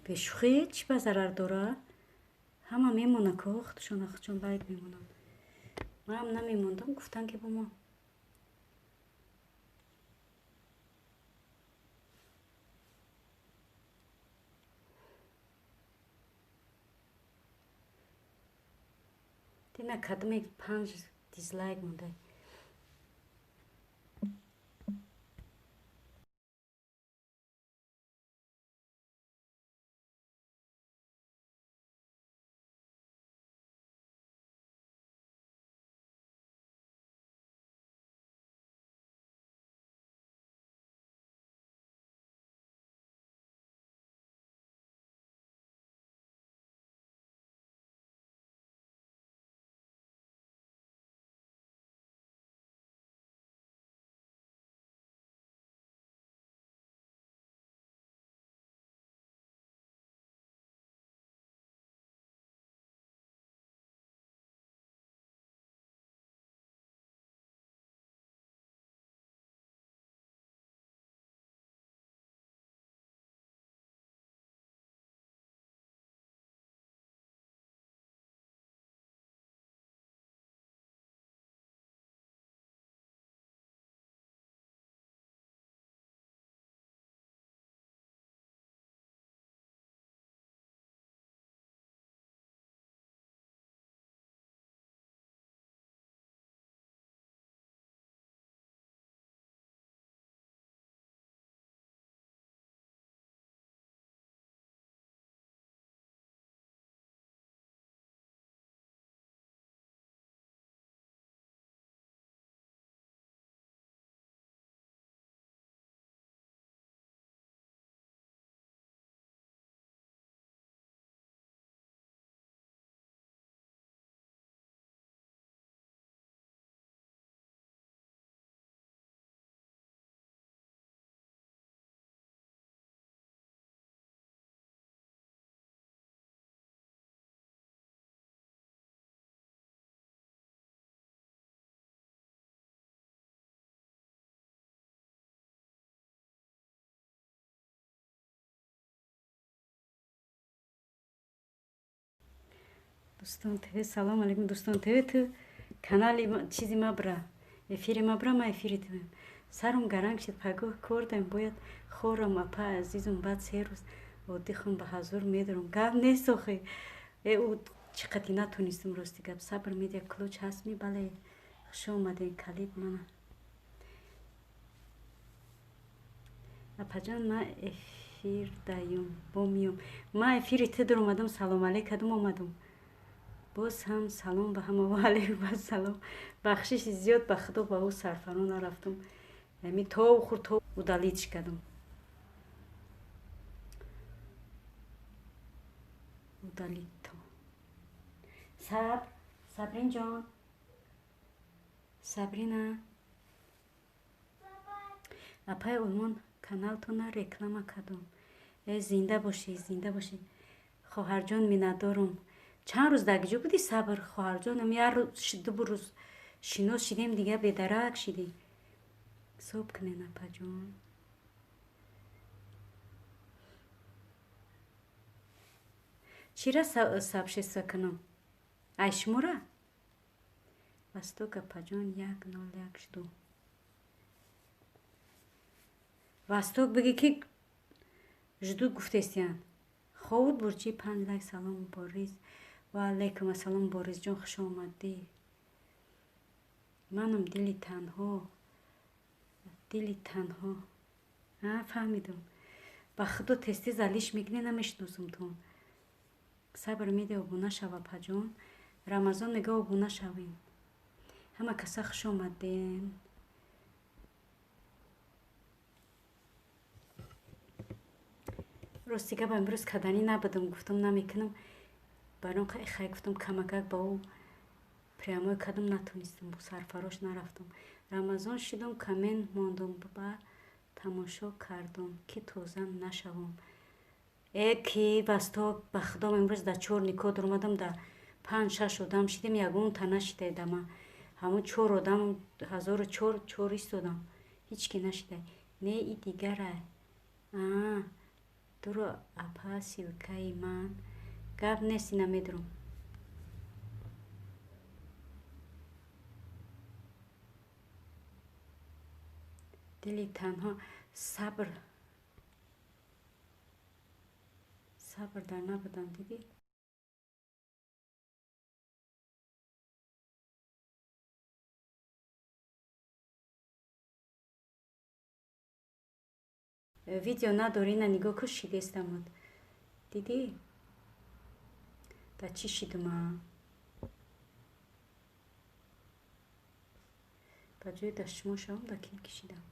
Бешӯхӣ чӣ ба зарар дора? Ҳама мемона ко, худшон худшон лайк мемонанд. Манам намемондам, гуфтан ки бо мо. Дина кадме 5 дизлайк монда. Дӯстон ТВ, салом алейкум, дӯстон ТВ, ту канали чизи ма бра, эфири ма бра, ма эфири ту. Сарум гаранг шид, пагоҳ кор дорем, бояд хорам, апа азизум, баъд 3 рӯз оддихам ба ҳазур медорам. Гап нест охи. Э, ӯ чӣ қати натонистам, рости гап. Сабр медия ключ ҳаст ми, бале. Хуш омадем, калид мана. Апаҷон, ма эфир даюм, бо миём. Ма эфири ту дар омадам, салом алейк кардам, омадам. Боз ҳам салом ба ҳама, ва алейкум ассалом. Бахшиши зиёд, ба худо, ба ӯ сарфаро нарафтам. Ами то хур то удалить кардам. Удалить то. Сабр, Сабрин ҷон. Сабрина. Апай Олмон каналтона реклама кардам. Э, зинда бошӣ, зинда бошӣ. Хоҳарҷон, миннатдорум. Чанд рӯз дар киҷо будӣ, Сабр, хоҳарҷонам? Як рӯз, 2 рӯз шинос шидем, дига бедарак шидӣ. Ҳисоб кунен, апаҷон. Чира сообщество кунам? Ай шумора? Восток, апаҷон, 101 жду. Восток бигӣ ки жду гуфтестиян. Ховуд бурчи 5 лайк, салом Борис. Ва алайкум ассалом, Борисҷон, хуш омадӣ. Манам дили танҳо. Дили танҳо. А, фаҳмидам. Ба худо тез-тез алиш мекунӣ, намешиносам тун. Сабр медиҳ, обуна шав, апаҷон. Рамазон мега обуна шавем. Ҳама каса хуш омадем. Рости гап, имрӯз каданӣ набудам, гуфтам намекунам. Барон хай гуфтам камакак ба ӯ прямой кардам, натонистам, сарфарош нарафтам. Рамазон шидам, коммент мондам, ба тамошо кардам, ки тоза нашавам. Э, ки Восток, ба худом имрӯз дар 4 никоҳ дуромадам, дар 5-6 одам шидем, ягонта нашидай дама. Ҳамун 4 одам, 1004 чор истодам. Ҳеҷ ки нашидай. Не, и дигарай. Аа. Дуро апа ссылкаи ман. Гап нест, ина медурам. Дили танҳо сабр сабр дар набудам, дидӣ? Видео надори, ина нигоҳ ку, шидестамуд. Дидӣ? Да чӣ шидума? Ба ҷои да шумо шавам, да ким кишидам?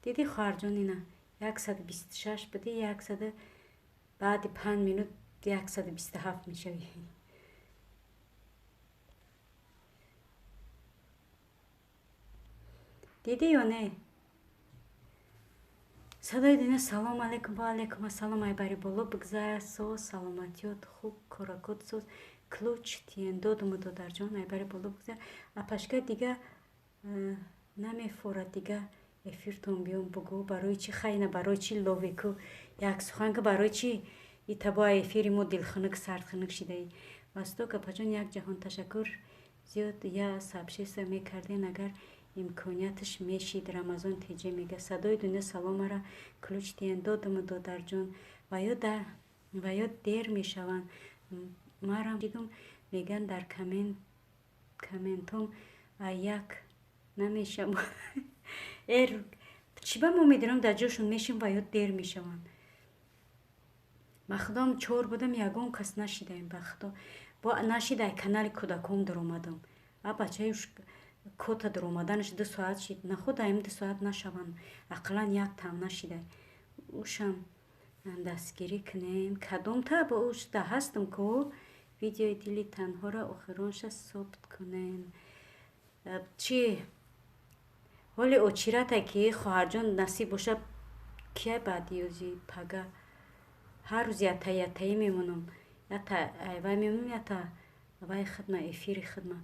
Диди, хоҳарҷон, ина 126 буди, яксаду баъди 5 минут 127 мешавӣ. Дидӣ ё не? Садои дунё, салом алейкум. Ва алейкум ассалом. Ай бари боло бигзар, соз, саломатиёт хуб, коракот соз. Ключ тиен додуму, додарҷон, ай бари боло бигзар. Апашка, дига намефорад, дига эфиртон биём, бугӯ, барои чӣ? Хайна, барои чӣ ловеку як сухан ки барои чӣ итабо эфири мо дилхунук, сардхунук шидаӣ? Васток апаҷон, як ҷаҳон ташаккур зиёд. Я сообщество мекарден, агар имконияташ мешид. Рамазон теҷе мега. Садои дунё, саломара ключ тиен додуму, додарҷон. Ва ё дер мешаванд. Марам дидум, меган дар комментом а як намешавам. Эр чӣ ба мо медонам, дар ҷошон мешим ва ё дер мешаванд. Ба худом, чор будам, ягон кас нашидаем, ба худо. Бо нашида, канали кӯдаком даромадам. А бачаи кота даромаданаш 2 соат шид. Наход аим 2 соат нашаванд, ақаллан як там нашида. Ушам дастгирӣ кунем. Кадомта ба ушда ҳастам ку? Видеои дили танҳоро охиронша собт кунем. Чӣ ҳоли очирате ки, хоҳарҷон, насиб боша, кия баъди ёзи пага ҳар рӯз ята ятаӣ мемонам, ята айвай мемонам, ята вай хидма, эфири хидма.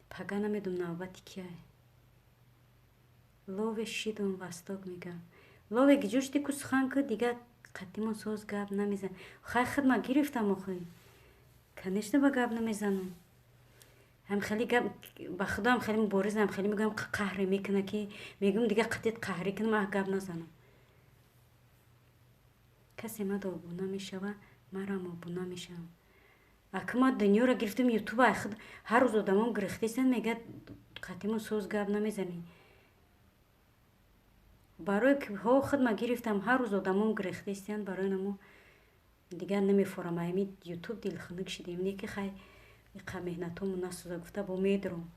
Пага намедонам навбати кияй. Лове шидум, васток мегам. Лове гиҷошти ку, сухан ку, дига қатимон соз гап намезан. Хай, хидма гирифтам охи. Конечно, ба гап намезанам. Ҳам хеле гап, ба худо, ҳам хеле муборизам, хеле мегӯям, қаҳре мекуна ки мегӯям, дига қатит қаҳрӣ кунам, аҳ, гап назанам. Касе мада обуна мешава, марам обуна мешавам. Ака, ма дунёро гирифтам, ютуба ҳар рӯз одамон гирифтестанд, мегӯяд, қатимон соз гап намезанӣ. Барои ҳо хидма гирифтам, ҳар рӯз одамон гирифтестанд, барои намо дигар намефорам. Ами ютуб дилхунук шидем, не ки хай иқа меҳнатому насӯза гуфта бо медурам.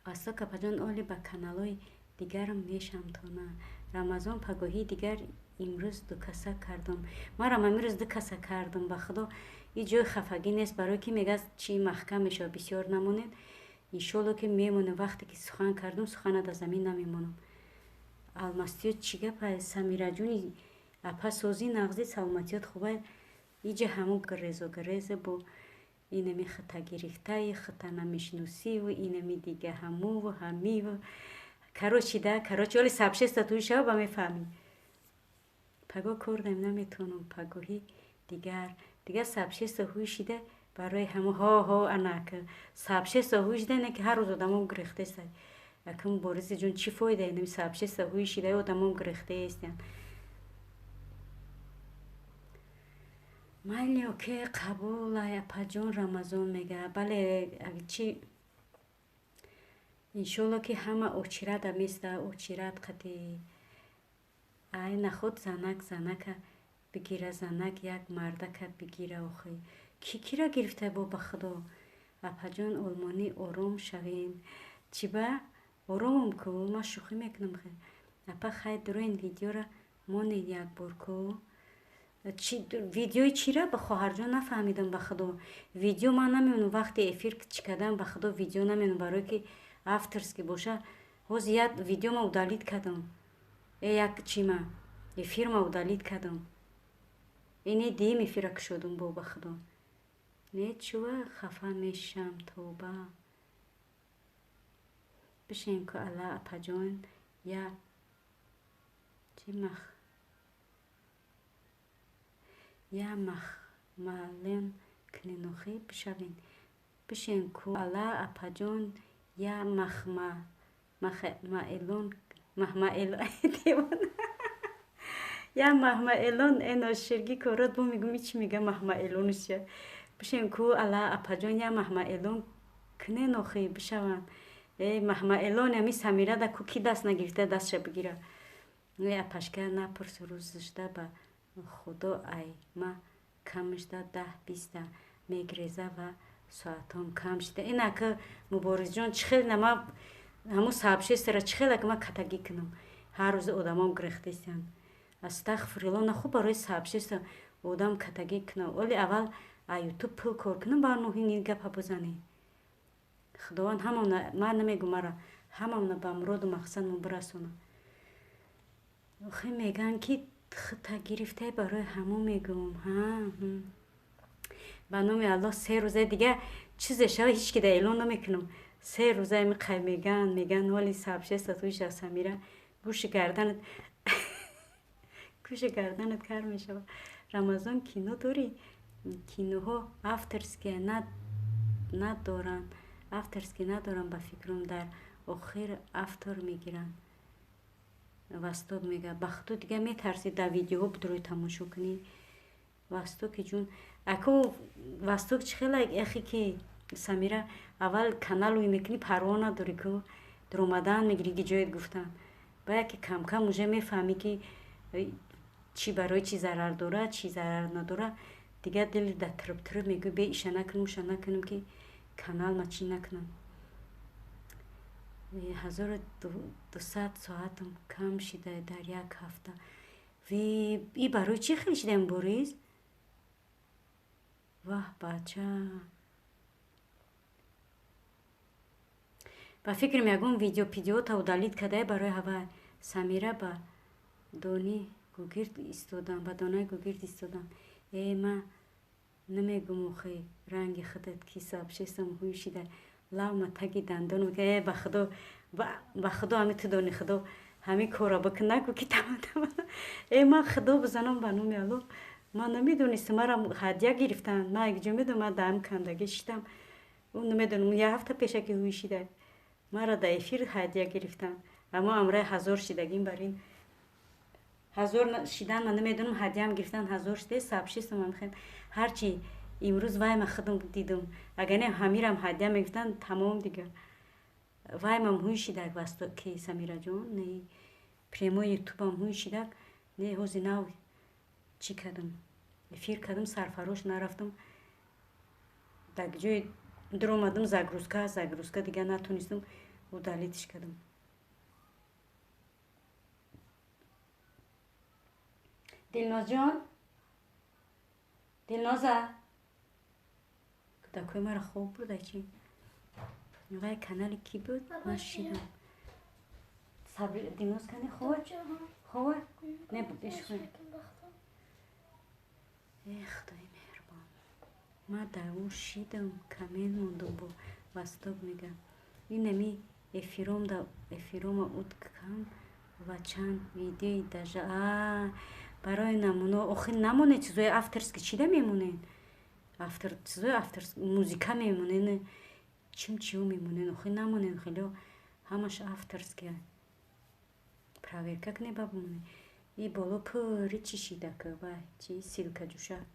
Васто капаҷон, оли ба каналҳои дигарам мешамтона. Рамазон, пагоҳии дигар. Имрӯз дукаса кардам. Марам амирӯз дукаса кардам, ба худо. И ҷои хафагӣ нест, барое ки мегӯяд, чӣ маҳкам мешавад, бисёр намонед. Иншолло ки мемонем. Вақте ки сухан кардам, сухана дар замин намемонам. Алмастиёт, чӣ гапа, Самираҷони апа, созӣ, нағзӣ, саломатиёт хуба? Иҷа ҳамун гирезо гирезе бо инами хита гирифтаи хита намешиносиву инами дига ҳамуву ҳамиву. Короче да, короче, оли сообщество туи шава, ба мефаҳмӣ. Паго кор дам, наметавонам, пагоҳӣ дигар. Дигар сообщество ҳуй шида барои ҳамо ҳо ҳо анак сообщество ҳуй шида, не ки ҳар рӯз одамон гирехтеста. Акм Бориси ҷон, чӣ фоида инами сообщество ҳуй шида, одамон гирехтеестянд? Майли, оке, қабул, ай апаҷон. Рамазон мега, бале, чи иншолло ки ҳама очирада места, очират қати. Ай наход занак занака бигира, занак як мардака бигира. Охи, ки кира гирифта бо, ба худо? Апаҷон, олмонӣ, ором шавем. Чӣ ба оромам ку, ман шӯхӣ мекунам. Апа, хай дуроин видеора монед якбор ку. Видеои чира, ба хоҳарҷон, нафаҳмидам, ба худо. Видео ман намемонам, вақте эфир чӣ кардам, ба худо, видео намемонам, барое ки авторский боша. Ҳозир як видео ма удалить кардам, як чима эфирма удалить кардам. Ине диим эфира кушодум бо, ба худо. Не, чува хафа мешам, тавба. Бишин ку алла апаҷон я чи мах я махмален куненохӣ бишавен. Бишин ку алла апаҷон я махмаэлон махмаэлон я маҳмаэлон эно ширги корот бо мегум ичи мега маҳмаэлонш я. Бишин ку алла апаҷон я маҳмаэлон куненохӣ бишаванд. Э маҳмаэлон ами Самира да ку ки даст нагирифта дастша бигира. Э апашка напурс рӯзшда ба худо ай ма камшда 10-20 мегреза ва соатом кам шида. Инака Муборизҷон чӣ хел нама ҳамун сабшестера чӣ хел ма катагӣ кунам. Ҳар рӯз одамом гирехтесиянд. Астағфирулло нахуб барои сабшеста одам катагӣ кунам. Оли аввал а ютуб пул кор кунам бар муҳим ин гапа бизанӣ. Худованд ҳамона ман намегум мара ҳамона ба муроду мақсадмон бирасонад. Охи мегӯянд ки хита гирифтаи барои ҳамон мегӯм. Ҳа ба номи Аллоҳ 3 рӯза дига чизе шава ҳеҷ ки да эълон намекунам. 3 рӯза миқай мегӯянд мегӯянд ҳоли сабшеста туиша Самира гӯши гарданат гӯши гарданат кар мешавад. Рамазон кино дорӣ? Киноҳо авторские надоранд. Авторские надоранд ба фикрам дар охир автор мегиранд. Восток мега ба худо дига метарсӣ дар видеоҳо бидурӯй тамошо кунӣ. Востоки ҷун аку Восток чӣ хела яхе ки Самира аввал канал ӯй мекунӣ парво надорӣ ку дуромадан мегирӣ ки ҷоят гуфтан. Ба яке камкам уже мефаҳмӣ ки чӣ барои чӣ зарар дорад, чӣ зарар надорад. Дига дили да тириб-тириб мегӯӣ бе иша накунам, уша накунам ки канал ма чӣ накунам. 1200 соатам кам шида дар як ҳафта. И барои чӣ хел шидаем Борис? Ваҳ бача. Ба фикрам ягон видео пидеота удалить кардае барои ҳава. Самира ба дони гугирд истодам, ба донаи гугирд истодам. Э ма намегум охи ранги худат ки сабшестам ҳуй шида. Лавма таги дандонам ки э ба худо ба худо ҳами ту дони худо ҳами кора бикун нагӯ ки таматама. Э ман худо бизанам ба номи Аллоҳ. Ман намедонистам мара ҳадя гирифтанд. Ман якҷо медонам ман даам кандагӣ шидам. Ӯ намедонам як ҳафта пеша ки ҳуй шида. Мара дар эфир ҳадя гирифтанд. Аммо амраи 1000 шидагим бар ин 1000 шидан ман намедонам ҳадяам гирифтан 1000 шида сабшистам ман хел ҳарчи имрӯз вай ма худам дидам. Агар не ҳамирам ҳадя мегирифтан тамом дига. Вай мам ҳуй шидак Восток ки Самираҷон не прямой ютубам ҳуй шидак не ҳози нав чӣ кардам эфир кардам сарфарош нарафтам дар ҷои дуромадам загрузка загрузка дига натонистам удалить ш кардам. Дилнозҷон Дилноза кӯдакҳои маро хоб бурда чӣ? Вай канали кӣ буд? Ман шидам. Дилноз кани хова? Хова? Не бишхӯ. Э худои меҳрубон. Ман дар ӯ шидам, камен мондам бо Восток мега. Инами эфиром да эфирома уд кам ва чанд видеои дажа а барои намуна охи намонед чизои авторский чида мемонед? Автор чизои авторский музика мемонед, чим чиё мемонед, охи намонед хеле ҳамаш авторский. Проверка кунед ба бимонед. И боло пури чӣ шида ка вай чӣ ссылка ҷӯшак.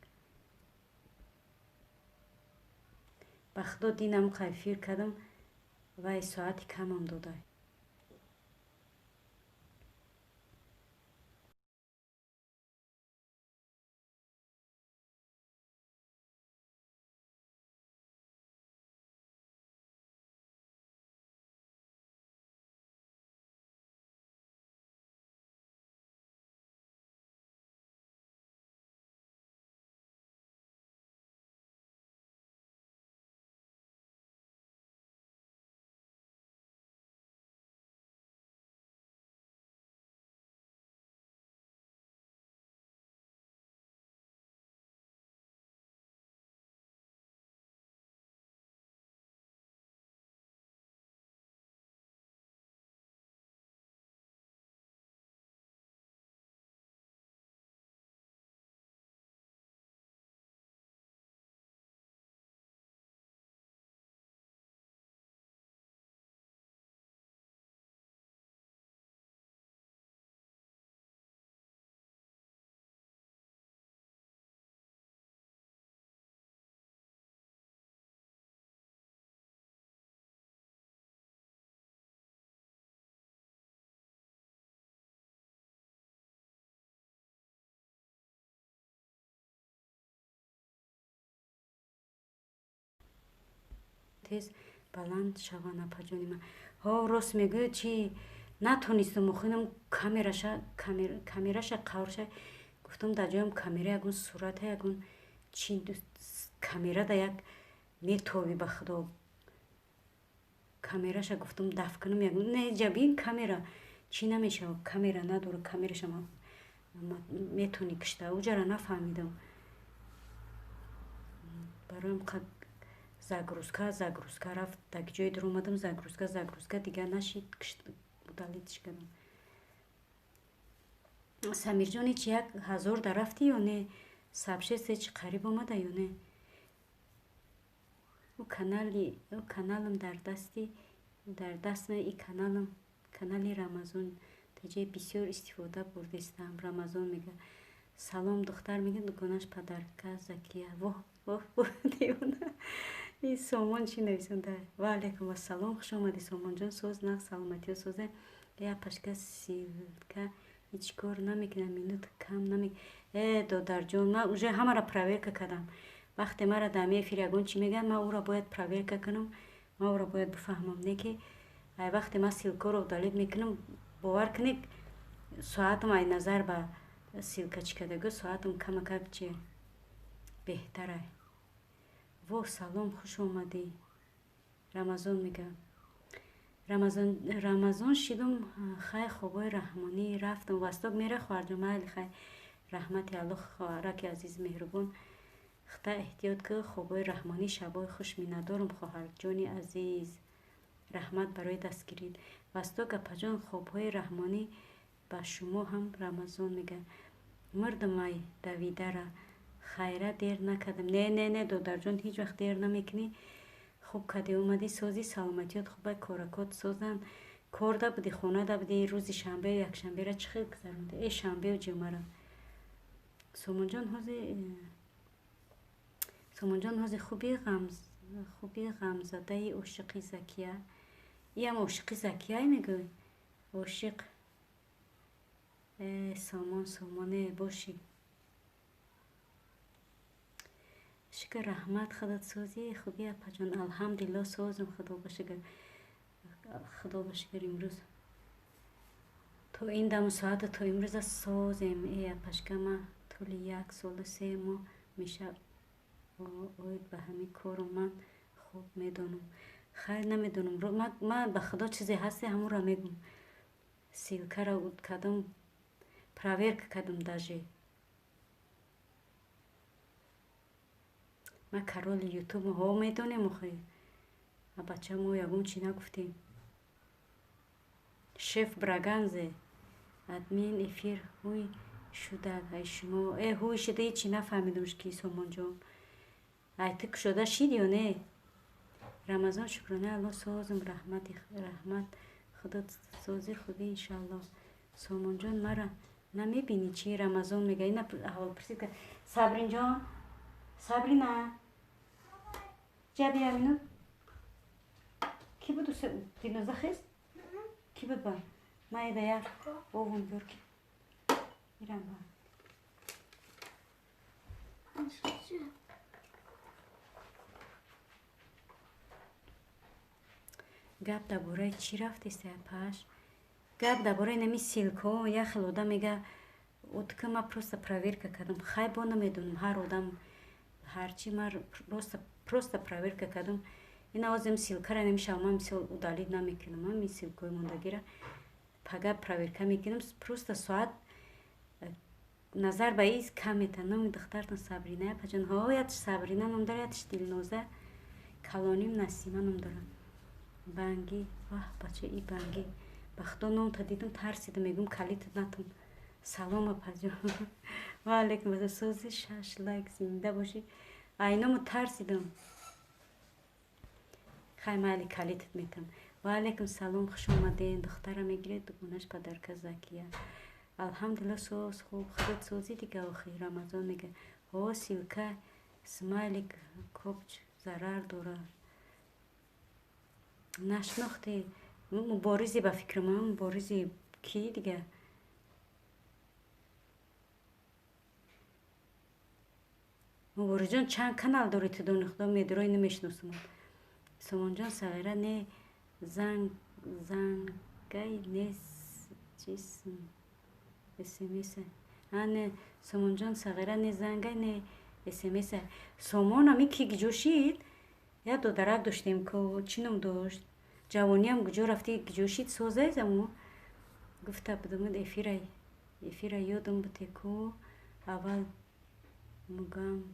Ба худо динам эфир кардам вай соати камам дода. Тез баланд шаванд, апаҷони ман. Ҳо, рост мегӯяд, чи натонистам, охинам камераша қаврша. Гуфтам, дар ҷоям камера ягон сурата, ягон чи камерада як метови, ба худо. Камераша гуфтам, даф кунам, ягон не ҷабин камера чӣ намешава, камера надора, камераша метони кишта, уҷара нафаҳмидам. Бароям загрузка рафт, дар ҷое дуромадам, загрузка дигар нашид, удалить кардам. Самирҷон, ҳеч 1000 да рафтӣ ё не? Сабшест ҳеч қариб омада ё не? Ӯ каналам дар дасти дар дастма, и каналам, канали Рамазон таҷе бисёр истифода бурдестам. Рамазон мега, салом, духтар, мега, дугонаш падарка Закия. Воҳ, воҳ, воҳ, девона. И Сомон чӣ нависонда? Ва алайкум ассалом, хуш омадӣ, Сомонҷон, соз, нағз, саломатиё, созе. Я пашка, ссылка ҳеҷ кор намекунад, минут кам наме. Э, додарҷон, ман уже ҳамаро проверка кардам. Вақте мара дар эфир ягон чӣ мегӯяд, ман ӯро бояд проверка кунам, ман ӯро бояд бифаҳмам. Не ки ай вақте ман ссылкаро удалить мекунам, бовар кунед, соатам ай назар ба ссылка чӣ кардагӣ, соатам камакак чи беҳтарай. Во, салом, хуш омадӣ. Рамазон мега. Рамазон шидум, хай, хобои раҳмонӣ рафтам. Восток мера, хоҳарҷон, майли, хай, раҳмати Аллоҳ, хоҳараки азиз, меҳрубон. Хта эҳтиёт ки, хобои раҳмонӣ, шабои хуш, миннатдорам, хоҳарҷони азиз. Раҳмат барои дастгирӣ. Восток, апаҷон, хобҳои раҳмонӣ ба шумо ҳам. Рамазон мега. Мурдам ай давидара. Хайра, дер накардам. Не, не, не, додарҷон, ҳеҷ вақт дер намекунӣ. Хуб кади омадӣ, созӣ, саломатиёт хубай, коракот созанд. Корда будӣ, хонада будӣ, рӯзи шанбе, якшанбера чӣ хел гузарондӣ? Э, шанбеу ҷумъара. Сомонҷон, ҳози хуби ғамзадаи ошиқи Закия. Иам ошиқи Закияй мегӯй? Ошиқ. Э, Сомон, Сомоне бошӣ. Шукр, раҳмат, худат созӣ, хубӣ, апаҷон? Алҳамдулилло, созам, худо ба шукр. Худо ба шукр, имрӯз то ин даму соата, то имрӯза созем. Э, апашка, ма тӯли 1 солу 3 моҳ меша оид ба ҳамин кору ман хуб медонам. Хайр, намедонам. Ман ба худо чизе ҳасте, ҳамонро мегӯм. Ссылкаро кардам, проверка кардам даже. Ман короли ютуб ҳо медонем охи. А бача, мо ягон чӣ нагуфтем. Шеф Браганзе, админ эфир ҳуй шудак ай шумо. Э, ҳуй шуда, ҳечи нафаҳмидам, ки Сомонҷон. Ай ту кушода шид ё не? Рамазон, шукрона Аллоҳ, созам, раҳмати раҳмат, худо созӣ, хубӣ, иншаллоҳ. Сомонҷон, мара намебинӣ чӣ? Рамазон мега, ина аҳволпурсӣ кард. Сабринҷон, Сабрина, ҷа бия минут. Кӣ буд? Диноза хест? Кӣ буд ба? Ма эда як овун биёр ки. Ирам ба. Гап дар бораи чӣ рафтест, апаш? Гап дар бораи нами ссылкаҳо. Як хел одам мега, отка ма просто проверка кардам. Хай, бо намедонам, ҳар одам ҳарчи, ма просто проверка кардам. Ина ҳозир ссылкара намешавам, ман мисол удалить намекунам, ами ссылкаҳои мондагира пага проверка мекунам. Просто соат назар ба из кам мета. Номи духтартон Сабрина, апаҷон? Ҳо, ятш Сабрина ном дора, ятш Дилноза, калоним Насима ном дорад. Бангӣ, ваҳ, бача, и бангӣ, ба худо, номта дидам, тарсидам, мегӯм, калит натам. Салом, апаҷон, ва алайкум ассалом, сози, шаш лайк, зинда бошӣ. Айному тарсидам. Хай, майли, калитат метам. Ва алайкум салом, хуш омаден. Духтара мегиред, дугонаш падарка Закия. Алҳамдулилло, соз, хуб, худат созӣ дига охи. Рамазон мега, ҳо, ссылка смайлик копч зарар дорад. Нашинохтӣ? Муборизи, ба фикри ман, Муборизи кӣ дига? Муборизҷон, чанд канал дорӣ ту, дони худо медурои, намешиносам. Сомонҷон сағира не зангай не чиз смс. Не Сомонҷон сағира не зангай не смс. Сомон ами ки гиҷо шид? Як додарак доштем ку чӣ ном дошт? Ҷавониам гуҷо рафти гиҷо шид созай заму? Гуфта будумуд эфира ёдам буте ку аввал мугам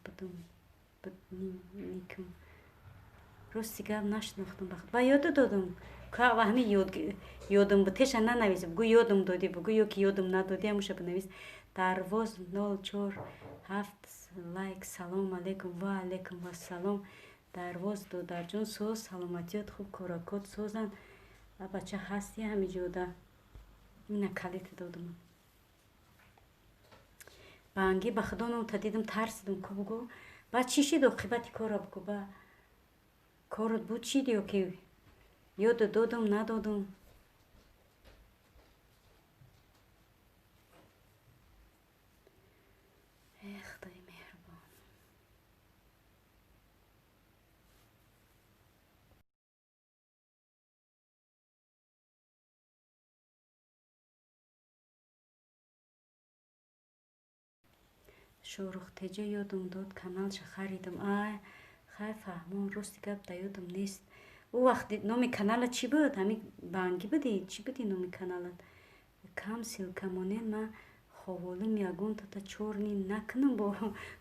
будум никм. Рости гап нашинохтам бахт. Ба ёду додум. Ва ҳами ёдам бутеша нанавис. Бугӯ ёдам додӣ, бугӯ ё ки ёдам надодӣ, ҳамуша бинавис. Дарвоз 047 лайк. Салом алейкум. Ва алейкум вассалом. Дарвоз додарҷон соз, саломатиёт хуб, коракот созанд. Ва бача ҳасти ҳами ҷода. Ина калита додум. Банги ба худо номта дидам, тарсидам ку бугӯ. Ба чӣ шид оқибати кора бугӯ? Ба корот буд шид ё ки ёду додум надодум? Э худои меҳрубон. Шӯрухтеҷа ёдам дод, каналша харидам. Ай, хай фаҳмон, рости гап да ёдам нест. Ӯ вақт номи канала чӣ буд? Ҳами бангӣ будӣ? Чӣ будӣ номи каналат? Кам ссылка монен, ман ховолим ягон тата чорни накунам бо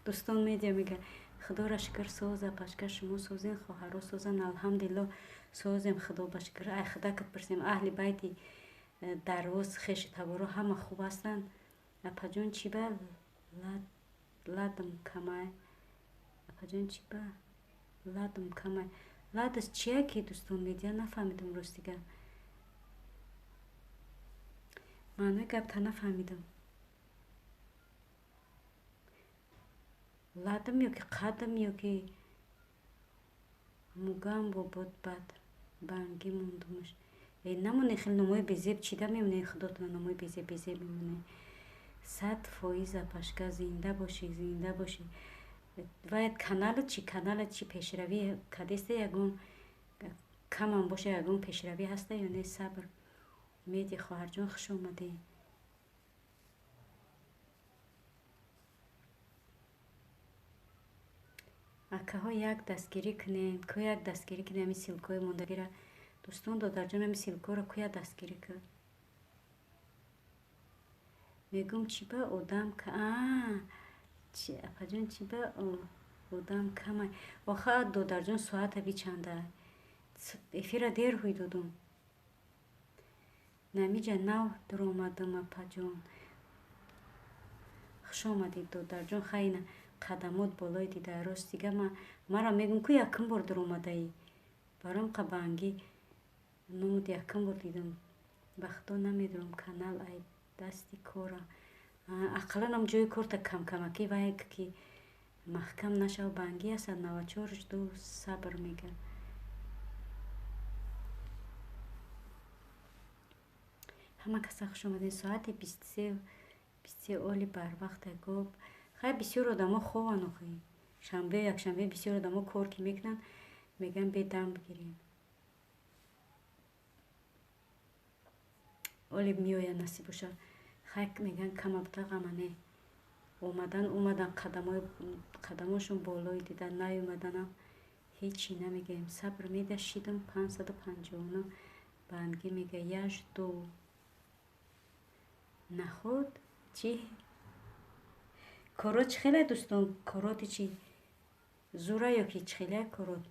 дӯстон медиа мега. Худоро шукр соза, пашка шумо созен, хоҳаро созан, алҳамдулилло созем, худо ба шукр. Ай худакат пурсем, аҳли байти дарвоз, хеши таборо ҳама хуб ҳастанд. Апаҷон чӣ ба ладам камай? Апаҷон чӣ ба ладам камай? Ладас чия ки дӯстон медиа нафаҳмидам рости гап. Маънои гапта нафаҳмидам. Ладам ё ки қадам ё ки мугам бо буд бад бангӣ мондумаш. Э намоне хел номои безеб чида мемоне, худотона номои безеб безеб мемоне. 100% апашка зинда бошӣ, зинда бошӣ. Ваят каналат чӣ, каналат чӣ пешравӣ кадеста ягон камам боша ягон пешравӣ ҳаста ё не? Сабр меди хоҳарҷон, хуш омадӣ. Акаҳо як дастгирӣ кунед, ку як дастгирӣ кунед ҳами ссылкаҳои мондагиро. Дӯстон додарҷон ҳами ссылкаҳоро ку як дастгирӣ кун. Мегӯм чӣ ба одам апаҷон чӣ ба одам камай? Оха додарҷон соата бичанда. Эфира дер ҳуй додум. Намиҷа нав дуромадам апаҷон. Хуш омадед додарҷон, хайна қадамот болои дида. Рост дига мара мегӯм ку якум бор дуромадаӣ. Баром қабангӣ номуд якум бор дидам. Ба худо намедонам канал ай дасти кора. Ақаллан ам ҷои корта камкамакӣ вай ки маҳкам нашав бангӣ астад 94 ду сабр мега. Ҳама каса хуш омадед. Соати 23 оли барвақта гоб. Хай бисёр одамо хованд охи. Шанбе якшанбе бисёр одамо кор ки мекунанд, мегӯянд бе дам бигирем. Оли меояд насиб боша. Хай мегӯянд кама буда ғама не. Омадан омадан қадамошон болои дида наомаданам ҳечи намегӯем. Сабр меда шидам 559 бангӣ мега яш ду. Наход чӣ? Корот чӣ хеле дӯстон? Короти чӣ? Зура ё ки чӣ хеле корот?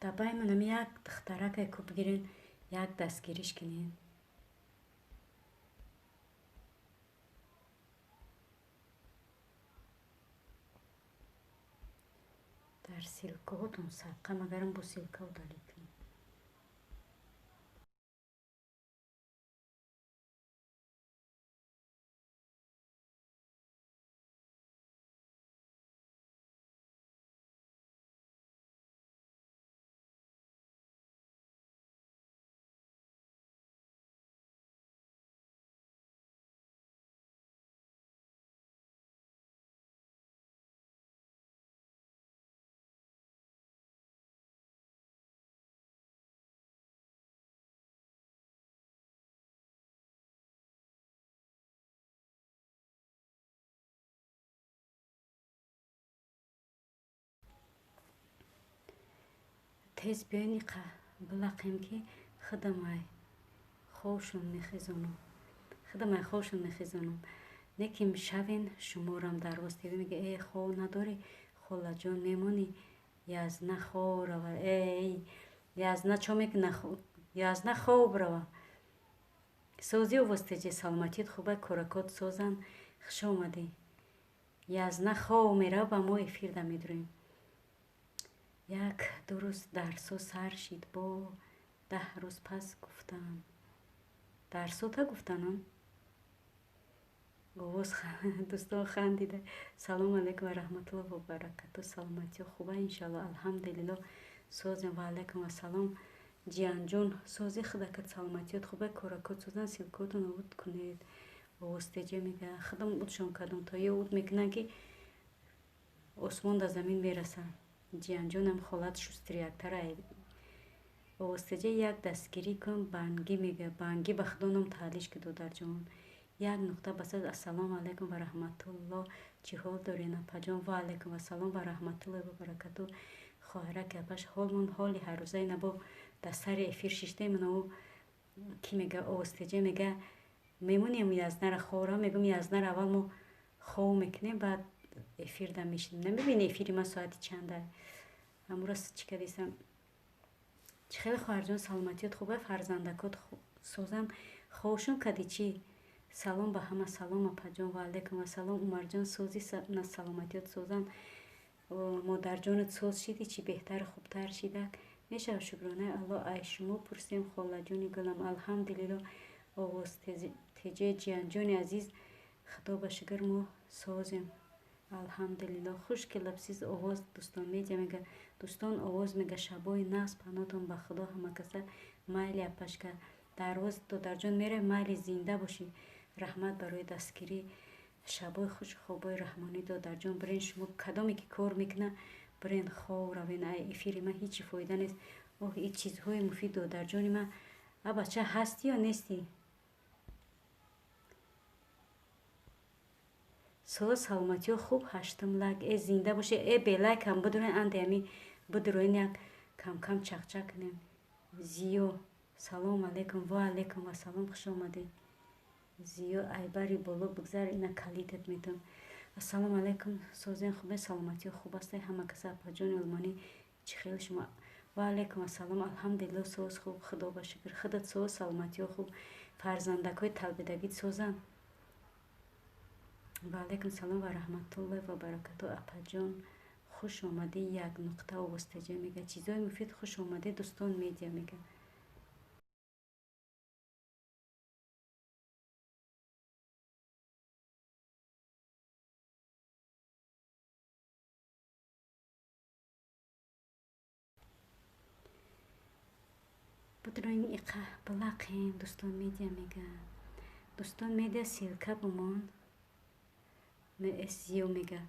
Дабаймонам як духтаракай ку бигирен, як дастгириш кунен. Дар ссылкаҳотон садқа магарам бо ссылка удалить кунем. Тез биёен иқа билақем, ки худамай хобшон мехезонам, худамай хобшон мехезонам. Неким шавен шуморам дарвоз ТВ мега: э, хоб надорӣ, холаҷон, мемонӣ язна хоб рава. Эй, язна чо мекуна? Язна хоб рава. Созӣ, овозтеҷи, саломатият хуба, коракот созанд. Хуш омадӣ. Язна хоб мерава, ба мо эфирда медурем. 1-2 рӯз дарсо сар шид, бо 10 рӯз пас гуфтам. Дарсота гуфтанам. Овоз дӯстон хандида. Салому алайкум ва раҳматуллоҳ ва баракату. Саломатиё хуба, иншалло, алҳамдулилло, созем. Ва алайкум ассалом, ҷиянҷон, сози худакат, саломатиёт хуба, коракот созан. Ссылка отон уд кунед. Овозтеҷа мега: худам удшон кардам, то ё уд мекунанд, ки осмон да замин мерасад. Ҷиянҷонам холат шустрияктара. Овозтеҷа, як дастгирӣ кун, бангӣ мега. Бангӣ ба худо ном таълиш ки, додарҷон. Як нуқта басад. Ассалому алайкум ва раҳматуллоҳ, чӣ ҳол дорен, апаҷон? Ва алайкум ассалом ва раҳматуллоҳи ва баракату, хоҳараки апаш. Ҳолмон ҳоли ҳаррӯзаи набо, дар сари эфир шиштем. Ӯ ки мега, овозтеҷа мега: мемонем язнара хора. Мегӯм, язнара аввал мо хов мекунем, баъд эфирда мешинем. Намебини, эфири ман соати чанда? Ҳамура чӣ кардисам? Чӣ хеле, хоҳарҷон, саломатиёт хуба, фарзандакот созанд? Хобшон кади чӣ? Салом ба ҳама. Салом, апаҷон. Ва алайкум ассалом, Умарҷон, сози на, саломатиёт созанд. Модарҷонат соз шиди чӣ, беҳтару хубтар шидак мешавад, шукронаи Аллоҳ. Ай шумо пурсем, холаҷони гулам. Алҳамдулилло, овоз теҷаи ҷиянҷони азиз, худо ба шукр, мо созем, алҳамдулилло. Хуш келабсиз. Овоз дӯстон медиа мега, дӯстон, овоз мега: шабои нағз, панотон ба худо, ҳамакаса. Майли, апашка, дарвоз, додарҷон, меравем. Майли, зинда бошӣ, раҳмат барои дастгирӣ. Шабои хушу хобои раҳмонӣ, додарҷон. Бирен шумо, кадоме ки кор мекуна, бирен хоб равен. Ай эфири ман ҳечи фоида нест. Оҳ, и чизҳои муфид, додарҷони ман. А бача, ҳастӣ ё нестӣ? Соз, саломатиё хуб. Ҳаштум лайк. Э, зинда бошед. Э, белайкам бидурен, анде ами бидуроен, як камкам чақчақ кунем. Зиё, салому алайкум. Ва алайкум ассалом, хуш омадед, Зиё. Айбари боло бигзар, ина калитат метавон. Ассалому алайкум, созен, хубе, саломатиё хуб астай ҳама каса. Апаҷони олмонӣ, чӣ хел шумо? Ва алайкум ассалом, алҳамдулилло, соз, хуб, худо ба шукр. Худат соз, саломатиё хуб, фарзандакҳои талбидагит созанд? Ва алайкум салом ва раҳматуллоҳи ва баракату, апаҷон, хуш омадӣ. Як нуқта. Овозтаҷа мега: чизҳои муфид, хуш омадӣ. Дӯстон медиа мега. Бидроин, иқа билақем. Дӯстон медиа мега, дӯстон медиа, ссылка бумон. Зиё мега,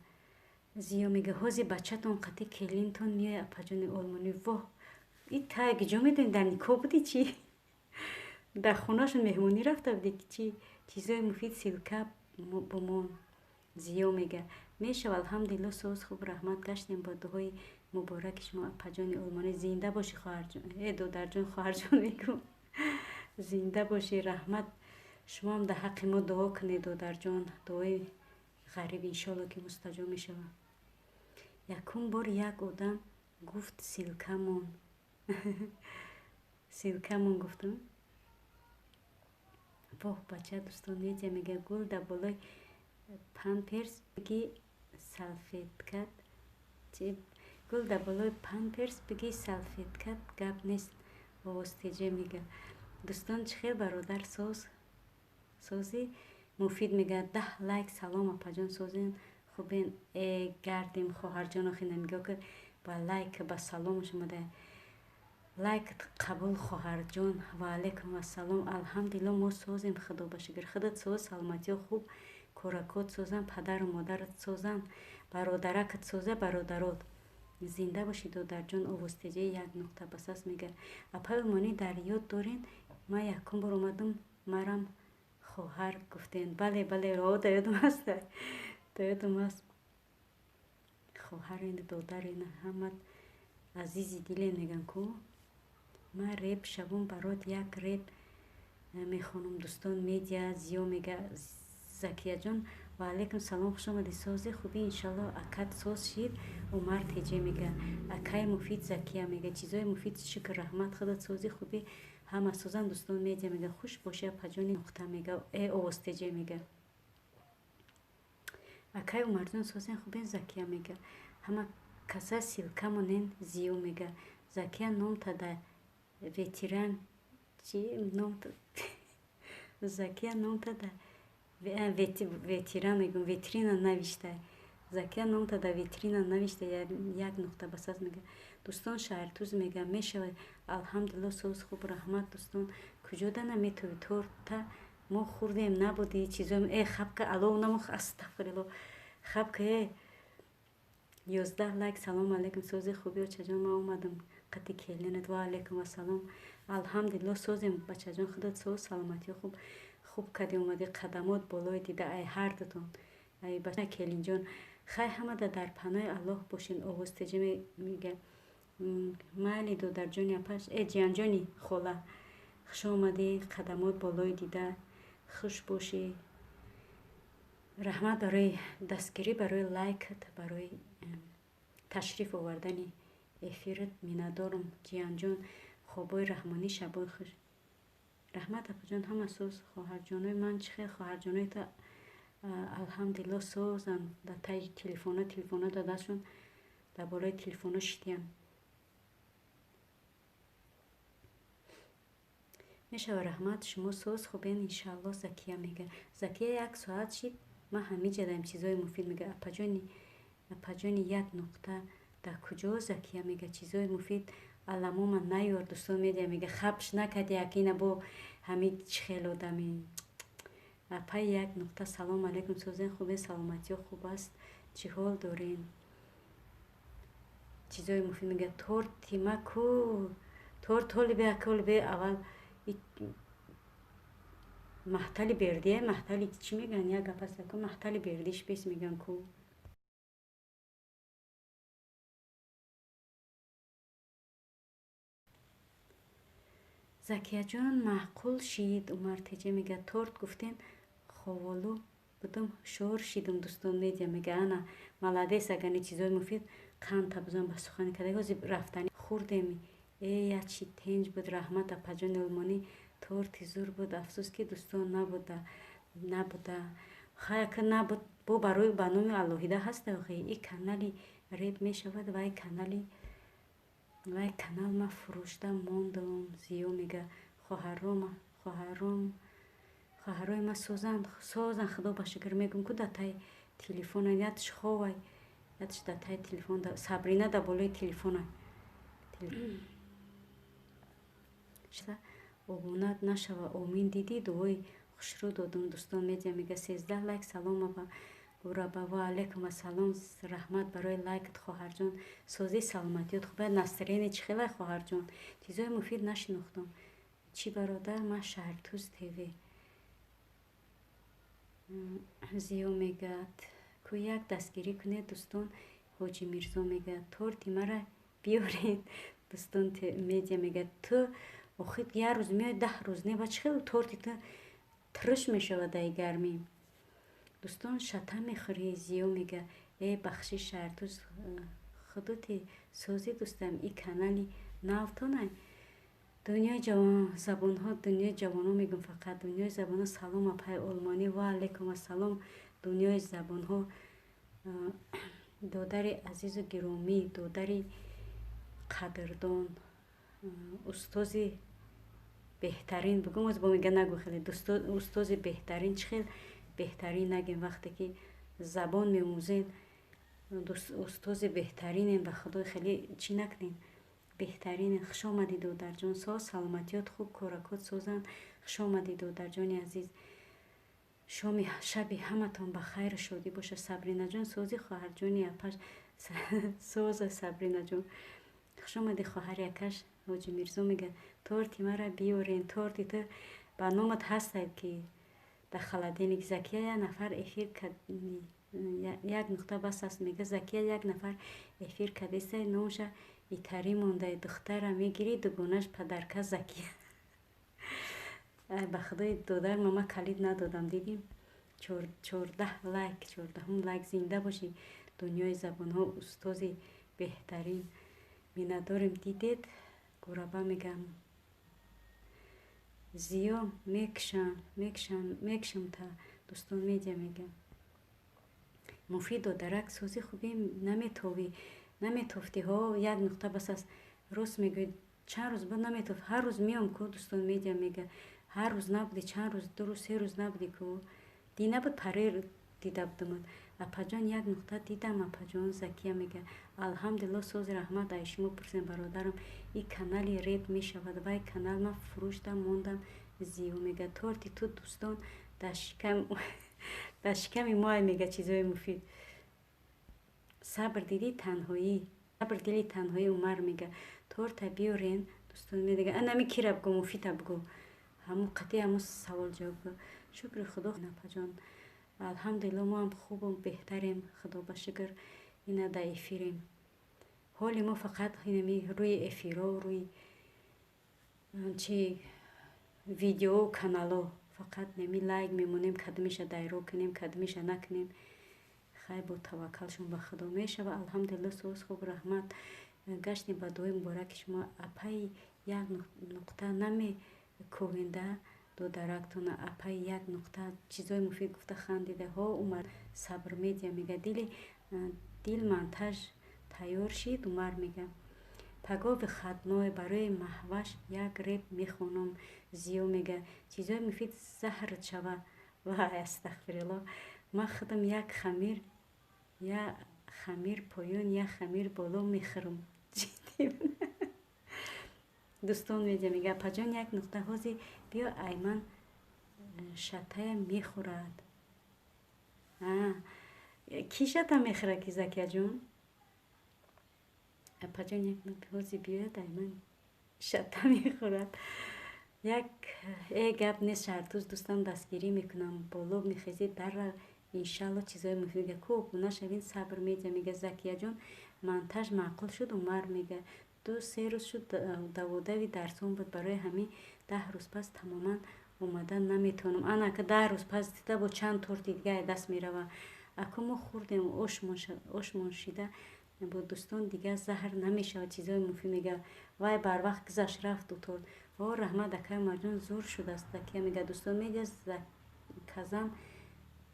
Зиё мега: ҳози бачатон қати келинтон меояд, апаҷони олмонӣ. Воҳ, и тай киҷо медонӣ? Дар никоҳ будӣ чӣ? Дар хонаашон меҳмонӣ рафта будӣ чӣ? Чизҳои муфид, ссылка бумон. Зиё мега: мешава, алҳамдулилло, соз, хуб, раҳмат, гаштем бо дуои мубораки шумо, апаҷони олмонӣ. Зинда бошӣ, хоҳарҷон, э, додарҷон, хоҳарҷон мегӯм. Зинда бошӣ, раҳмат. Шумоам дар ҳаққи мо дуо кунед, додарҷон. Дуои ғариб, иншоалло, ки мустаҷоб мешавад. Якум бор як одам гуфт: ссылка мон, ссылка мон. Гуфтам: воҳ, бача. Дӯстон медиа мега: гул дар болои памперс биги салфеткат. Гул дар болои памперс биги салфеткат, гап нест. Овозтеҷа мега: дӯстон, чӣ хел, бародар, соз, созӣ? Муфид мега: 10 лайк. Салом, апаҷон, созен, хубен? Э, гардем, хоҳарҷон. Охи намегӯ, ки ба лайк, ба салом шумода. Лайк қабул, хоҳарҷон. Ва алайкум ассалом, алҳамдулилло, мо созем, худо ба шукр. Худат соз, саломатиё хуб, коракот созанд, падару модарат созанд, бародаракат соза, бародарот. Зинда бошӣ, додарҷон. Овозтеҷаи як нуқта басас мега: апаи олмонӣ, дар ёд дорен, ман якум бор омадам, марам хоҳар гуфтен? Бале, бале, ро, дар ёдам аст, дар ёдам аст. Хоҳарен, додарен, ҳамат. Азизи диле меган ку. Ман реп шавум барот як реп мехонам дӯстон медиа зиё мега Закияҷон ва алайкум салом хуш омадӣ сози хубӣ иншалло акат соз шид Умар теҷе мега акай муфид Закия мега чизои муфид шукр раҳмат худо сози хубӣ ҳама созан дӯстон медиа мега хуш бошӣ апаҷони нуқта мега э овоз теҷе мега акай Умарҷон созен хубен Закия мега ҳама каса ссылка монен зиё мега Закия номта да ветеран чи номта Закия номта да ветеран мегӯм ветрина навишта Закия номта да витрина навишта як нуқта басаз мега дӯстон шаҳртуз мега мешавад алҳамдулилло соз хуб раҳмат дӯстон куҷо да наметови торта мо хӯрдем набуди чизо э хабка ало намо астағфирулло хабка э 11 лайк салом алейкум сози хуби очаҷон ман омадам қати келинат ва алейкум ассалом алҳамдулилло созем бачаҷон худат соз саломатӣ хуб хуб кади омадӣ қадамот болои дида ай ҳардутон ай бача келинҷон хай ҳамада дар паноҳи Аллоҳ бошен овоз теҷа мега майли додарҷони апаш э ҷиянҷони хола хуш омадӣ қадамот болои дида хуш бошӣ раҳмат барои дастгирӣ барои лайкат барои ташриф овардани эфират миннатдорам ҷиянҷон хобои раҳмонӣ шабои хуш раҳмат апаҷон ҳама соз хоҳарҷонои ман чӣ хел хоҳарҷонои та алҳамдулилло созанд дар таи телефона телефона дадашон дар болои телефоно шидиянд мешава раҳмат шумо соз хубен иншаалло Закия мега Закия як соат шид ман ҳамиҷа даем чизои муфид мега апаҷони апаҷони як нуқта дар куҷо Закия мега чизои муфид аламома наёр дӯстон медиа мега хабш накарди акина бо ҳами чӣ хел одами апаи як нуқта салом алейкум созен хубе саломатиё хуб аст чӣ ҳол дорен чизои муфид мега торти ма ку торт ҳоли бе ҳоли бе аввал маҳтали бердие маҳтали чӣ мегӯянд як гап аст ку маҳтали бердиш бес мегӯянд ку Закияҷон маъқул шид Умар теҷа мега торт гуфтем ховолу будум шор шидум дӯстон медиа мега ана молодец агар не чизои муфид қанд табзон ба сухани карда ҳози рафтани хӯрдем э як чи тенҷ буд раҳмат апаҷони олмонӣ торти зур буд афсӯс ки дӯстон набуда набуда хаяка набуд бо барои ба номи алоҳида ҳаста охи и канали реп мешавад вай канали вай канал ма фурӯшта мондам зиё мега хоҳаром хоҳаром хоҳарои ма созанд созанд худо ба шукр мегӯм ку дар таи телефона ятш ховай ятш дар таи телефон Сабрина дар болои телефона обунат нашава омин дидӣ дуои хушрӯ додум дӯстон медиа мега 13 лайк салом апа гураба ва алайкум ассалом раҳмат барои лайкат хоҳарҷон созӣ саломатиёт хуб настроение чӣ хелай хоҳарҷон чизои муфид нашинохтам чӣ бародар ман шаҳртуз тв зиё мегӯяд ку як дастгирӣ кунед дӯстон ҳоҷи Мирзо мегӯяд торти мара биёред дӯстон медиа мегӯяд ту охир як рӯз меои 10 рӯз не ба чӣ хел торти ту тирш мешавад дар гармӣ дӯстон шата мехӯрӣ зиё мега э бахшиш шаҳртуз худоти созӣ дӯстам и канали навтонай дунёи забонҳо дунёи ҷавонҳо мегӯм фақат дунёи забонҳо салом апаи олмонӣ ва алайкум ассалом дунёи забонҳо додари азизу гиромӣ додари қадрдон устози беҳтарин бигӯм оз бо мега нагӯ хеле устози беҳтарин чӣ хел беҳтарин нагем вақте ки забон меомӯзед устози беҳтаринем ба худо хеле чӣ накунем беҳтаринем хуш омадӣ додарҷон соз саломатиёт хуб коракот созанд хуш омадӣ додарҷони азиз шоми шаби ҳаматон ба хайру шодӣ бошад Сабринаҷон сози хоҳарҷони апаш соза Сабринаҷон хуш омадӣ хоҳари акаш ҳоҷи Мирзо мегӯяд торти мара биёрен торти ту ба номат ҳастад ки дар холодильник Закия як нафар эфир як нуқта бас аст мега Закия як нафар эфир кардеста номаша Итарӣ мондаи, духтара мегирӣ, дугонаш падарка Закия. Ба худои додар, мама калид надодам, дидим. 14 лайк, 14-ум лайк. Зинда бошӣ, дунёи забонҳо, устози беҳтарин, миннатдорем. Дидед, гураба мегам. Зиё мекшам, мекшам, мекшам та дӯстон медиа мегам. Муфид, додарак, сози хубӣ наметовӣ, наметофтӣ ҳо, як нуқта бас аст. Рост мегӯӣ, чанд рӯз буд наметофт. Ҳар рӯз меом ку, дӯстон медиа мега. Ҳар рӯз набудӣ, чанд рӯз, 2 рӯз, 3 рӯз набудӣ ку. Ди набуд, паре дида будумад. Апаҷон, як нуқта дидам, апаҷон, Закия мега. Алҳамдулилло, сози, раҳмат. Ай шумо пурсем, бародарам, и канали реп мешавад, вай канал ман фурӯшдам, мондам. Зиё мега, торти ту дӯстон дар шиками моай мега, чизои муфид. Сабр диди танҳоӣ, сабр дили танҳоӣ. Умар мега, торта биёрен, дӯстон медига. Анами кира бигӯ, муфида бигӯ, ҳамун қатъи ҳамун савол ҷавоб бигӯ. Шукри худо, апаҷон, алҳамдулилло, мо ҳам хубум, беҳтарем, худо ба шукр, ина дар эфирем. Ҳоли мо фақат инами рӯи эфиро, рӯи чи видео, канало фақат неми лайк мемонем, кадмиша дайро кунем, кадмиша накунем. Хай, бо таваккалшон ба худо мешава. Алҳамдулилло, соз, хуб, раҳмат. Гаштем ба дуои мубораки шумо. Апаи як нуқта намековенда додарактона, апаи як нуқта чизои муфид гуфта хандида. Ҳо, Умар, Сабр медиа мега, дили дил монтаж тайёр шид. Умар мега, пагоҳ выходной, барои Маҳваш як реп мехонам. Зиё мега, чизои муфид заҳрат шава. Вай, астағфирулло, ман худам як хамир, я хамир поён, я хамир боло мехӯрам. Дӯстон медиа мега, апаҷон, як нуқта, ҳози биё, айман шатая мехӯрад. Кӣ шата мехӯрад, ки Закияҷон? Апаҷон, як нуқта, ҳози биёяд, айман шата мехӯрад. Як гап нест, Шаҳртуз дӯстам, дастгирӣ мекунам. Боло мехезӣ, дарра, иншалло, чизои муфид мега. Ку обуна шавин. Сабр медиа мега, Закияҷон, монтаж маъқул шуд. Умар мега, 2-3 рӯз шуд, даводави дарсон буд, барои ҳамин 10 рӯз пас тамоман омада наметавонам. Анака 10 рӯз пас дида, бо чанд торти дига даст мерава. Аку мо хӯрдем, ошмон шида бо дӯстон, дига заҳр намешавад. Чизои муфид мега, вай барвақт гузашт, рафт ду торт. О, раҳмат, акай Умарҷон, зур шудааст. Закия мега, дӯстон медиа казан,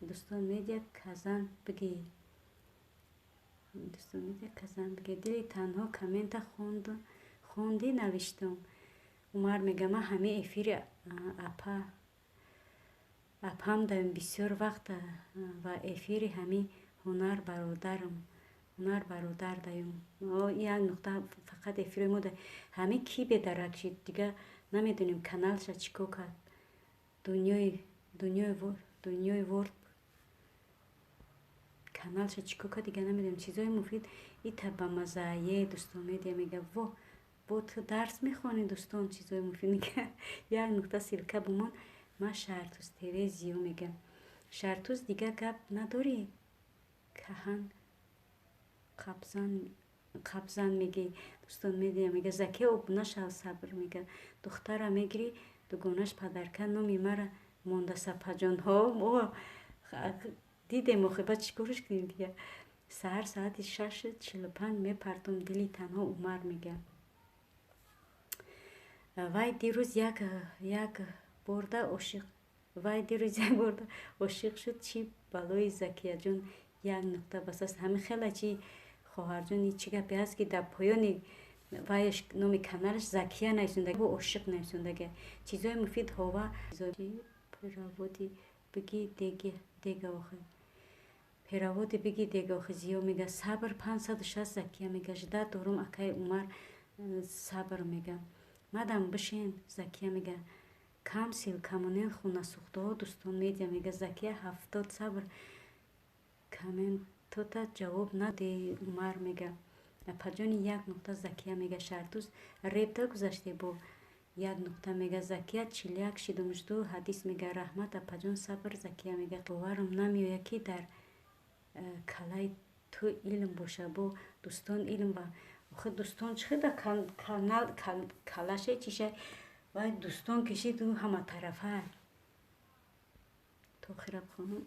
дӯстон медиа казан бигӣ, дӯстон медиа казан бигӣ. Дили танҳо коммента хондӣ, навиштум. Умар мега, ман ҳамаи эфири апа апам даем бисёр вақт ва эфири ҳамин ҳунар бародарам, ҳунар бародар даем. Як нуқта фақат эфири мо ҳамин. Кӣ бедарак шид, дига намедонем, каналша чӣ кор кард. Дунёи ворд каналша чӣ кор кард, дига намедонем. Чизои муфид ита ба маззае. Дӯстон медиа мега, во бо ту дарс мехонӣ, дӯстон, чизои муфид мега, як нуқта ссылка бумон. Ман Шаҳртуз ТВ. Зиё мега, Шаҳртуз, дига гап надорӣ, каҳан қабзан қабзан мегӣ. Дӯстон медиа мега, Закия, обуна шав. Сабр мега, духтара мегирӣ, дугонаш падарка, номи мара монда. Сапаҷонҳо дидем, охи ба чӣ корш кунем дига? Саҳар соати 6:45 мепартом. Дили танҳо. Умар мега, вай дирӯз як борда ошиқ, вай дирӯз як борда ошиқ шуд, чӣ балои. Закияҷон, як нуқта бас аст. Ҳамин хела чи, хоҳарҷон, чӣ гапе ҳаст, ки дар поёни вайш номи каналаш Закия нависонда, ошиқ нависондага. Чизои муфид ҳова переводи биги дега, охи переводи биги дега, охи. Зиё мега, сабр 560. Закия мега, ждать дорум, акаи Умар. Сабр мега, мадам бишин. Закия мега, кам ссылка монен, хунасӯхтаҳо. Дӯстон медиа мега, Закия 70. Сабр, комментота ҷавоб наде. Умар мега, апаҷони, як нуқта. Закия мега, Шаҳртуз, репта гузаште бо як нуқта мега. Закия, 41 шидум, жду ҳадис мега. Раҳмат, апаҷон. Сабр. Закия мега, боварам намеояд, ки дар калаи ту илм боша. Бо дӯстон илм ва Охи дӯстон чӣ хеда канал калаше чиша вай дӯстон кишид ӯ ҳаматарафа. Тохира хонум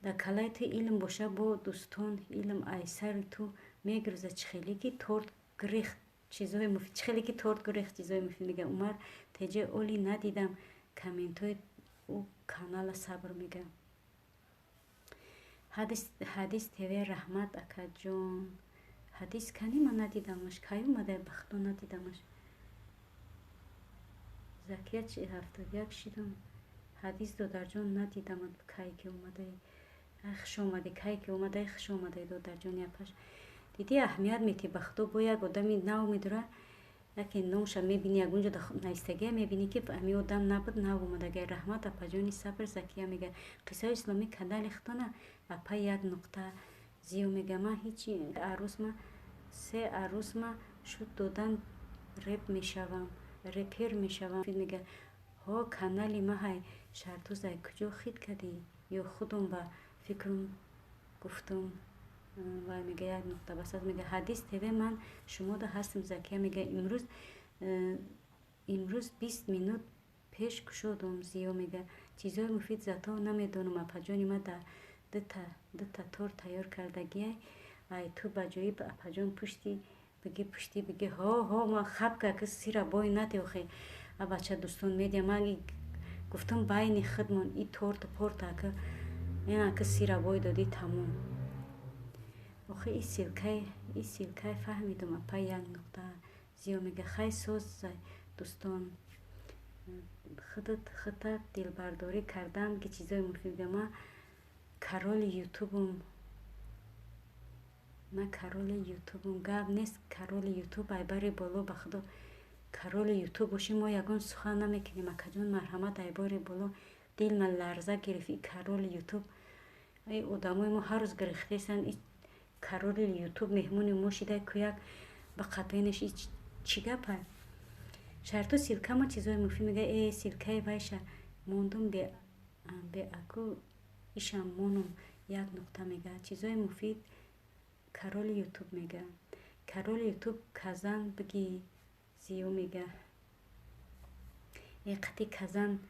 дар калаи ту илм боша бо дӯстон илм айсари ту мегирза чӣ хеле ки торт гирехт чизои муфид чӣ хеле ки торт гирехт чизои муфид мега. Умар теҷа оли надидам комментҳои ӯ канала сабр мега. Ҳадис ТВ раҳмат акаҷон. Ҳадис кани ман надидамаш, кай омада ба худо надидамаш. Закия чи 71 шидам. Ҳадис додарҷон надидамад кай ки омадаи. Ай хуш омадӣ, кай ки омадаи хуш омадаи додарҷони апаш. Дидӣ аҳамият метӣ ба худо бо як одами нав медура, яке номша мебинӣ ягонҷо наистагия мебинӣ ки ҳами одам набуд нав омадагай. Раҳмат апаҷони сабр Закия мега. Қиссаҳои исломӣ канали худона апа як нуқта зиё мега. Ман ҳичи арӯсма се арӯсма шуд додан реп мешавам репер мешавам мега. Ҳо канали маҳай шартӯз ай куҷо хит кардӣ ё худум ба фикрам гуфтум вай мега як нуқта бас аст мега. Ҳадис ТВ ман шумода ҳастам Закия мега. Имрӯз 20 минут пеш кушодум зиё мега. Чизои муфид зато намедонам апаҷони ма да дута торт тайёр кардагиай. Ай ту ба ҷои апаҷон пушти биги пушти биги ҳо ҳо ма хапка ки сира бой наде охе. А бача дӯстон медиа ман гуфтам байни худмон и торту порта ака ина ки сира бой додӣ тамом. Охи и ссылкай фаҳмидум апа як нуқта зиё мега. Хай соз дӯстон худат худта дилбардорӣ кардам ки чизои муфид мега. Ман короли ютубум ман короли ютубум гап нест короли ютуб айбари боло ба худо короли ютуб бошӣ мо ягон сухан намекунем акаҷон марҳамат айбори боло. Дилма ларза гирифт и короли ютуб. Ай одамои мо ҳар рӯз гирифтаистанд и короли ютуб меҳмони мо шида кӯяк ба қапенаш и чӣ гапа? Шарту ссылкама чизои муфид мега. Э ссылкаи вайша мондум беаку ишам монум як нуқта мега. Чизои муфид короли ютуб мега. Короли ютуб казан биги зиё мега. Э қати казан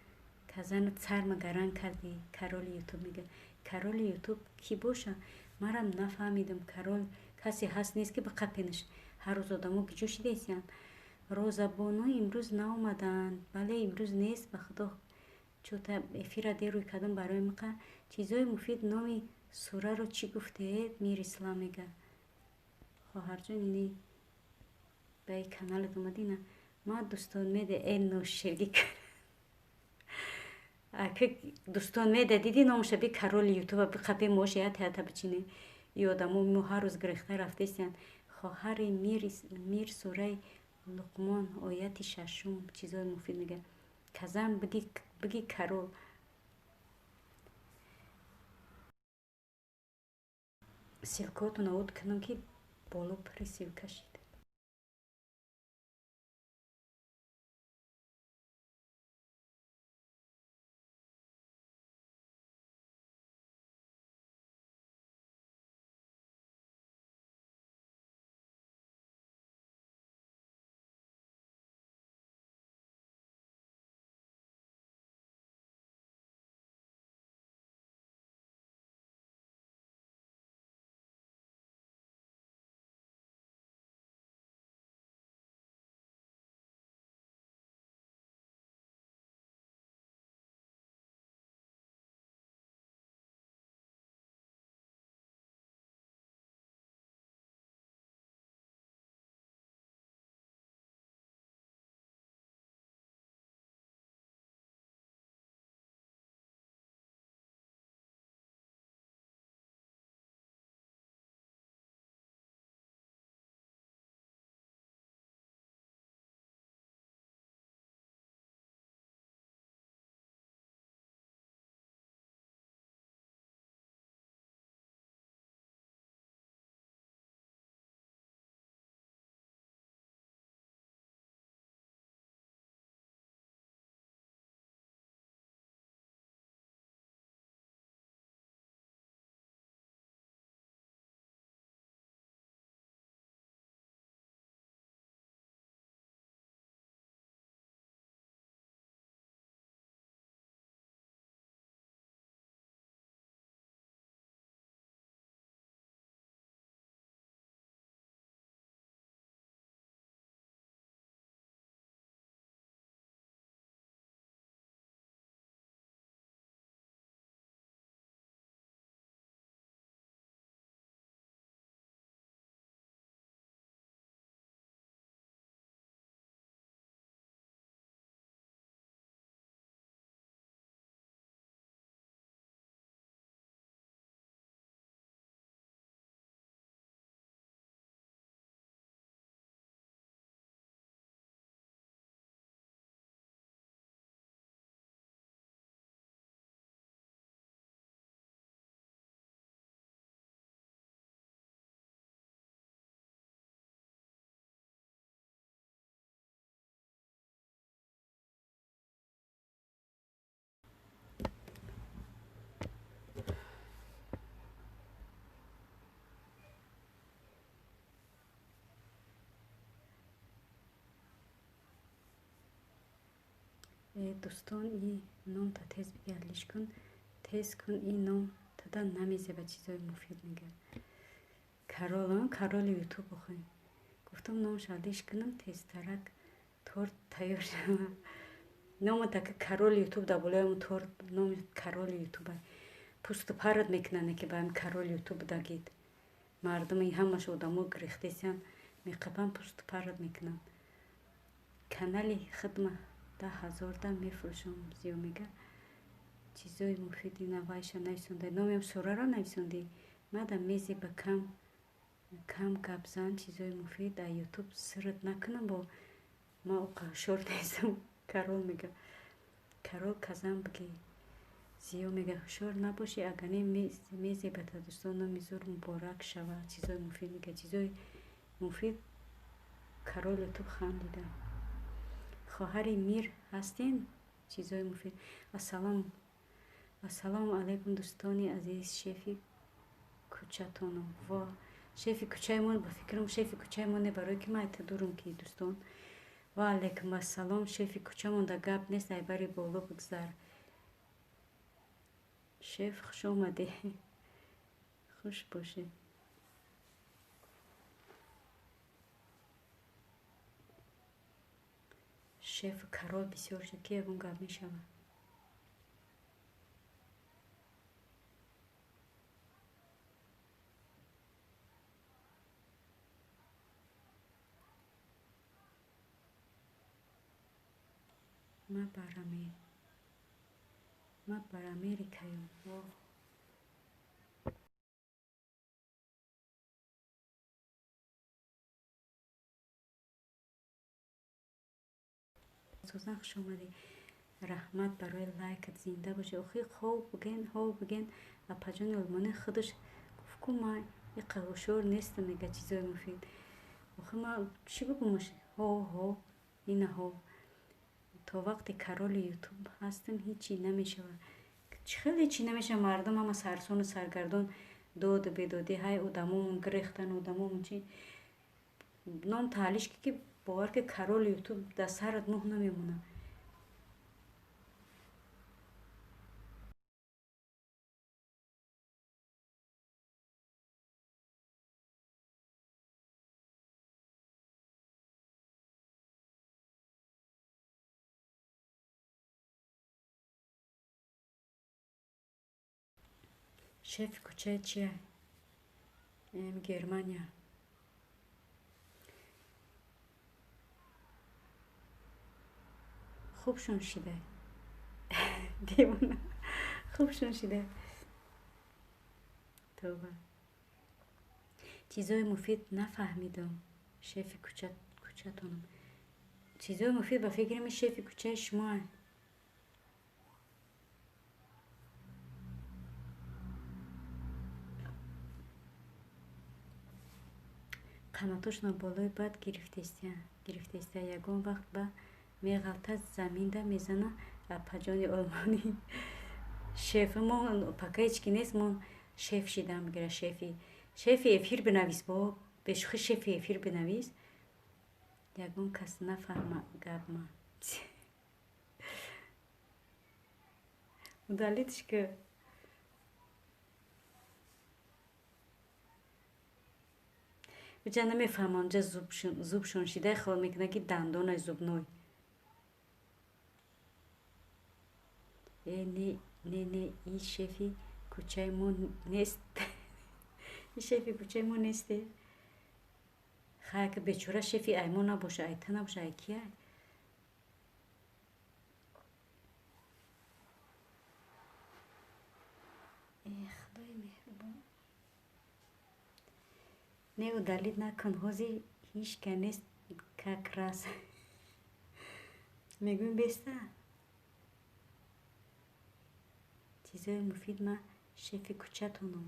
казану царма гаран кардӣ короли ютуб мега. Короли ютуб кӣ боша? Марам нафаҳмидам корол касе ҳаст нест ки ба қапенаш ҳар рӯз одамо куҷо шидаистанд. Розабоно имрӯз наомаданд. Бале имрӯз нест ба худо чӯта эфира дер рӯй кардам барои миқа. Чизои муфид номи сураро чӣ гуфтед? Мир Ислам мега. Хоҳарҷон ини ба и каналат омадӣ на? Ман дӯстон меде э ноширгӣ ака дӯстон меде дидӣ номуша би короли ютуба биқапе моша я теата бичине. И одамо мо ҳар рӯз гирехта рафтаистанд. Хоҳари мир сураи Луқмон ояти шашум чизои муфид мега. Казан биги корол. Ссылкаотон овод кунам ки боло пури ссылка шид. Дӯстон, и номта тез биги, алиш кун, тез кун, и ном тада намезеба, чизои муфид мега. Карол, кароли ютуб охӯ. Гуфтам, номаш алиш кунам, тезтарак торт тайёр шава. Нома така кароли ютуб дар болои торт, номи кароли ютуба. Пусту парат мекунанд, ки ба ҳами кароли ютуб дагид. Мардуми ҳамаш одамо гирехтесиян, меқапан, пусту парат мекунанд. Канали хидма 10 000 да мефурӯшам, зиё мега. Чизои муфиди навайша нависонда. Номиам сураро нависондӣ. Мада мезеба кам кам гапзан, чизои муфид дар ютуб сират накунам, бо ма оқа ҳушёр нестам. Карол мега. Карол казан биги. Зиё мега, ҳушёр набошӣ, агар не мезебата. Дӯстон, номи зур муборак шава, чизои муфид мега. Чизои муфид карол ютуб хандида. Хоҳари мир ҳастен? Чизои муфид. Ассалом, ассалому алайкум, дӯстони азиз, шефи кӯчатонам. Во, шефи кӯчаи мо, ба фикрам, шефи кӯчаи мо не, барое ки ман айта дурум ки, дӯстон. Ва алайкум ассалом, шефи кӯчамон да гап нест, айбари боло бигзар. Шеф, хуш омадӣ. Хуш бошед. Шефу карол бисёр шуд, ки ягон гап мешавад. Ма бар Америкаем. Во. Сузан, хуш омадӣ. Раҳмат барои лайкат, зинда бошӣ. Охи, хов буген, ҳов буген, апаҷони олмонӣ худаш гуфт ку, ма иқа ҳушёр нестам, мега, чизои муфид. Охи, ма чӣ бигӯмаш? Ҳо, ҳо, ина ҳо. То вақте кароли ютуб ҳастам, ҳечи намешавад. Чӣ хеле ҳечи намешавад? Мардум ҳама сарсону саргардон, доду бедодӣ, ҳай одамомон гирехтан, одамомон чи. Ном таҳлиш ки, бовар ки, кароли ютуб дар сарат мӯҳ намемонад. Шефи кӯчаи чия? Германия. Хубшон шида. Девона. Хубшон шида. Тавба. Чизои муфид нафаҳмидам. Шефи кӯчатонам. Чизои муфид, ба фикри ман, шефи кӯчаи шумо. Қанотошона болои бад гирифтестия, ягон вақт ба меғалта, заминда мезана, апаҷони олмонӣ. Шефи мо пока ҳеч ки нест, мо шеф шидан мегира, шефи эфир бинавис, бо бешухӣ, шефи эфир бинавис. Ягон кас нафаҳма гапма. Удалить ш ки. Уҷа намефаҳмам, унҷа зубшон шида, хиёл мекунад, ки дандонаш зубной. Э, не, не, не, и шефи кӯчаи мо нест. И шефи кӯчаи мо несте. Хай, ки бечора шефи ай мо набоша, ай та набоша, ай кия? Э, худои меҳрубон. Не, удалить накун, ҳозир ҳичка нест, как раз. Мегӯем беста. Чизои муфид, ма шефи кӯчатонам.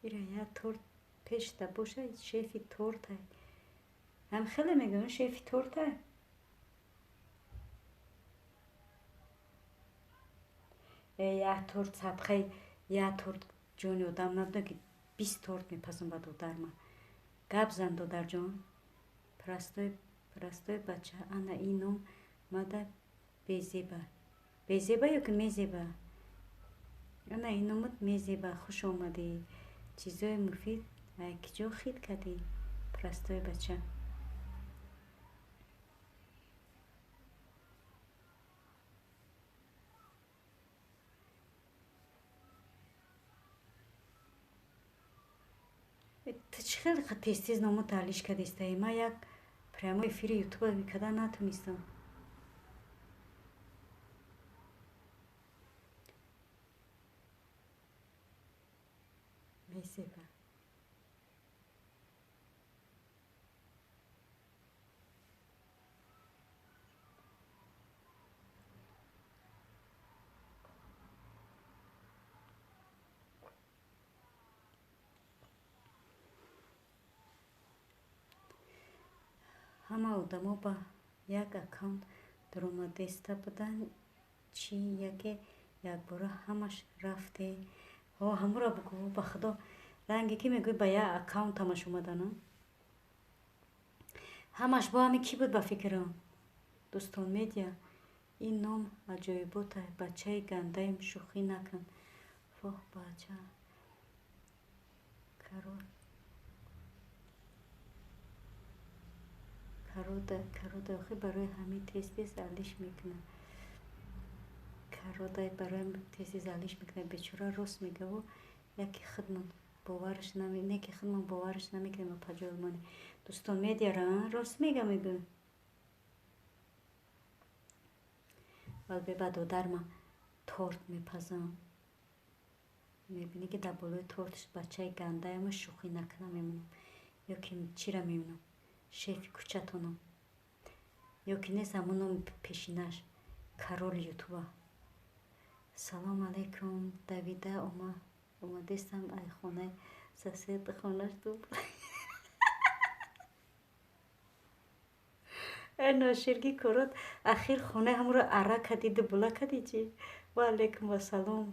Ира як торт пешта боша, шефи тортай. Ҳам хеле мегӯям, шефи торта. Як торт сабхаи, як торт ҷони одам набуда, ки 20 торт мепазам ба додарма. Гап зан, додарҷон. Простой, простой бача, ана ин ном мада безеба. Безеба ё ки мезеба? Ана ин номат мезеба, хуш омадӣ. Чизои муфид киҷо хит кардӣ? Простой бача. Ту чӣ хеле тез-тез номо таълиш кардистаи? Ман як прямой эфири ютуба карда натонистам. Мезеба. Ҳама одамо ба як аккаунт даромадеста буданд, чӣ яке якбора ҳамаш рафте? Ҳо, ҳамура бугӯ, ба худо, ранге ки мегӯй, ба як аккаунт ҳамаш омадана. Ҳамаш бо ҳами кӣ буд ба фикрам? Дӯстон медиа, ин ном аҷоибота, бачаи гандаем, шӯхӣ накун. Воҳ, бача. Карол. Карода, карода, охи барои ҳамин тез-тез алиш мекунад. Карода барои тез-тез алиш мекунад. Бечора рост мегаву, яке худмон бовараш наме, не ки худмон бовараш намекунем, апаҷойлмони. Дӯстон медиара, рост мега мегӯ. Вале ба додарма торт мепазам. Мебинӣ, ки дар болои торташ бачаи гандаемо, шӯхӣ накунам мемонам. Ё ки чира мемонам? Шефи кӯчатонам. Ё ки нест ҳамон номи пешинаш, король ютуба. Салом алейкум, давида омадестам ай хонаи сосед, хонаш дуб. Ай ноширги корот, ахир хонаи ҳамро ара кардӣ, дубула кардӣ чӣ? Ва алейкум ассалом.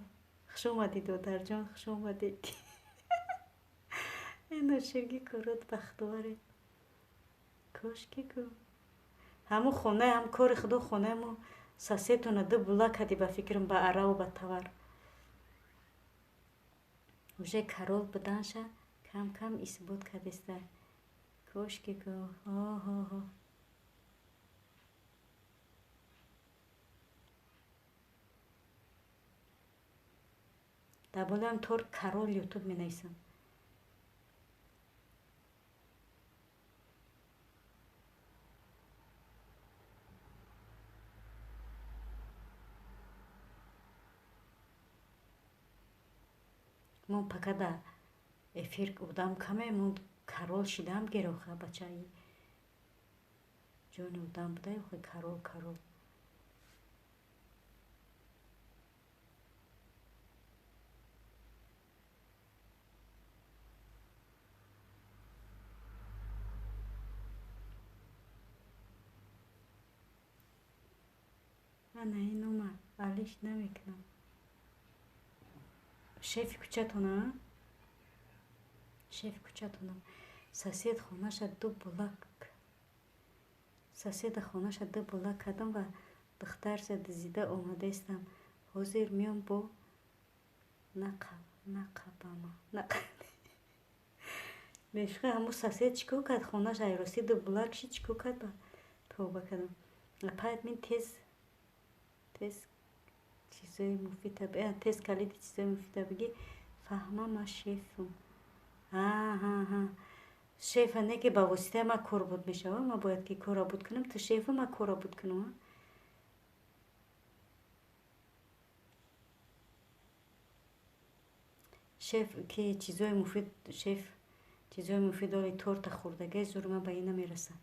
Хуш омадӣ, додарҷон, хуш омадӣ. Ай ноширги корот бахтоваре. Кошки гӯ. Ҳамун хонаи ҳам кори худо хонаи мо соседтона дубула кардӣ ба фикрам, ба араву ба тавар. Уже король буданша кам-кам исбот кардиста. Кошки гӯ. Ҳо-ҳо-ҳо. Дар болоям торт король ютуб менависам. Мо пока да эфир одам каме, мо король шидам героха, бачаи. Ҷони одам будай, охи король, король. Ана ин нома алиш намекунам. Шефи кӯчатона? Шефи кӯчатонам. Сосед хонаша ду булак. Соседа хонаша ду булак кардам ва духтарша дизида омадаистам. Ҳозир меом бо нақабама. Мешухе ҳамун сосед чӣ кор кард? Хонаша айросӣ ду булак шид, чӣ кор кард? Ба тавба кардам. Апаят мин тез тез чизои муфида, тез калиди чизои муфида бигӣ, фаҳмам, ман шефум. Ҳа-ҳа-ҳа. Шефа не ки ба воситаи ман кор буд мешава, ман бояд ки корро буд кунам, ту шефа, ман корро буд кунам. Шеф ки чизои муфид, шеф чизои муфид оли торта хӯрдагай, зур ман ба ин намерасам.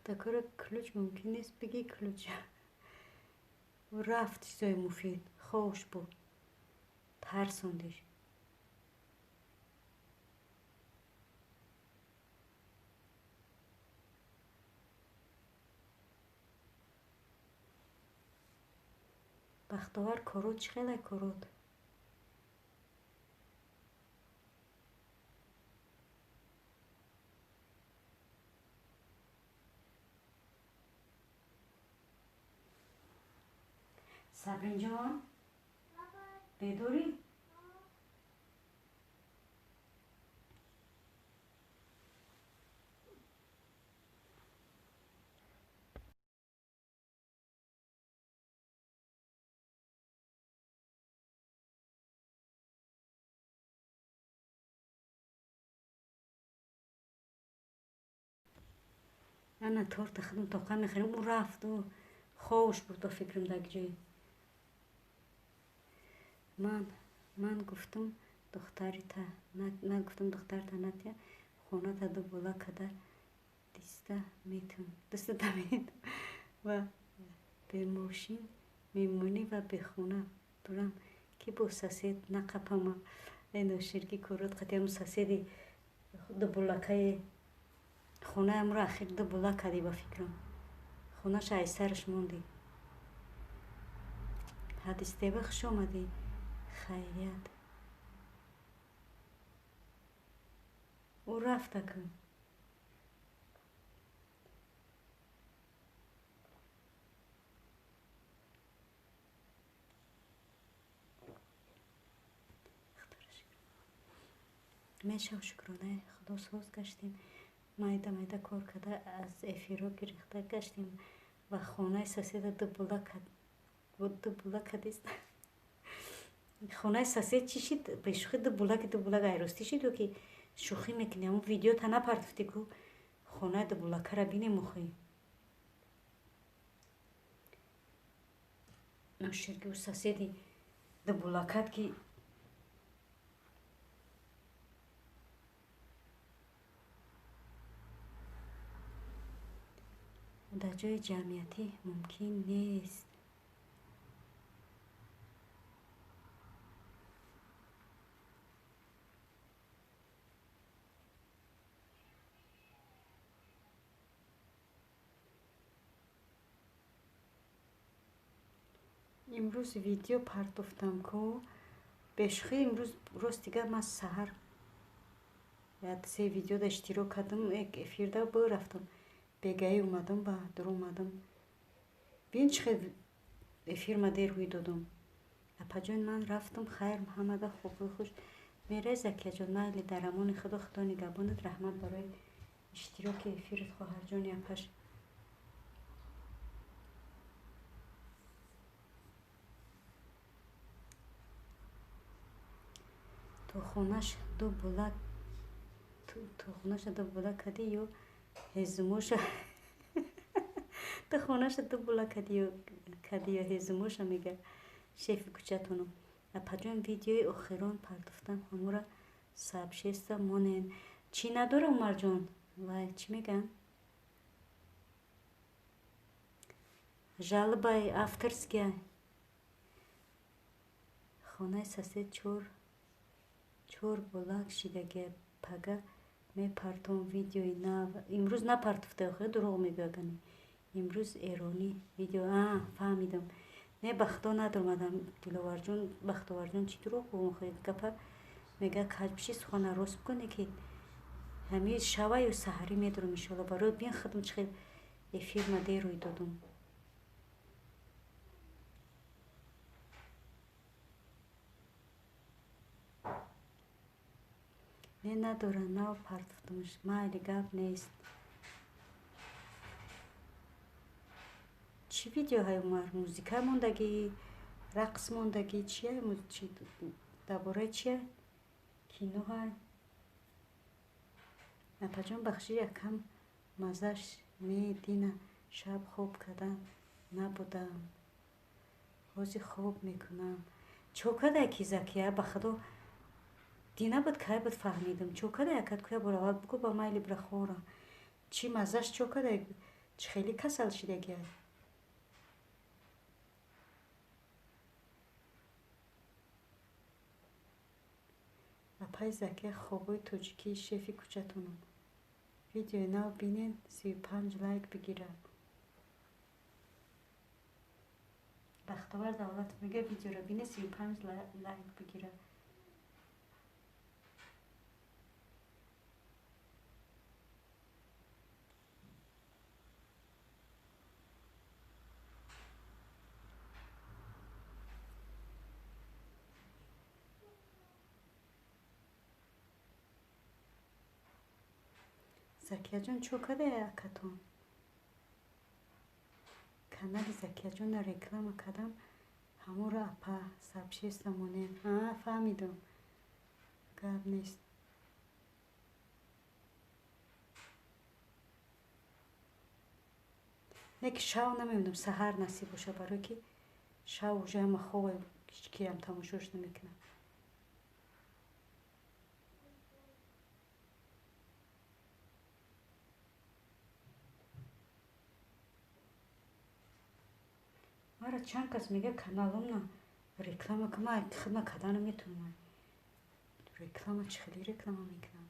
Духтакора ключ мумкин нест, бигӣ ключ. Рафт чизои муфид, хош буд. Тарсондиш. Бахтовар корот чӣ хеле корот? Сабринҷон, бедорӣ? Ана торта худам тоқа мехӯрем. Ӯ рафт, ӯ хош буд ба фикрам дар ҷой. Ман гуфтам духтарита, ман гуфтам духтарта натия, хоната ду бола када диста метун, диста метун ва бе мошин мемонӣ ва бехона бурам ки бо сосед нақапама. Ношир ки корот қатиам соседи ду болакаи хонаамро ахир ду бола кардӣ ба фикрам. Хонаша аз сараш мондӣ. Ҳадистеба, хуш омадӣ. Хайрият. Ӯ рафт акун. Мешав, шукронаи Худо, соз гаштем. Майда майда кор карда аз эфирҳо гирифта гаштем ва хонаи соседа ду була кадист. Хонаи сосед чӣ шид? Бешӯхӣ ду булаки ду булак айростӣ шид ё ки шӯхӣ мекунӣ? Ҳамон видеота напартофтӣ ку хонаи ду булакара бинем охӣ. Ношир ки ӯ соседи ду булакат ки дар ҷои ҷамъиятӣ мумкин нест. Имрӯз видео партофтам ку бешӯхӣ. Имрӯз рост дигар ман саҳар як се видеода иштирок кардам, як эфирда бурафтам. Бегаӣ омадам, ба дур омадам. Бин чӣ хел эфирма дер ҳуй додам. Апаҷон, ман рафтам, хайр, ҳамада хубу хуш. Мерай, Закияҷон, майли, дар амони Худо, Худо нигаҳбонат. Раҳмат барои иштироки эфират, хоҳарҷони апаш. То хонаш ду була, то хонаша ду була кадӣ ё ҳезумоша? То хонаша ду була кадӣ ё ҳезумоша, мега шефи кӯчатону. Апаҷон, видеои охирон партофтам, ҳамора сабшеста монен. Чӣ надора, Умарҷон? Вай, чӣ мегӯянд? Жалобаи авторския. Хонаи сосед чор булак шидагия. Пага мепартом видеои нав. Имрӯз напартофта охир, дурӯғ мегӯяд гани. Имрӯз эронӣ видео. А, фаҳмидам. Не, ба Худо надомадам, Диловарҷон, Бахтоварҷон, чӣ дурӯғ гӯм охир? Гапа мега каҷ биши, сухана рост бикуне ки ҳамин шава ё саҳарӣ медурам иншоалло. Барои бин худам чӣ хел эфирма дер рӯй додам. Не, надора, нав партофтамш. Майли, гап нест. Чӣ видеоҳай, Умар? Музика мондагӣ, рақс мондагӣ, чия? Дар бораи чия? Киноҳай? Апаҷон, бахши, якам маззаш не, дина шаб хоб карда набудам. Ҳозир хоб мекунам. Чо кардай ки, Закия? Ба Худо дина буд, кай буд, фаҳмидам. Чо кардай, акат куя бор аввал бугӯ, ба майли бира хора. Чӣ маззаш чо кардай? Чӣ хеле касал шидагиай? Апаи Закия, хобҳои тоҷикии шефи кӯчатонам. Видеои нав бинен, 35 лайк бигирад. Бахтовар Давлатов мега, видеоро бине, 35 лайк бигирад. Закияҷон, чо кардае акатон? Канали Закияҷонро реклама кардам, ҳамонро апа сообщество монем. А, фаҳмидам. Гап нест. Не ки шав намемонам, саҳар насиб боша, барое ки шав уже ҳама хова, ҳеҷ киам тамошош намекунад. Мара чанд кас мега, каналомна реклама кун, ман хидмат карда наметавонам. Реклама чӣ хеле реклама мекунам?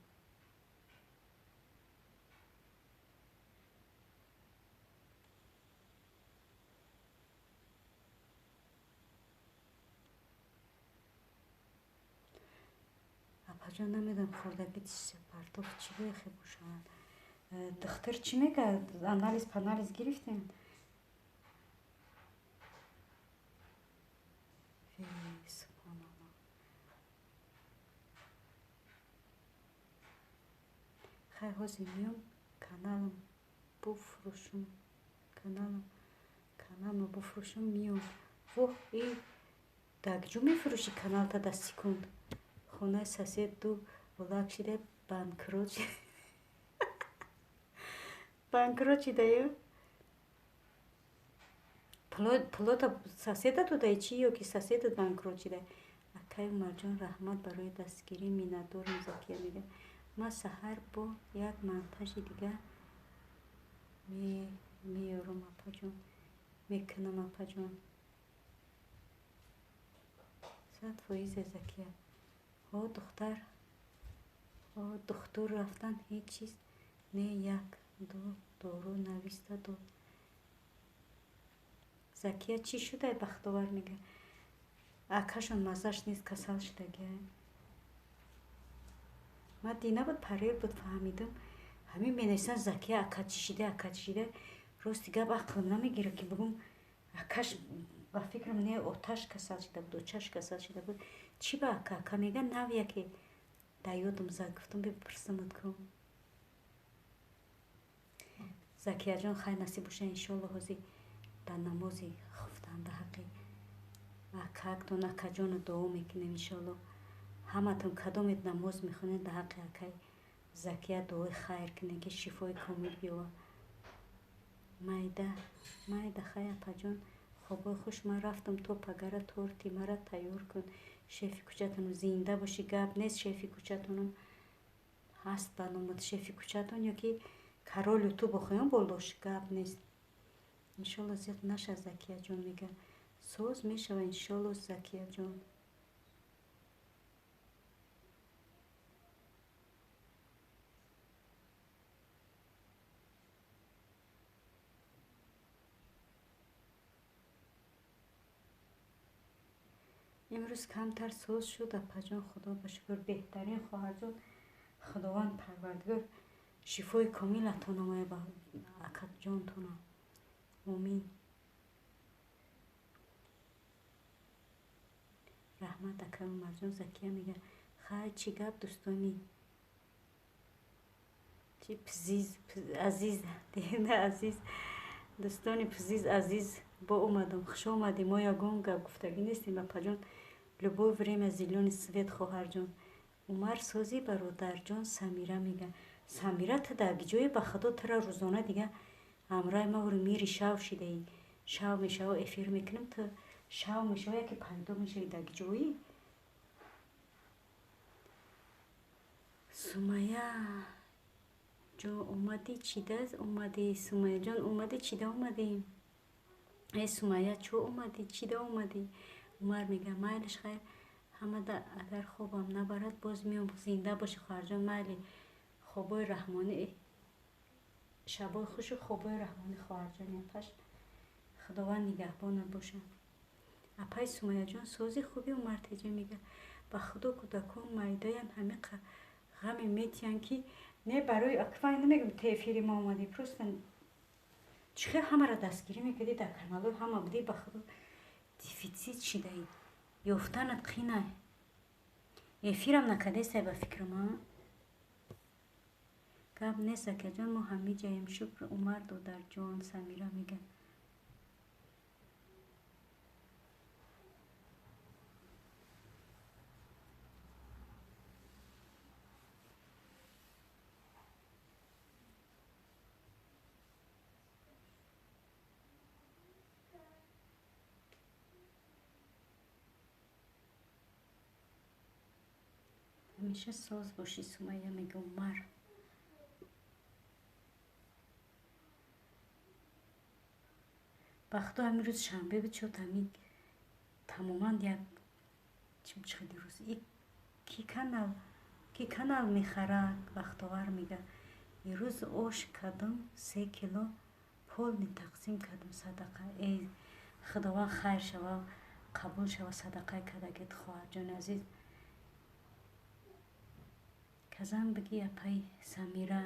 Апаҷон, намедонам, хӯрдагӣ партоф чӣ бехе бошад. Духтур чӣ мега? Анализ панализ гирифтем? Субҳоналлоҳ. Хай, ҳозир меом, каналам буфрӯшум, каналам буфрӯшум, меом. Воҳ, и дагҷӯ мефурӯшӣ каналта да секунд? Хонаи сосед ду булак шида, банкрот банкрот шидаю. Пулота соседа додаи чӣ ё ки соседат банкрот шида? Акай Умарҷон, раҳмат барои дастгирӣ, миннатдорам. Закия мега, ман саҳар бо як монтажи дига меёрам, апаҷон, мекунам, апаҷон. 100%, Закия. Ҳо, духтар, ҳо, духтур рафтан, ҳеҷ чиз не, як ду дору нависта дод. Закия, чӣ шудай? Бахтовар мега, акашон маззаш нест, касал шудагиай. Ман дина буд, парер буд, фаҳмидам. Ҳамин менависанд, Закия ака чӣ шида, ака чӣ шида. Рости гап, ақлам намегирад, ки бигӯм акаш. Ба фикрам, не, оташ касал шида буд, очаш касал шида буд. Чӣ ба ака ака мега, нав яке дар ёдам зад, гуфтам, бипурсамад ку. Закияҷон, хайр, насиб боша, иншоалло, ҳозир дар намози хуфтанда ҳаққи акактон, акаҷону дуо мекунем, иншоалло. Ҳаматон, кадомет намоз мехонед, дар ҳаққи акай Закия дуои хайр кунед, ки шифои комил биёвад. Майда майда. Хай, апаҷон, хобҳои хуш, ман рафтам, то пагара торти мара тайёр кун, шефи кӯчатону. Зинда бошӣ, гап нест. Шефи кӯчатонум ҳаст ба номат, шефи кӯчатон ё ки король ютуб охоён болош, гап нест. Иншолло, зиқ наша. Закияҷон мега, соз мешава, иншолло, Закияҷон. Имрӯз камтар соз шуд, апаҷон, худо ба шукр. Беҳтарин, хоҳарҷон, Худованд Парвардигор шифои комил ато намояд ба акаҷонтона, омин. Раҳмат, акай Умарҷон. Закия мега, хай, чӣ гап, дӯстони чи пзиз азиз, азиз, дӯстони пзиз азиз, бо омадам, хуш омадем. Мо ягон гап гуфтагӣ нестем, апаҷон, любое время зелёный свет, хоҳарҷон. Умар, созӣ, бародарҷон? Самира мега, Самира, ту дар ҷое? Ба худо, тура рӯзона дига ҳамроҳи ма мири, шав шидаӣ. Шав мешава, эфир мекунем, ту шав мешава, яке пайдо мешавӣ. Дар ҷоӣ? Сумая Ҷон, омадӣ, чида омадӣ? Сумайяҷон, омадӣ, чида омадӣ? Э, Сумайя, чо омадӣ, чида омадӣ? Умар мега, майлиш, хайр, ҳамада агар хобам набарад, боз меом. Зинда бошӣ, хоҳарҷон, майли, хобои раҳмонӣ, шабои хушу хобои раҳмонӣ, хоҳарҷони апаш, Худованд нигаҳбонат бошад. Апай Сумайяҷон, сози хуби? Умар теҷа мега, ба Худо, кӯдакон майдаян, ҳамиқа ғаме метиҳанд, ки не, барои аквай намегӯм, те эфири ма омадӣ, просто чӣ хел ҳамаро дастгирӣ мекардӣ, дар каналҳои ҳама будӣ, ба Худо, дефитсит шидаи, ёфтанат қинай. Эфирам накардесай, ба фикрам, а? Гап нест, акаҷон, мо ҳамиҷаем, шукр. Умар додарҷон, Самира мега. Ҳамеша соз бошӣ, Сумайя, мега Умар. Ба Худо, ҳамин рӯз шанбе буд, шуд ҳамин тамоман як чхели рӯз. Ки канал мехарад? Бахтовар мега, ирӯз ош кардам, 3 кило полный тақсим кардам, садақа. Эй, Худованд хайр шава, қабул шава садақаи кардагит, хоҳарҷони азиз. Казан бигӣ, апай Самира.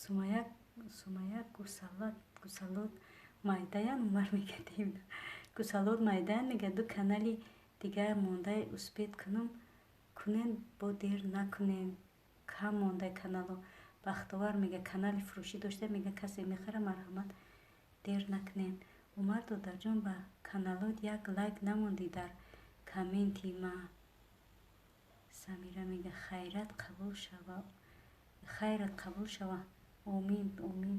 Сумая, Сумая, гусалот майдаян? Умар мега, гусалот майдаян, мега. Ду канали дигар мондай, успеть кунам, кунен, бо дер накунен, кам мондай канало. Бахтовар мега, канали фурӯшӣ дошта, мега, касе мехара, марҳамат, дер накунен. Умар додарҷон, ба каналот як лайк намондӣ дар комменти ма. Самира мега, хайрат қабул шава, хайрат қабул шава, омин, омин.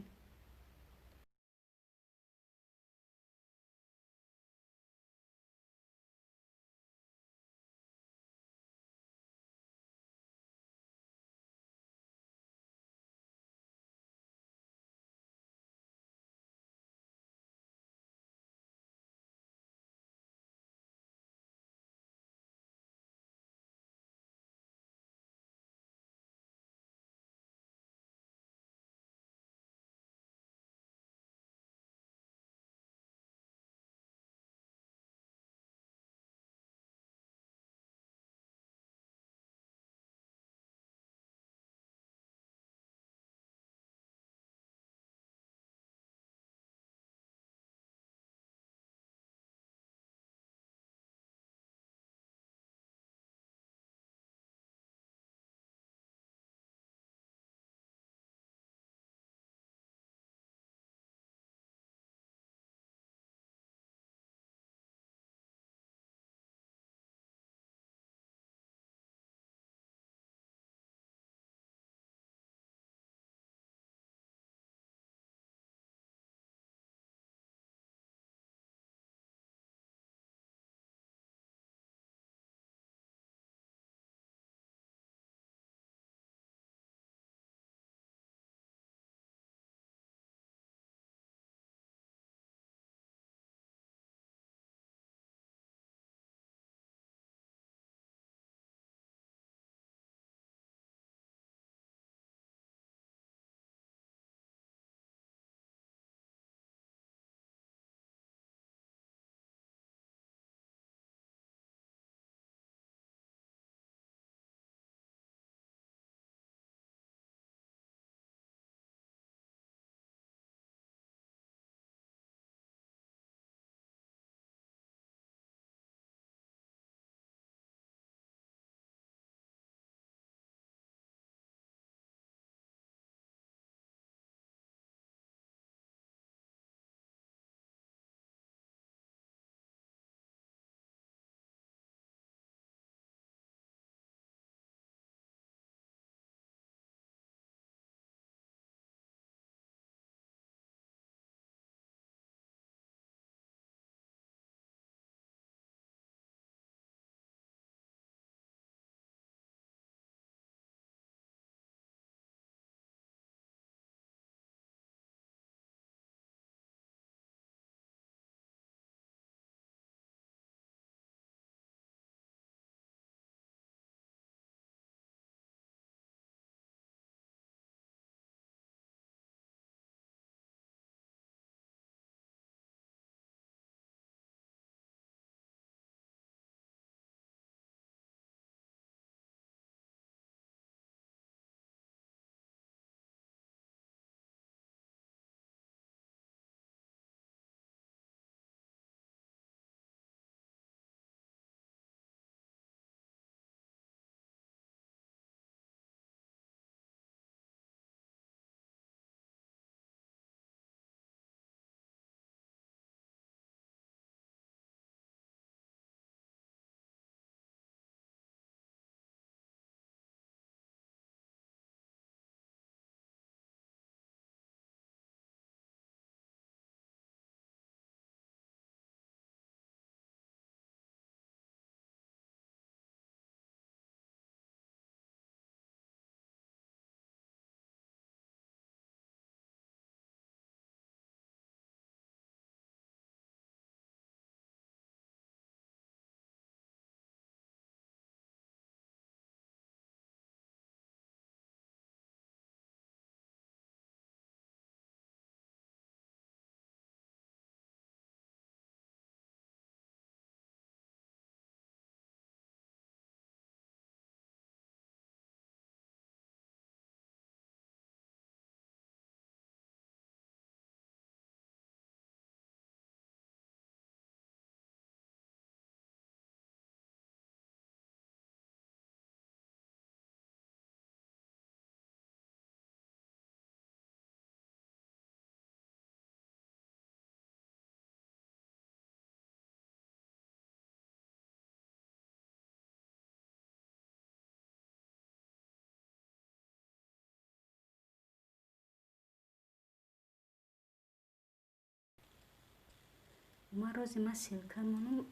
Умар, рози ма ссылка монум.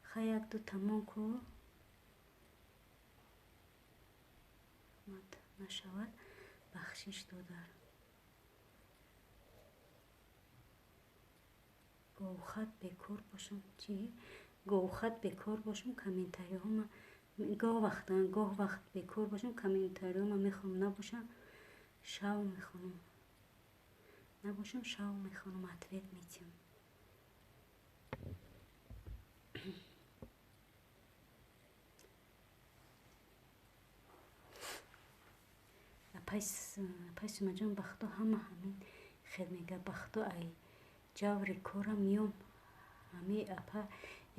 Хай, як ду тамом ку нашавад. Бахшиш, додар. Говхат бекор бошам, чи говхат бекор бошам, комментариҳома гоҳ вақт, гоҳ вақт бекор бошам, комментариҳома мехонам, набошам, шав мехонам, набошам, шав мехонам, ответ метиҳам. Апай Сумаҷон, ба Худо, ҳама ҳамин хел мега. Ба Худо, ай ҷаври корам миём, ҳами апа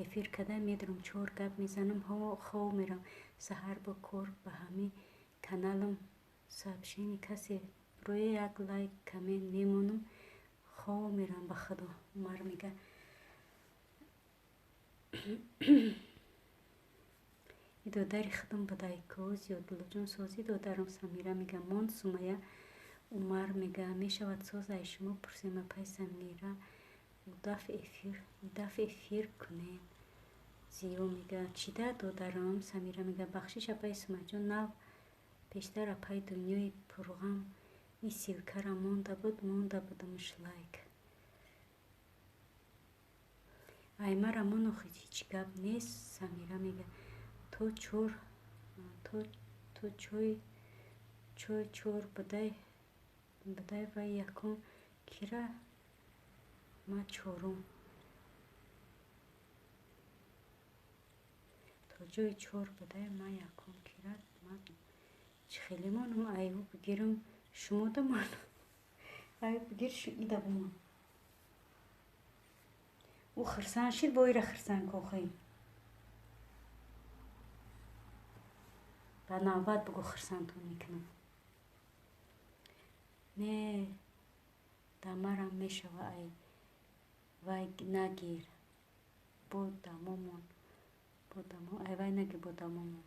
эфир када медурам, чор гап мезанам, хов мерам. Саҳар бо кор, ба ҳами каналам сообщение касе рӯи як лайк, коммент мемонам, хов мерам, ба Худо. Умар мега, и додари худам бадайко. Зиёдуллоҷон, созӣ, додарам. Самира мега, монд. Сумая Умар мега, мешавад, соз, ай шумо пурсем, апай Самира, удаф эфир кунед. Зиё мега, чида, додарам? Самира мега, бахшиш, апай Сумаҷон, нав пештар апай дунёи пурғам и ссылкара монда буд, монда будамш лайк. Аймара мон, охи ҳеҷ гап нест. Самира мега, то чор, то чой чой чор будай будай вай якум кира, ма чорум. То ҷои чор будай, ма якум кира, ма чӣ хеле монум? Айву бигирам, шумо да монам, айву бигир, ида бумон. Ӯ хирсан шид, бо ира хирсан кохӣ. Ба навбат бугӯ, хирсантон мекунам. Не, дамарам мешава, ай вай нагир, бо дамомон, бо дамо, ай вай нагир, бо дамомон.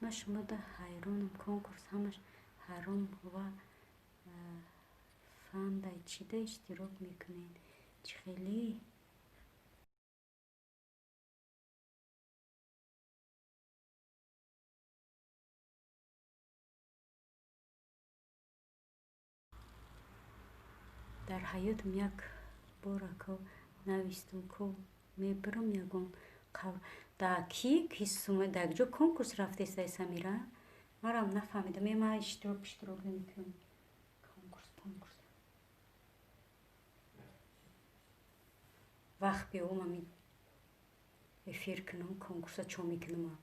Ман шумода ҳайронам, конкурс ҳамаш ҳаром ва фандай, чида иштирок мекунед? Чӣ хеле? Дар ҳаётам як бор, ако, навистум ку, мебирам ягон. Да ки ки дар ҷо конкурс рафтестай, Самира? Марам нафаҳмидам. Е, ман иштирок намекунам, конкурс понкурс. Вақт биём, ами эфир кунам, конкурса чо мекунам?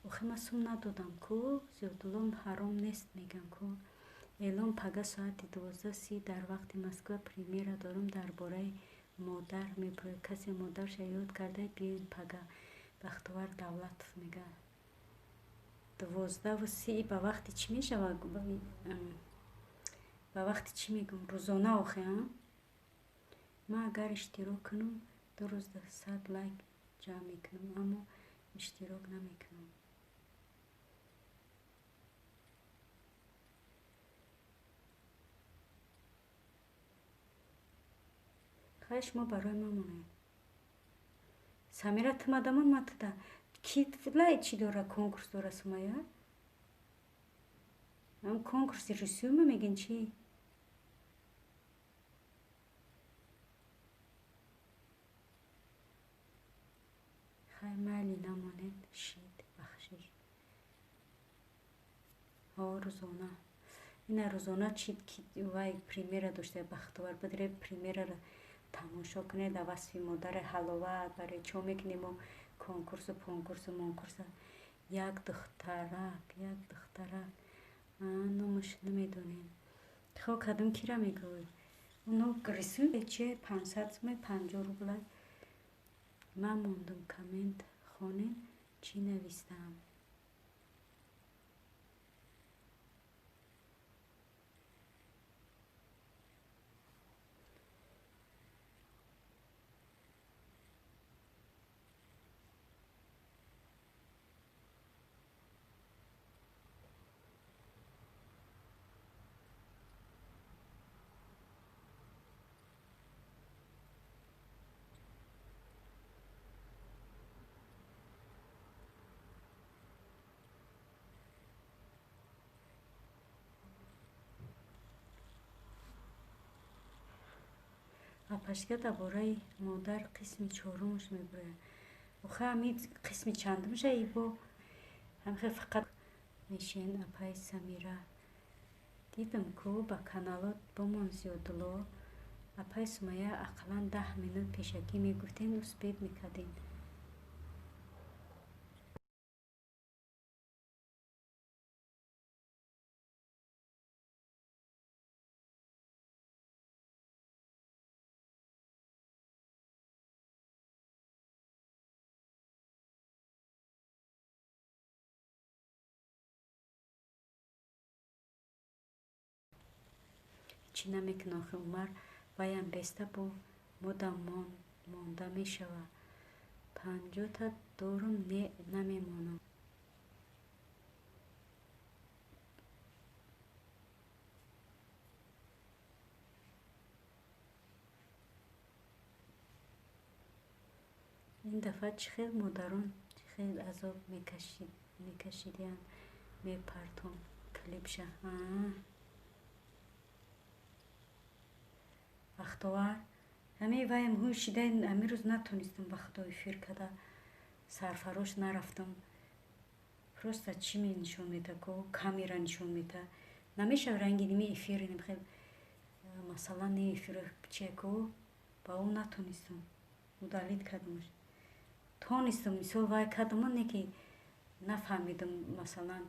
Охи, ман сум надодам ку, Зиёдулло, ҳаром нест мегам ку. Эълон: пага соати 12:30 дар вақти Москва премьера дорам, дар бораи модар мебирояд. Касе модарша ёд карда, биёед пага. Бахтовар Давлатов мега, 12:30 ба вақти чӣ мешавад? Ба вақти чӣ мегӯм, рӯзона охи? А ман агар иштирок кунам, 2 рӯзда 100 лайк ҷамъ мекунам, аммо иштирок намекунам. Хай, шумо барои ман монед. Самира, тумадамон, ма туда ки лай чӣ дора, конкурс дора, Сумая? Ам конкурси русиюма мегин, чӣ? Хай, майли, намонед, шид, бахшиш. Ҳо, рӯзона, ина рӯзона чи вай премьера дошта. Бахтовар, бидре премьерара тамошо кунед, дар васфи модари ҳаловат. Барои чо мекунем конкурсу понкурсу монкурса? Як духтарак, як духтарак, номаш намедонем. Интихоб кардам, кира мегӯй? Оно рисуем че 500 сумай, 50 рубла. Ман мондум, коммент хонем, чӣ навистам. Апашка дар бораи модар қисми чорумаш мебурад. Охи ҳами қисми чандумша ибо ҳамхел фақат мешен апаи Самира. Дидам, ку ба каналот бомон зиёдулло. Апаи Сумая, ақаллан 10 минут пешакӣ мегуфтем, успеть мекардем. Чӣ намекунам, охи Умар ваям беста бо модам монда мешава. 50-та дорум, не намемонам. Ин дафъа чӣ хел модарон чӣ хел азоб мекашидиянд, мепартом клипша. Бахтовар, ҳамаи ваям ҳуй шида, ҳамин рӯз натонистам ба худо эфир када, сарфарош нарафтам. Просто чӣ нишон мета, ко камера нишон мета. Намешава ранги ними эфир хел, масалан, не эфир чия ко ба ӯ натонистам. Удалить кардамаш. Тонистам, мисол вай кардам, не ки нафаҳмидам, масалан,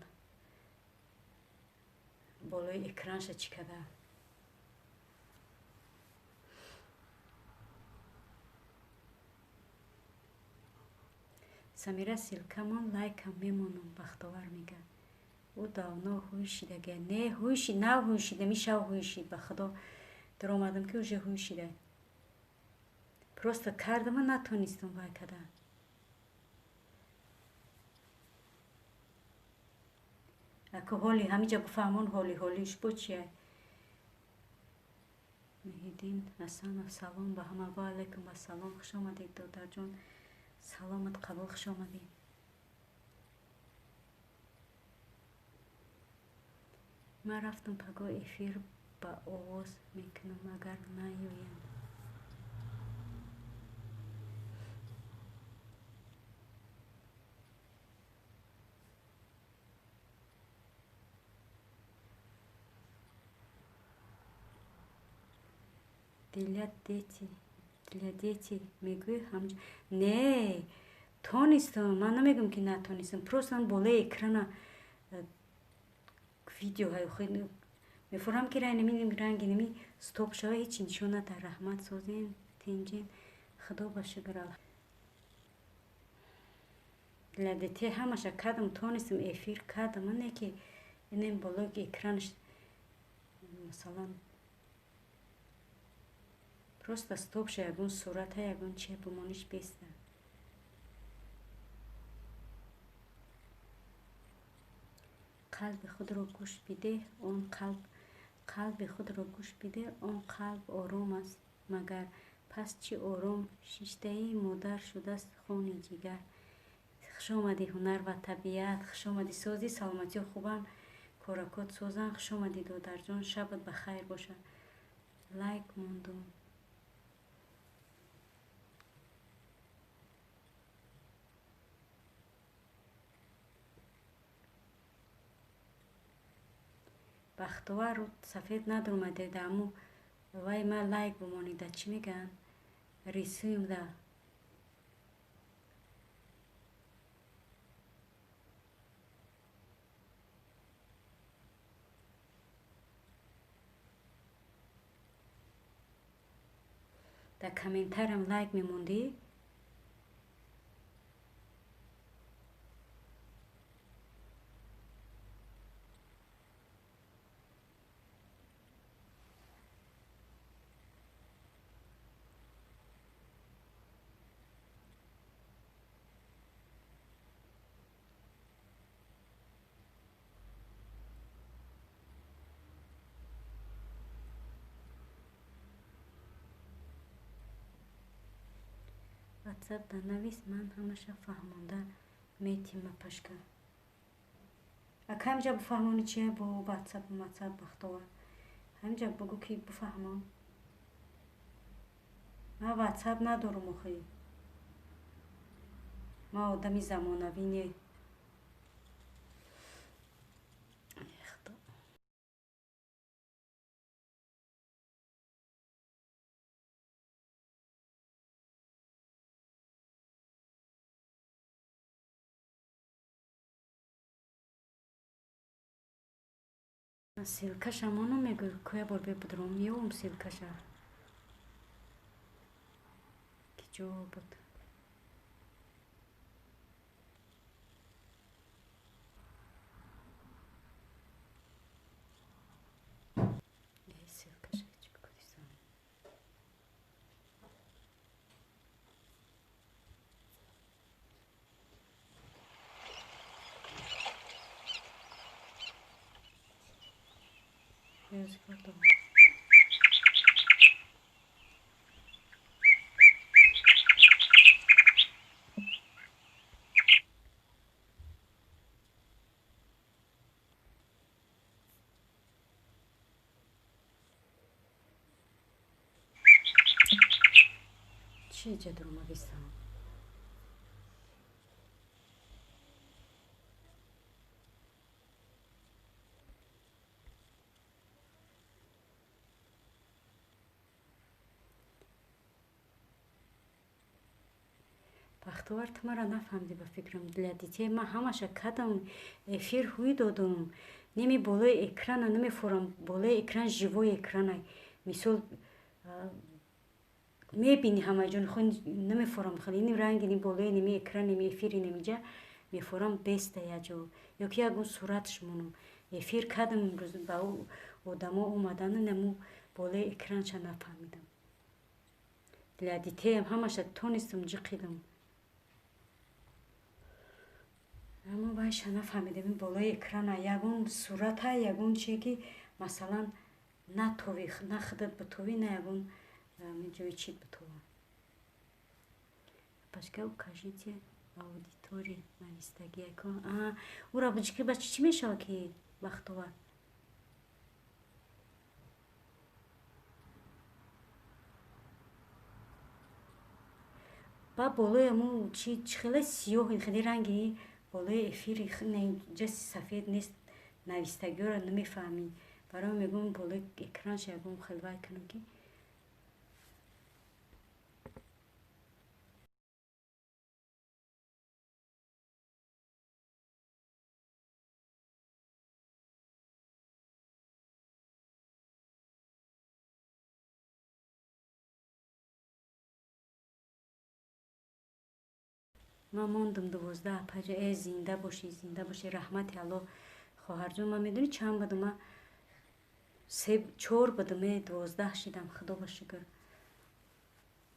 болои экранша чӣ када. Самира, ссылкамон лайкам мемонам, Бахтовар мега. Ӯ давно ҳуй шидага. Не, ҳуй шид, нав ҳуй шида, мишав ҳуй шид, ба худо. Даромадам ки уже ҳуй шида. Просто кардама натонистам вай када. Ако ҳоли ҳамиҷа бифаҳмон, ҳоли ҳолиш бо чия? Меҳиддин Ҳасанов, салом ба ҳама. Ва алайкум ассалом. Хуш омадед, додарҷон. Саломат қабул, хуш омадед. Ман рафтам, пагоҳ эфир ба овоз мекунам, агар наёянд. Для дети, для дети мегӯӣ ҳамҷ. Не, тонистам, ман намегӯям ки натонистам. Просто ман болои экрана видеоҳои худ мефурам, ки ранги ними стоп шава, ҳеҷ нишон надад. Раҳмат, созем, тинҷен, худо ба шукр. Для детей ҳамаша кардам, тонистам, эфир кардам, не ки инем болои экранаш, масалан, просто стоп ша, ягон сурата, ягон чия бимониш беста. Қалби худро гӯш бидеҳ, он қалб, қалби худро гӯш бидеҳ, он қалб ором аст, магар пас чӣ ором шиштаи модар шудааст хони ҷигар. Хуш омадӣ, ҳунар ва табиат, хуш омадӣ, сози, саломатиё хубам, коракот созан, хуш омадӣ, додарҷон, шабат ба хайр бошад. Лайк мондум. Бахтовар, сафед надромаде, даму вай ма лайк бимонида, чӣ мегӯянд? Рисуем да. Дар комментариям лайк мемондӣ. Ватсап да навис, ман ҳамаша фаҳмонда метима пашка. Ака ҳамҷа буфаҳмони чия бо ватсап ватсап Бахтовар. Ҳамҷа бугӯ ки буфаҳмон. Ман ватсап надорум охи. Ман одами замонавӣ не. Ссылкаша моно мегӯ, кӯя бор бебудром, меёвум ссылкаша. Ки ҷо буд? Ссылкаша чӣ бикунисам? Чӣ ҷа дуромадистам? Бахтовар, ту маро нафаҳмидӣ ба фикрам. Для детей ман ҳамаша кадам, эфир ҳуй додум. Неми болои экрана намефорам, болои экран живой экрана. Мисол мебини ҳамаҷон, хо намефорам хеле. Ини ранги ни болои неми экран неми эфири немиҷа мефорам беста яҷо. Ё ки ягон суратш монум. Эфир кадам имрӯз ба одамо омадану наму болои экранша нафаҳмидам. Для детеям ҳамаша тонистам ҷиқидам. Аммо вайша нафаҳмидам, ин болои экрана ягон сурата, ягон чие ки масалан на тови, на худат битовӣ, на ягон ҷои чит битова. Пашка укажите аудитория навистагия ко. Ура буҷики ба чӣ мешава ки Бахтовар? Ба болои аму чи хеле сиёҳ, хеле ранги болои эфири ҷа сафед нест, навистагиҳоро намефаҳмӣ. Барои мегӯям болои экранша ягон хел вай кунам ки ман мондум 12 апаҷа. Э, зинда бошӣ, зинда бошӣ, раҳмати Аллоҳ, хоҳарҷон. Ман медонӣ чанд будум? Ман се чор будум, э, 12 шидам, худо ба шукр.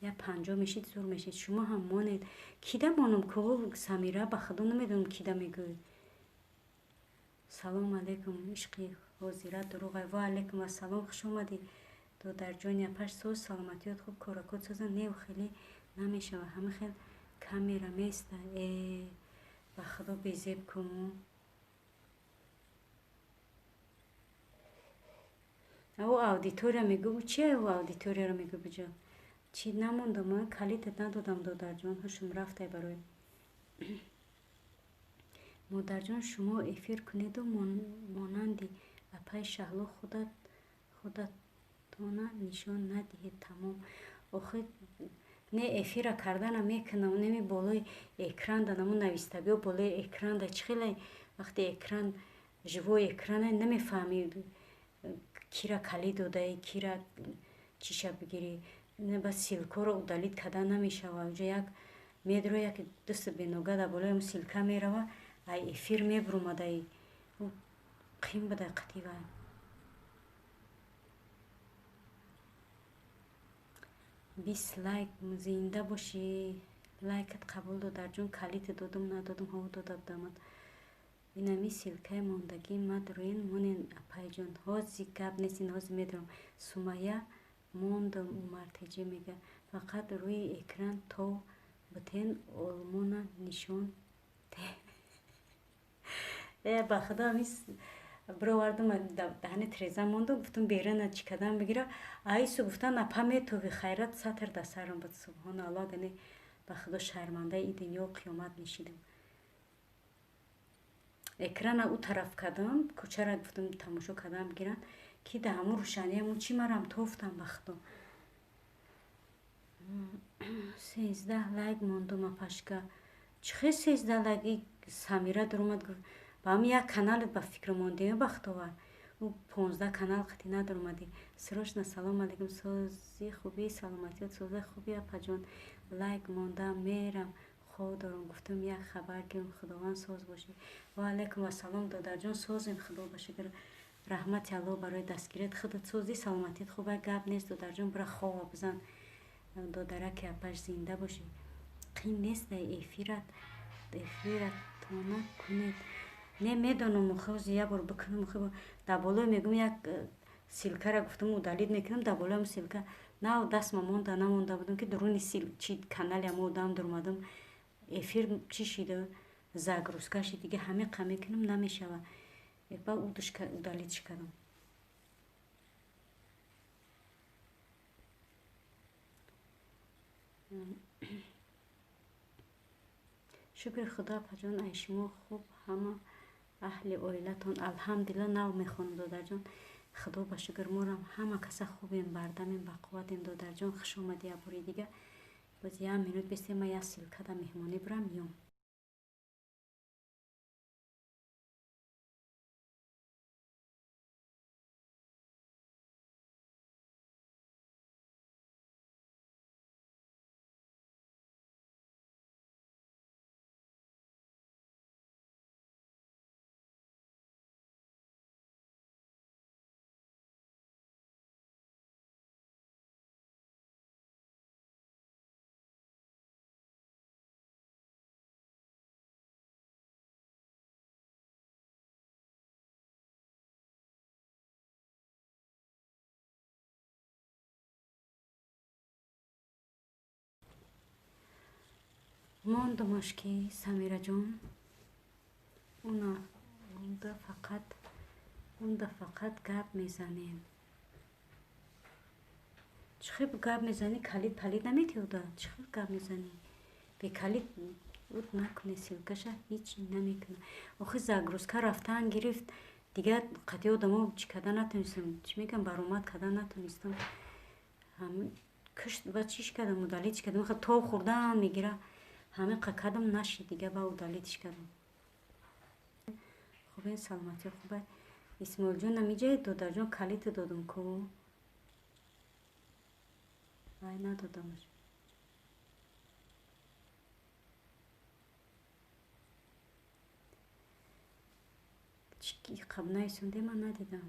Я 50 мешид, зур мешид. Шумо ҳам монед. Кида монум ко Самира, ба худо намедонам кида мегӯй. Салом алейкум, ишқи ҳозира дурӯғай. Ва алейкум ассалом, хуш омадӣ, додарҷони апаш. Соз, саломатиёт хуб, коракот соза? Не, хеле намешава, ҳама хел камера места. Э, ба худо безеб кун. Ӯ аудитория мегӯ, чия ӯ аудиторияро мегӯ биҷо? Чӣ намондам, ман калитат надодам, додарҷон, ҳушум рафтай барои. Модарҷон, шумо эфир кунеду монанди апаи Шаҳло худатона нишон надиҳед, тамом. Охи не, эфира кардана мекунам, неми болои экранда наму навистагиҳо болои экранда чӣ хеле вақте экран живой экрана намефаҳмӣ кира калид додаи, кира чиша бигирӣ. Ба ссылкаро удалить карда намешава. Уҷа як медро як дусту бенога дар болои ссылка мерава, ай эфир мебурумадай. Қим бадай қатӣ вай. 20 лайк, зинда бошӣ. Лайкат қабул, додарҷон. Калити додум, надодум, ҳаво дода будамад. Инами ссылкаи мондагӣ мадроен монен, апайҷон. Ҳози гап нест, ин ҳози медорам. Сумая мондам, Умартеҷӣ мега. Фақат рӯи экран тов бутен, олмона нишон те. Э, ба худо, ҳамис бировардум, даҳани треза мондум, гуфтум берана чӣ кадан бигира. Айсу гуфтан апа метови, хайрат сатр дар сарам буд. Субҳоналлоҳ, гане ба худо шармандаи и дунё қиёмат мешидам. Экрана ӯ тараф кардам, кӯчара гуфтум тамошо кардан бигиранд, ки дар ҳамун рӯшаниамун чӣ марам тофтам, ба худо. 13 лайк мондум, апашка. Чӣ хел 13 лайк? Самира дуромад, гуфт ба ҳамин як каналет ба фикр мондем, бахтовар. Ӯ 15 канал қатӣ надуромадӣ. Срочно. Салом алейкум, сози, хубӣ, саломатият, соза, хубӣ, апаҷон. Лайк мондам, мерам, хоб дорам, гуфтам як хабар гирам. Худованд соз бошӣ. Ва алайкум ассалом, додарҷон, созем, худо ба шукр. Раҳмати Аллоҳ барои дастгирият. Худат созӣ, саломатият хуба, гап нест, додарҷон, бира хова бизан. Додараки апаш, зинда бошӣ. Қин нест дар эфират, эфиратона кунед. Не, медонам, хози як бор бикунам. Дар болои мегӯм як ссылкара гуфтам удалить мекунам, дар болоям ссылка нав дастма монда намонда будам, ки дуруни чи канали ама одам дуромадам, эфир чӣ шида, загрузка шид, дига ҳамиқа мекунам, намешава. Ба удалитьш кардам. Шукри худо, апаҷон, ай шумо хуб, ҳама аҳли оилатон? Алҳамдулилла, нав мехонам, додарҷон. Худо ба шукр, морам ҳама каса хубем, бардамем, бақувватем. Додарҷон, хуш омадӣ як бори дига. Боз як минут бистем, ман як ссылка да меҳмонӣ бирам, меём. Мондумаш ки, Самираҷон, унда фақат гап мезанем. Чӣ хел гап мезанӣ? Калид палид наметиёда? Чӣ хел гап мезанӣ? Бе калид уд накуне, ссылкаша ҳеҷ намекуна. Охи загрузка рафтан гирифт, дигар қатъи одамо чӣ карда натонистам, чӣ мегӯям, баромад карда натонистам. Кишт ба чиш кардам, удалитьш кардам. То хӯрдан мегира, ҳамиқа кардам, нашид, дига ба удалитьш кардам. Хубен, саломатӣ хуба. Исмоилҷон намиҷаед, додарҷон? Калита додум ку, вай надодамаш. Қабнаисонде, ман надидам.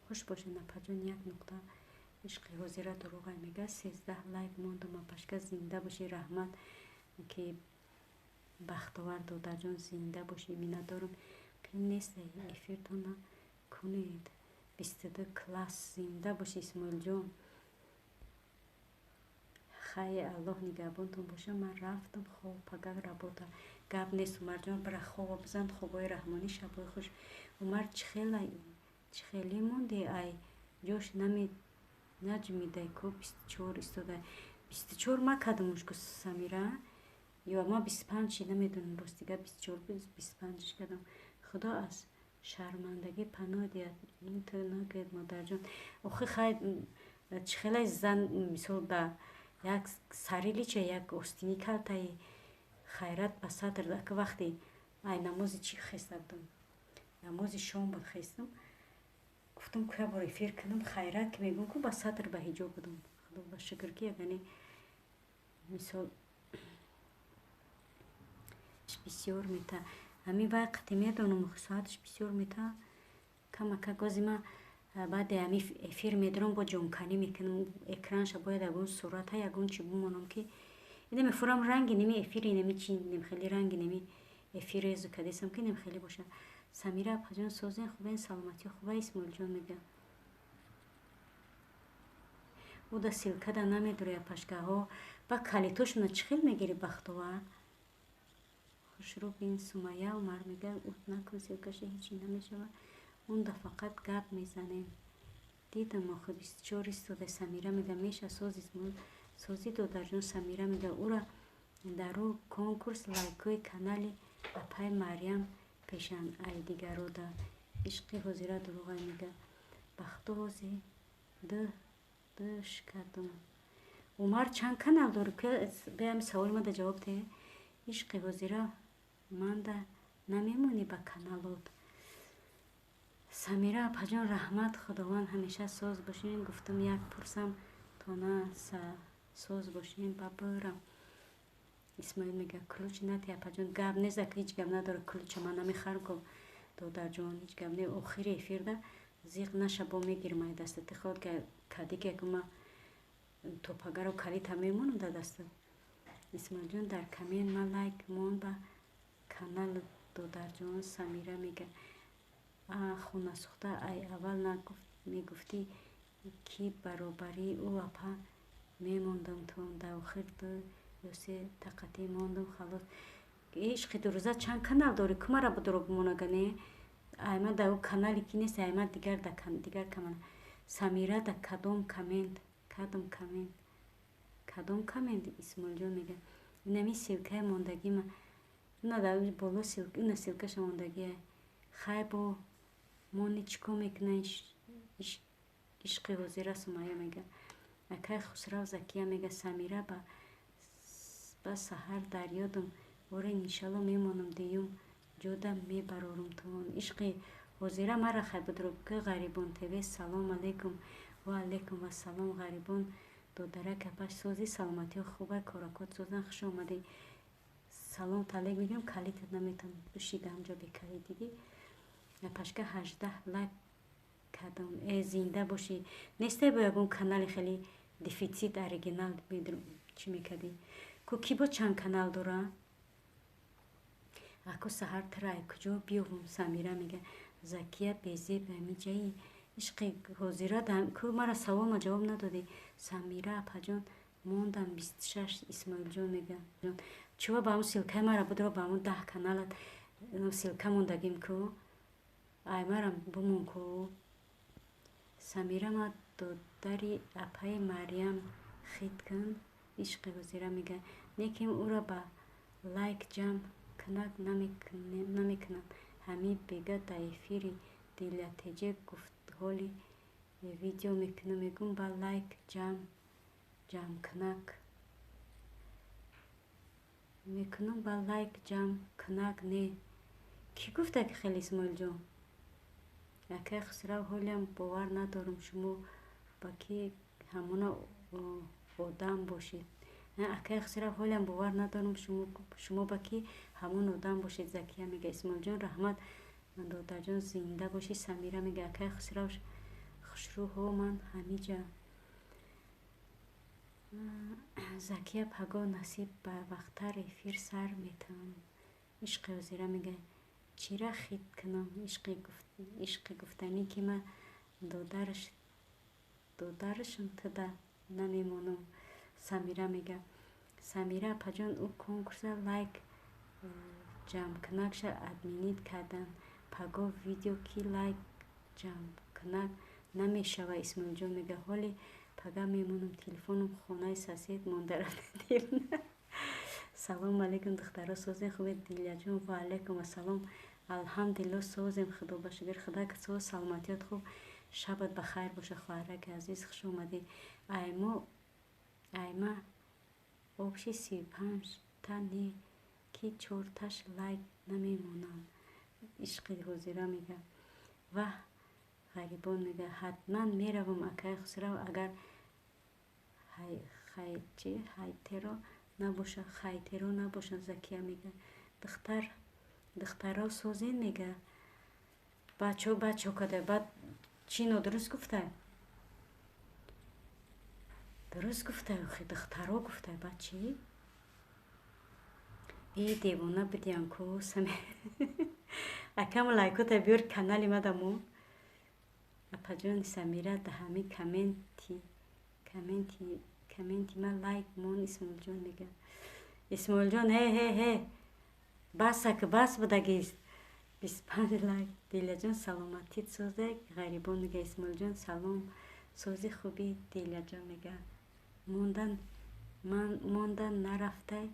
Хуш бошед, апаҷон. Як нуқта ишқи ҳозира дурӯғай мега. 13 лайк мондум, апашка, зинда бошӣ. Раҳмат ки бахтовар, додарҷон, зинда бошӣ, миннатдорам. Қин нест, эфиртона кунед. 22 класс, зинда бошӣ, Исмоилҷон. Хай, Аллоҳ нигаҳбонтон боша, ман рафтам, хоб, пагах работа. Гап нест, Умарҷон, бира хова бизан. Хобои раҳмонӣ, шабои хуш. Умар, чӣ хеле монди, ай ҷош наҷмидай ку, 24 истода. 24 ма кардамуш ку, Самира, ё ма 25 ши, намедонам, ростига 24, 25 кардам. Худо аз шармандагӣ паноҳ диҳад. Ин ту нагӯед, модарҷон. Охи хай, чӣ хеле зан, мисол, да як сари лича як остини калтаи. Хайрат, ба сатр ака вақте ай намози чӣ хеста будам, намози шом буд, хестам, гуфтам, ку як бор эфир кунам. Хайрат, ки мегӯм, ку ба сатр, ба ҳиҷоб будам. Худо ба шукр, ки ягане мисол бисёр мета, ҳамин вай қати медонам, соаташ бисёр мета, камака гози ма. Баъде ҳамин эфир медорам, бо ҷонканӣ мекунам экранша, бояд ягон сурата, ягон чи бимонам, ки ида мефурам, ранги неми эфири, неми чи, нем хеле ранги неми эфири резу кадесам, ки нем хеле боша. Самира апаҷон, созен, хубен, саломатӣ хуба? Исмоилҷон мега, уда ссылкада намедори, апашкаҳо ба калитошона чӣ хел мегири, бахтова? Хушрӯ бин. Сумая Умар мега, ут накун ссылкаша, ҳечи намешава, унда фақат гап мезанем. Дидам, охир 24 истода. Самира мега, меша, соз, Исмоил, созӣ, додарҷон. Самира мега, ура дар ӯ конкурс лайкҳои канали апаи Марьям пешан ай дигарода. Ишқи ҳозира дурӯғай, мега. Бахту ҳози дш кардум. Умар, чанд канал дорӣ? Беами саволи мада ҷавоб деҳ. Ишқи ҳозира, манда намемонӣ ба каналот? Самира апаҷон, раҳмат, Худованд ҳамеша соз бошем. Гуфтам, як пурсам, то на соз бошем, ба бирам. Исмоил мега, ключ нати, апаҷон, гап нест, ак ҳеҷ гап надора, ключа ман намехарам ко, додарҷон, ҳеҷ гап не. Охири эфирда зиқ наша, бо мегирам ай дастати худ кадиге, ма то пагаро калита мемонам дар дастат. Исмоилҷон, дар коммент ма лайк мон ба канал, додарҷон. Самира мега, хонасӯхта, ай аввал мегуфтӣ, ки баробарии ӯ апа мемондам, то дар охир ду ё се тақатӣ мондам, халос. Ишқи дурӯза, чанд канал дорӣ, ку мара будуро бимонага? Не, айма дар ӯ канале ки нест, айма дигар дигар канал. Самира, да кадом коммент, кадом коммент, кадом коммент? Исмоилҷон мега, инами ссылкаи мондагима, ина дар боло ина ссылкаша мондагия. Хай, бо мони чӣ кор мекуна ишқи ҳозира? Сумайя мега, акай Хусрав. Закия мега, Самира, ба саҳар дар ёдам оре, иншалло мемонам, дуюм ҷода мебарорум тон. Ишқи ҳозира, мара хай будро ки. Ғарибон ТВ, салом алейкум. Ва алейкум вассалом, Ғарибон додарак, апаш, сози, саломатиҳо хуба, коракот созан, хуш омадӣ. Салом таалек мегӯям, калитат наметавон бушида, ҳамҷо бекалит дидӣ. Апашка, 18 лайк кардам, э, зинда бошӣ. Нестай бо ягон канали хеле дефицит оригинал чӣ мекардӣ ку? Ки бо чанд канал дора? Аку саҳар тирай куҷо биёвум? Самира мега, Закия безеб ҳамиҷаи. Ишқи ҳозира, ку мара саволма ҷавоб надодӣ. Самира апаҷон, мондам 26. Исмоилҷон мега, чува ба ҳамун ссылкаи мара будро, ба ҳамун 10 каналат ссылка мондагим ку, ай марам бумон ку. Самира, ма додари апаи Марьям хит кун. Ишқи ҳозира мега, неким ӯро ба лайк ҷамъ кунак намекунанд. Ҳамин бега дар эфири Дилятеҷе гуфт, ҳоли видео мекунам, мегӯм, ба лайк ҷамъкунак мекунам, ба лайк ҷамъ кунак не. Кӣ гуфта, ки хеле, Исмоилҷон? Акай Хусрав, ҳолиам бовар надорам, шумо ба ки ҳамона одам бошед. Акай Хусрав, ҳолиам бовар надорам, шумо ба ки ҳамон одам бошед. Закия мега, Исмоилҷон, раҳмат, додарҷон, зинда бошӣ. Самира мега, акай Хусрав, хушрӯҳо, ман ҳамиҷа. Закия, пагоҳ насиб барвақттар эфир сар метавон. Ишқи ҳозира мега, чира хит кунам? Ишқи гуфтанӣ, ки ма додарашам, туда намемонам. Самира мега, Самира апаҷон, ӯ конкурса лайк ҷамъкунакша отменить карданд, пагоҳ видео ки лайк ҷамъкунак намешава. Исмоилҷон мега, ҳоли пага мемонам, телефонам хонаи сосед монда рафта. Салому алейкум, духтаро, созем, хубед? Дилияҷон, ва алейкум ассалом, алҳамдулилло, созем, худо ба шукр, худо соз, саломатиёт хуб. Шабат ба хайр боша, хоҳараки азиз, хуш омадӣ. Аймо, айма общий 35та не. Ки чорташ лайк намемонанд. Ишқи ҳозира мега. Ваҳ, ғарибон мега. Ҳатман меравам, акай Хусрав, агар хайтеро набошад, хайтеро набошад. Закия мега. Духтаро созен мега. Бачо бачо када. Баъд чӣ нодуруст гуфта? Дуруст гуфта, охи духтаро гуфта, баъд чӣ? И девона бидиям ку саме. Акам лайкота биёр канали мадамо. Апаҷони Самира да ҳами комменти ма лайк мон. Исмоилҷон мега. Исмоилҷон, ҳе ҳе ҳе, басак бас будагист. 25 лайк. Диляҷон, саломатит созек. Ғарибон мега. Исмоилҷон, салом, сози хуби. Диляҷон мега. Монда нарафтай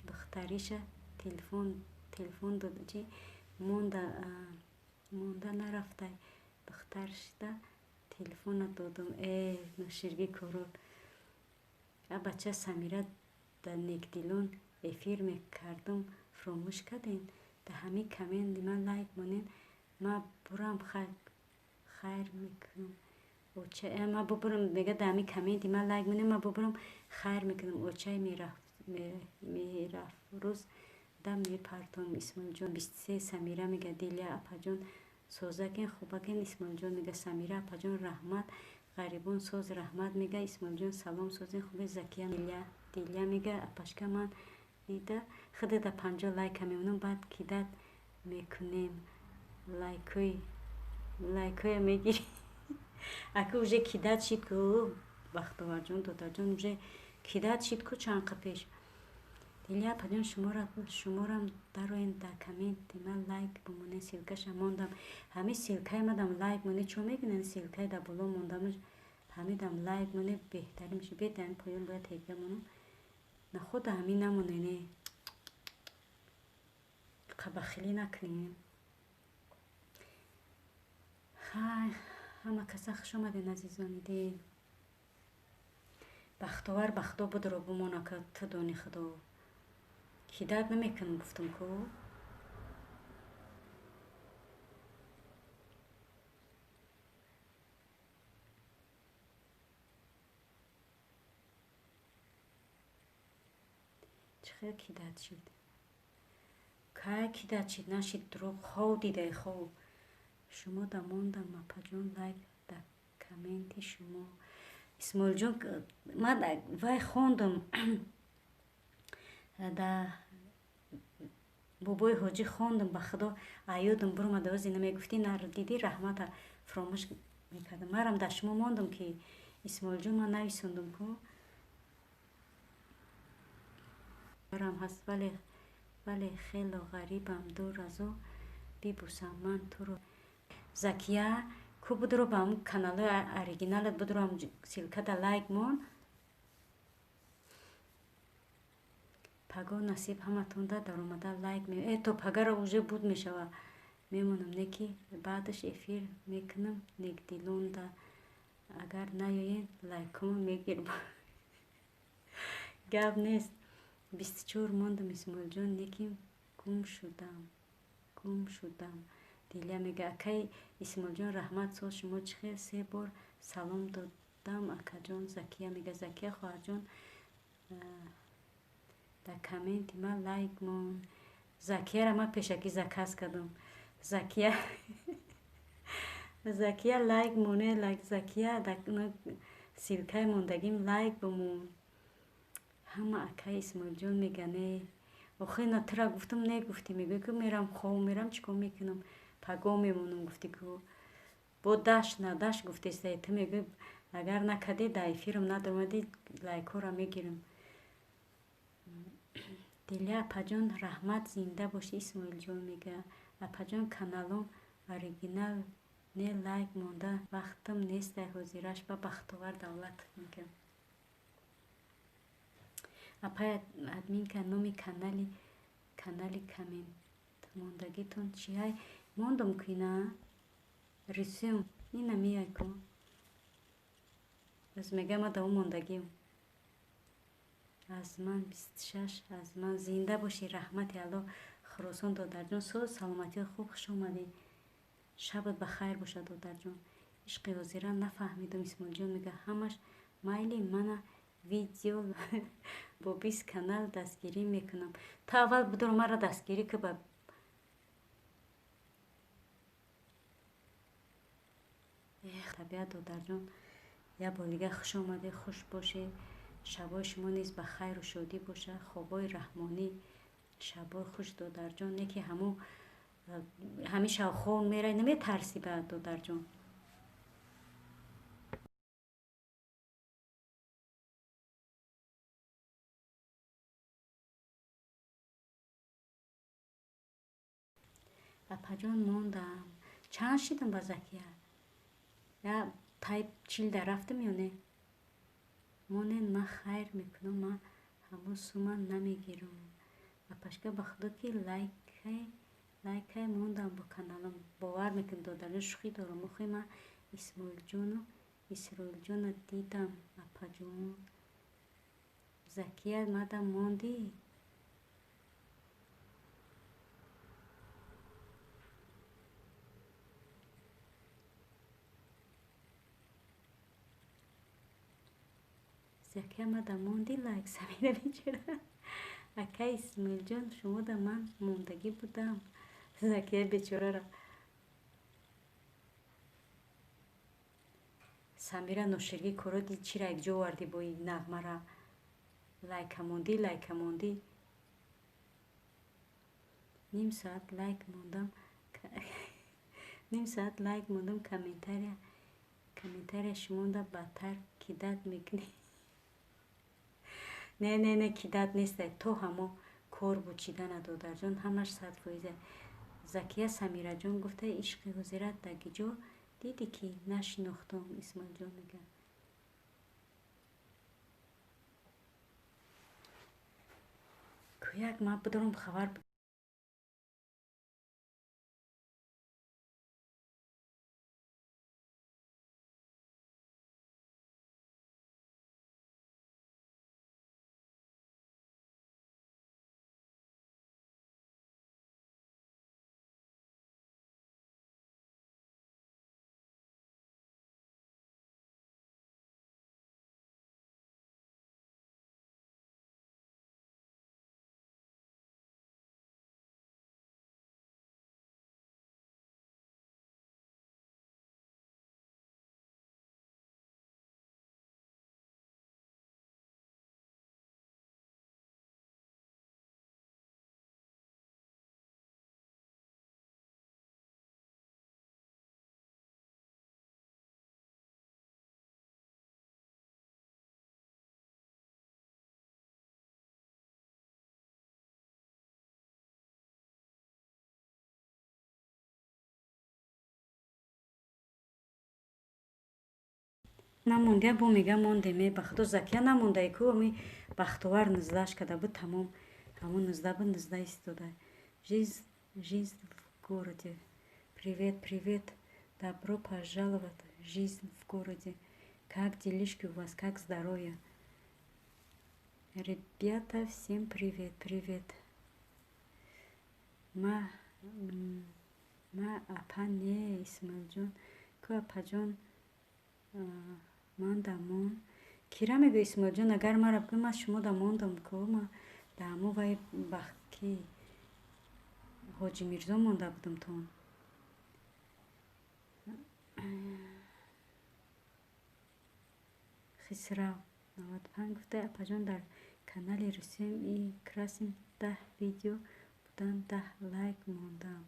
духтариша телефон дод чи монда нарафтай духтаршда телефона додум. Э, ноширги корол. А бача Самира да некдилон эфир мекардум, фуромӯш кардем. Да ҳами комменти ман лайк монен, ма бурам хайр мекунам. Ма бубурам мега, да ҳами комменти ман лайк монем, ма бубурам хайр мекунам. Очаи меҳрафрӯз да мепартонам. Исмоилҷон 23. Самира мега. Дилия апаҷон, созакен, хубакен. Исмоилҷон мега. Самира апаҷон, раҳмат. Ғарибон соз, раҳмат мега. Исмоилҷон, салом, созен, хубе. Закия Дилия мега. Апашка, ман дида худада 50 лайка мемонам, баъд кидать мекунем. Лайкоя мегирӣ. Ака уже кидать шид ку, Бахтоварҷон, додарҷон, уже кидать шид ку чанд қа пеш. Дилия апаҷон, шуморам дароен, дар комменти ман лайк бимонед, ссылкаша мондам. Ҳами ссылкаи мадам лайк монед, чо мебинед, ссылкаи дар боло мондамаш, ҳамидам лайк монед, беҳтарин мешавад. Бед ҳами поён бояд ҳеҷа монам. На худа ҳамин намонене. Қабахилӣ накунем. Хай, ҳама каса хуш омаден, азизони дил. Бахтовар бахто будро бимона, ка ту дони худо. Кидать намекунам, гуфтам ку. Чӣ хел кидать шид? Кай кидать шид? Нашид, дурӯғ. Хов дидай, хов. Шумо да мондам, апаҷон, лайк да комменти шумо. Исмоилҷон, ман вай хондум, да бобои ҳоҷӣ хондум, ба худо аёдум буромада. Ози намегуфтӣ, дидӣ, раҳмата фуромӯш мекардам. Марам дар шумо мондум ки Исмоилҷон, ман нависондум ку. Барам ҳаст, вале хело ғарибам, дур аз ӯ, бибусам ман туро. Закия, ку будро ба ҳамун каналҳои оригиналат будро, ҳам ссылкада лайк мон. Паго насиб ҳаматонда даромада лайк э то пагара уже буд мешава, мемонам, не ки баъдаш эфир мекунам некдилонда. Агар наёен, лайкҳомо мегирам. Гап нест. 24 мондам, Исмоилҷон, лекин гум шудам, гум шудам. Дилия мега. Акай Исмоилҷон, раҳмат, соз, шумо чӣ хел? Се бор салом додам, акаҷон. Закия мега. Закия хоҳарҷон, дар комменти ман лайк мон. Закияра ман пешакӣ заказ кардам. Закия, Закия, лайк моне, лайк. Закия, дар ссылкаи мондагим лайк бимон. Ҳама акаи Исмоилҷон мега, не. Охи на тура гуфтам, не гуфтӣ, мегӯӣ ки мерам хов, мерам чӣ кор мекунам, паго мемонам гуфтӣ ку. Бо дашт надашт гуфтеста, ту мегӯӣ агар накардӣ, дар эфирам надомадӣ, лайкҳоро мегирам. Дилия апаҷон, раҳмат, зинда бошӣ. Исмоилҷон мега. Апаҷон, каналом оригинал не, лайк монда вақтам нестай ҳозираш. Ба Бахтовар Давлатов мега. Апай админка, номи канали коммент мондагитон чиай? Мондум ки на рисюм ина меяй ку. Оз мега, ма да ӯ мондагим. Аз ман 26, аз ман зинда бошӣ, раҳмати Аллоҳ. Хуросон додарҷон, соз, саломатиҳо хуб, хуш омадӣ. Шабат ба хайр бошад, додарҷон. Ишқи ҳозира нафаҳмидум, Исмоилҷон мега, ҳамаш майли мана видео бо 20 канал дастгирӣ мекунам. Та аввал бидор маро дастгирӣ ки ба табиат. Додарҷон, як бор дига хуш омадед, хуш бошед. Шабои шумо низ ба хайру шодӣ бошад, хобҳои раҳмонӣ. Шабои хуш, додарҷон. Не ки ҳамун ҳамин шабхоб меравӣ, наметарсӣ ба, додарҷон? Апаҷон, мондам. Чанд шидам ба Закия? Я тай 40 да рафтам ё не? Монен, ман хайр мекунам, ман ҳамун сума намегирам. Апашка, ба худо ки лайкай мондам бо каналам. Бовар мекунӣ, додарҷон, шӯхӣ дорам. Охи ман Исмоилҷону Исроилҷона дидам, апаҷон. Закия, мада мондӣ? Закия, мада мондӣ лайк? Самира бечора. Акай Исмоилҷон, шумода ман мондагӣ будам. Закия бечорара. Самира ноширгӣ коро дид, чира якҷо овардӣ бо ин нағмара? Лайка мондӣ, лайка мондӣ. Ним соат лайк мондам, ним соат лайк мондам, комментария шумода бадтар кидать мекунӣ. Не, не, не, кидать нестай, то ҳамо кор буд чидана, додарҷон, ҳамаш 100%. Закия Самираҷон гуфта, ишқи ҳозират дагиҷо дидӣ ки нашинохтам, Исмоилҷон мега. Кӯяк ман бидорам хабар. Намондия, бо мега мондем. Е, ба худо, Закия намондай ку, ами Бахтовар низдааш карда буд, тамом, ҳамон низда буд, низда истода. Жизнь в городе, привет, привет, добро пожаловать, жизнь в городе. Как делишки у вас, как здоровье, ребята? Всем привет, привет. Ма апа, не, Исмоилҷон ку, апаҷон, ман дамон. Кира мегӯ, Исмоилҷон? Агар мара бигӯ, ман шумо да мондам ку, ма даҳамо вай ки Ҳоҷи Мирзо монда будам тон. Хисрав 95 гуфта, апаҷон, дар канали Русиям и красим 10 видео будан, 10 лайк мондам.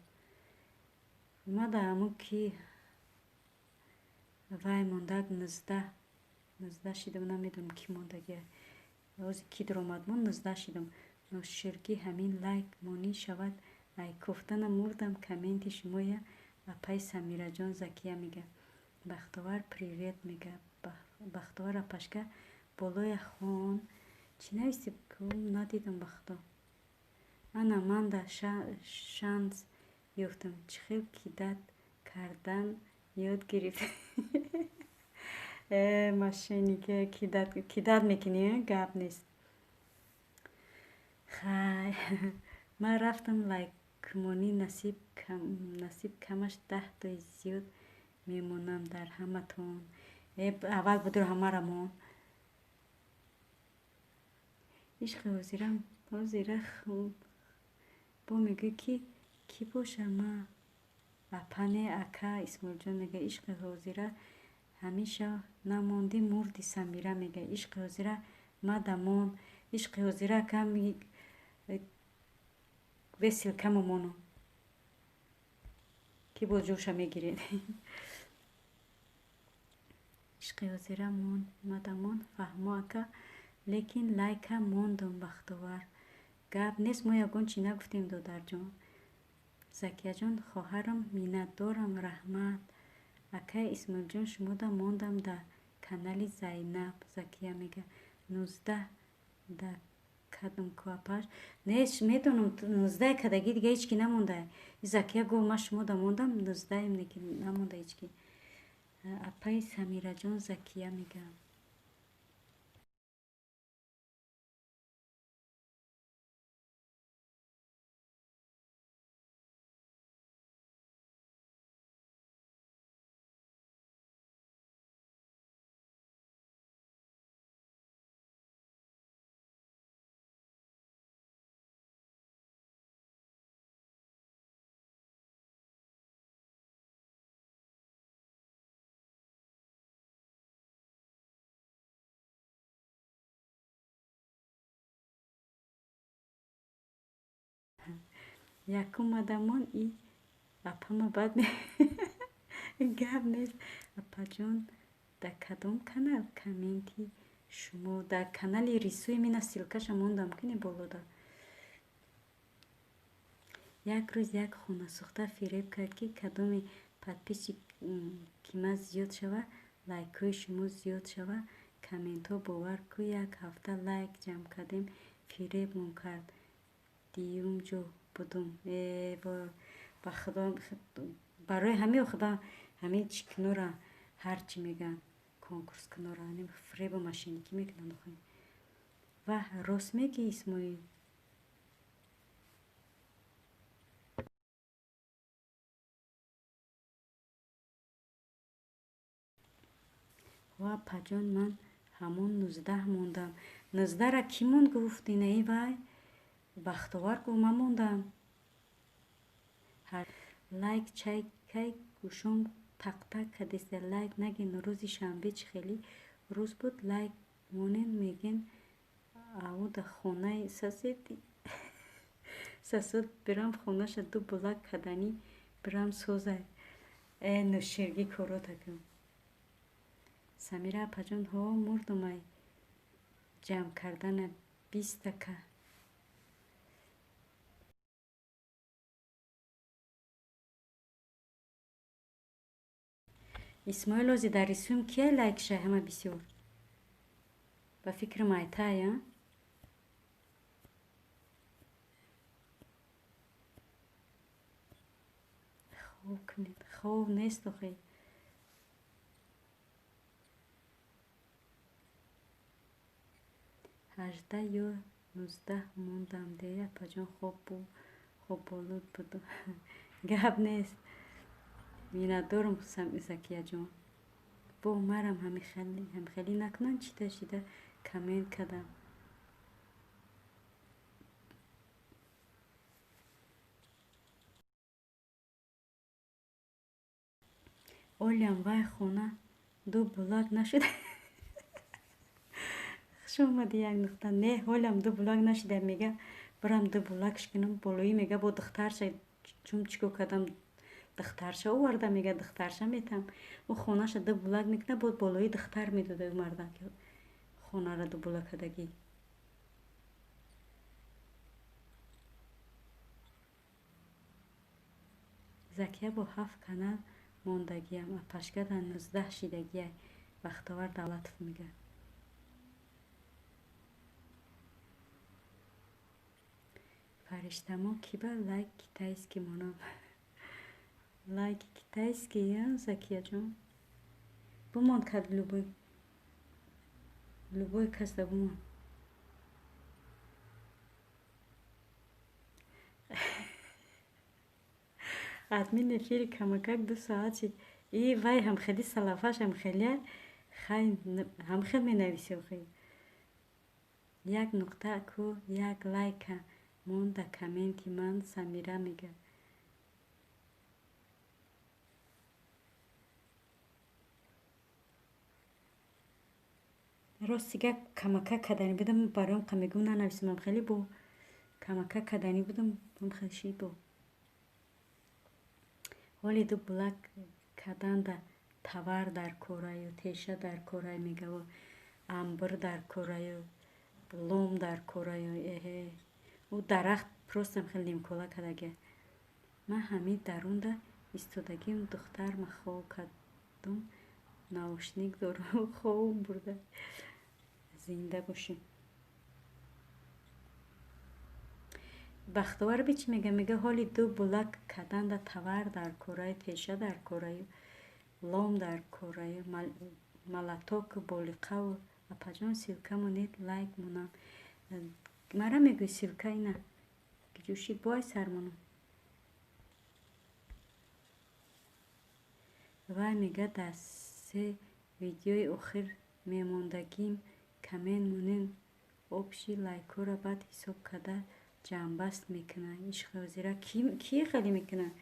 Ма даҳамо ки вай мондак, 19 шидам, намедонам ки мондагия. Ҳозир ки даромад, мо 19 шидам. Ноширгӣ ҳамин лайк монӣ шавад. Ай кофтана мурдам комменти шумоя, апай Самираҷон. Закия мега, Бахтовар привет мега. Бахтовар апашка, болоя хон, чӣ нависти, надидам, бахто. Ана ман да шанс ёфтам, чӣ хел кидать кардан ёд гирифт. Э, мошенники, кидать мекунӣ, гап нест. Хай, ман рафтам лайкмонӣ, насиб камаш 10 тои зиёд мемонам дар ҳаматон. Э, аввал будро ҳамаро мон. Ишқи ҳозирам ҳозира бо мегӯй, ки кӣ боша ма апа не, ака Исмоилҷон мега. Ишқи ҳозира ҳамеша намондӣ, мурди. Самира мега: ишқи ҳозира мадамон. Ишқи ҳозира ками весел каму мону ки боз ҷоша мегиред. Ишқи ҳозира мон, мадамон. Фаҳмо, ака, лекин лайка мондум. Бахтовар, гап нест, мо ягон чӣ нагуфтем, додарҷон. Закияҷон, хоҳарам, миннатдорам, раҳмат. Акаи Исмоилҷон, шумода мондам дар канали Зайнаб. Закия мега: 19 да кадом куапаш не медонам, 19 кадаги дига ҳеч ки намонда. Закия гуфт: ман шумода мондам, 19-ем, ки намонда ҳеч ки. Апаи Самираҷон, Закия мега. Якум мадамон и апама бад гап нест. Апаҷон, дар кадом канал комменти шумо? Дар канали Рисуи мина ссылкаша мондам, кини болода. Як рӯз як хонасӯхта фиреб кард, ки кадоми подписчик ки ман зиёд шава, лайкҳои шумо зиёд шава, комментҳо. Бовар ку, як ҳафта лайк ҷамъ кардем, фиребмон кард. Диюм ҷо будум. Э, ба худо, барои ҳамин худо ҳамин чӣ кунора, ҳарчи мегӯянд, конкурс кунора, фиребу мошенникӣ мекунанд. Охи, ваҳ, рост мегӯӣ, Исмоил. Ва апаҷон, ман ҳамон 19 мондам. 19-ра кӣ монд, гуфт инаи вай Бахтовар гуфт: ман мондам лайк. Чай кай гӯшом тақ-тақ кардеста. Лайк нагин. Рӯзи шанбе чӣ хеле рӯз буд. Лайк монен, мегӯен ауда хонаи сасед сасуд, бирам хонаша ду булак каданӣ бирам созай. Э, нӯшергӣ корота кун. Самира апаҷон, ҳо, мурдумай ҷамъ кардана 20-та. Исмоил, ози дар рисуем кия лайкша ҳама бисёр? Ба фикри майтая. Хоб кунед, хоб нест охи. 18 ё 19 мондам де, апаҷон, хоболуд будум. Гап нест, миннатдорам, Закияҷон. Бо марам ҳамихелӣ накунанд, чида шида коммент кардам. Олям вай хона ду булак нашуда. Хуш омадӣ, як нуқта. Не, ҳолям ду булак нашуда, мега, бирам ду булакш кунам болоӣ, мега, бо духтарша чун чӣ кор кардам, духтарша оварда, мега, духтарша метам. Ӯ хонаша ду булак мекунад, бо болои духтар медода марда хонаро ду булак кардагӣ. Закия бо ҳафт канал мондагиам, апашка дар 19 шидагиай. Бахтовар Давлатов мега. Фариштамо, ки ба лайк китайский монам? Лайки китайский, Закияҷон, бумон кард. Любой касда бумон. Админ эфири камакак 2 соат шид. И вай ҳамхели салафаш ҳамхелия, хай ҳамхел менависи охи. Як нуқта ку, як лайка монда комменти ман, Самира мега. Рости гап, камакак каданӣ будам, бароям қа мегӯм, нанависам, ҳамхели бо камакак каданӣ будам, ҳамхел шид бо. Ҳоли ду булак каданда тавар дар кораю, теша дар корай мегаву, амбир дар кораю, лом дар кораю. Эҳе, ӯ дарахт просто хел нимкола кадага. Ман ҳамин дарунда истодагим, духтарма хоб кардум, наушник дорам, хобам бурда. Зинда бошӣ. Бахтовар би чӣ мега? Мега, ҳоли ду булак каданда тавар дар кораю, теша дар кораю, лом дар кораю, малатоку болиқаву. Апаҷон, ссылка монед, лайк монам. Мара мегӯй, ссылка ина ҷӯшид, бой сармонам. Вай мега, дар се видеои охир мемондагим коммент монен, общий лайкҳоро баъд ҳисоб карда ҷамъбаст мекунад. Ишқи ҳозира кие хеле мекунад?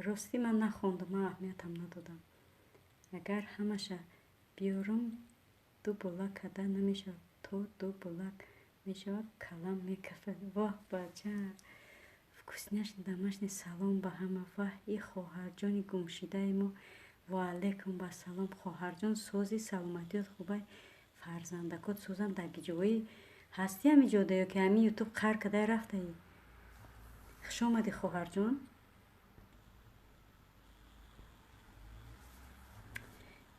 Ростӣ, ман нахондам, ман аҳамиятам надодам. Агар ҳамаша биёрам, ду булак карда намешавад, то ду булак мешавад, калам мекафад. Воҳ, бача, вкусняшный домашний. Салом ба ҳама. Ваҳ, и хоҳарҷони гумшидаи мо. Ваалайкум басалом, хоҳарҷон, сози, саломатиёт хубай, фарзандакот созам. Дар ҷои ҳастӣ, ҳами ҷода ё ки ҳами Ютуб қар кадай рафтаӣ? Хуш омадӣ, хоҳарҷон.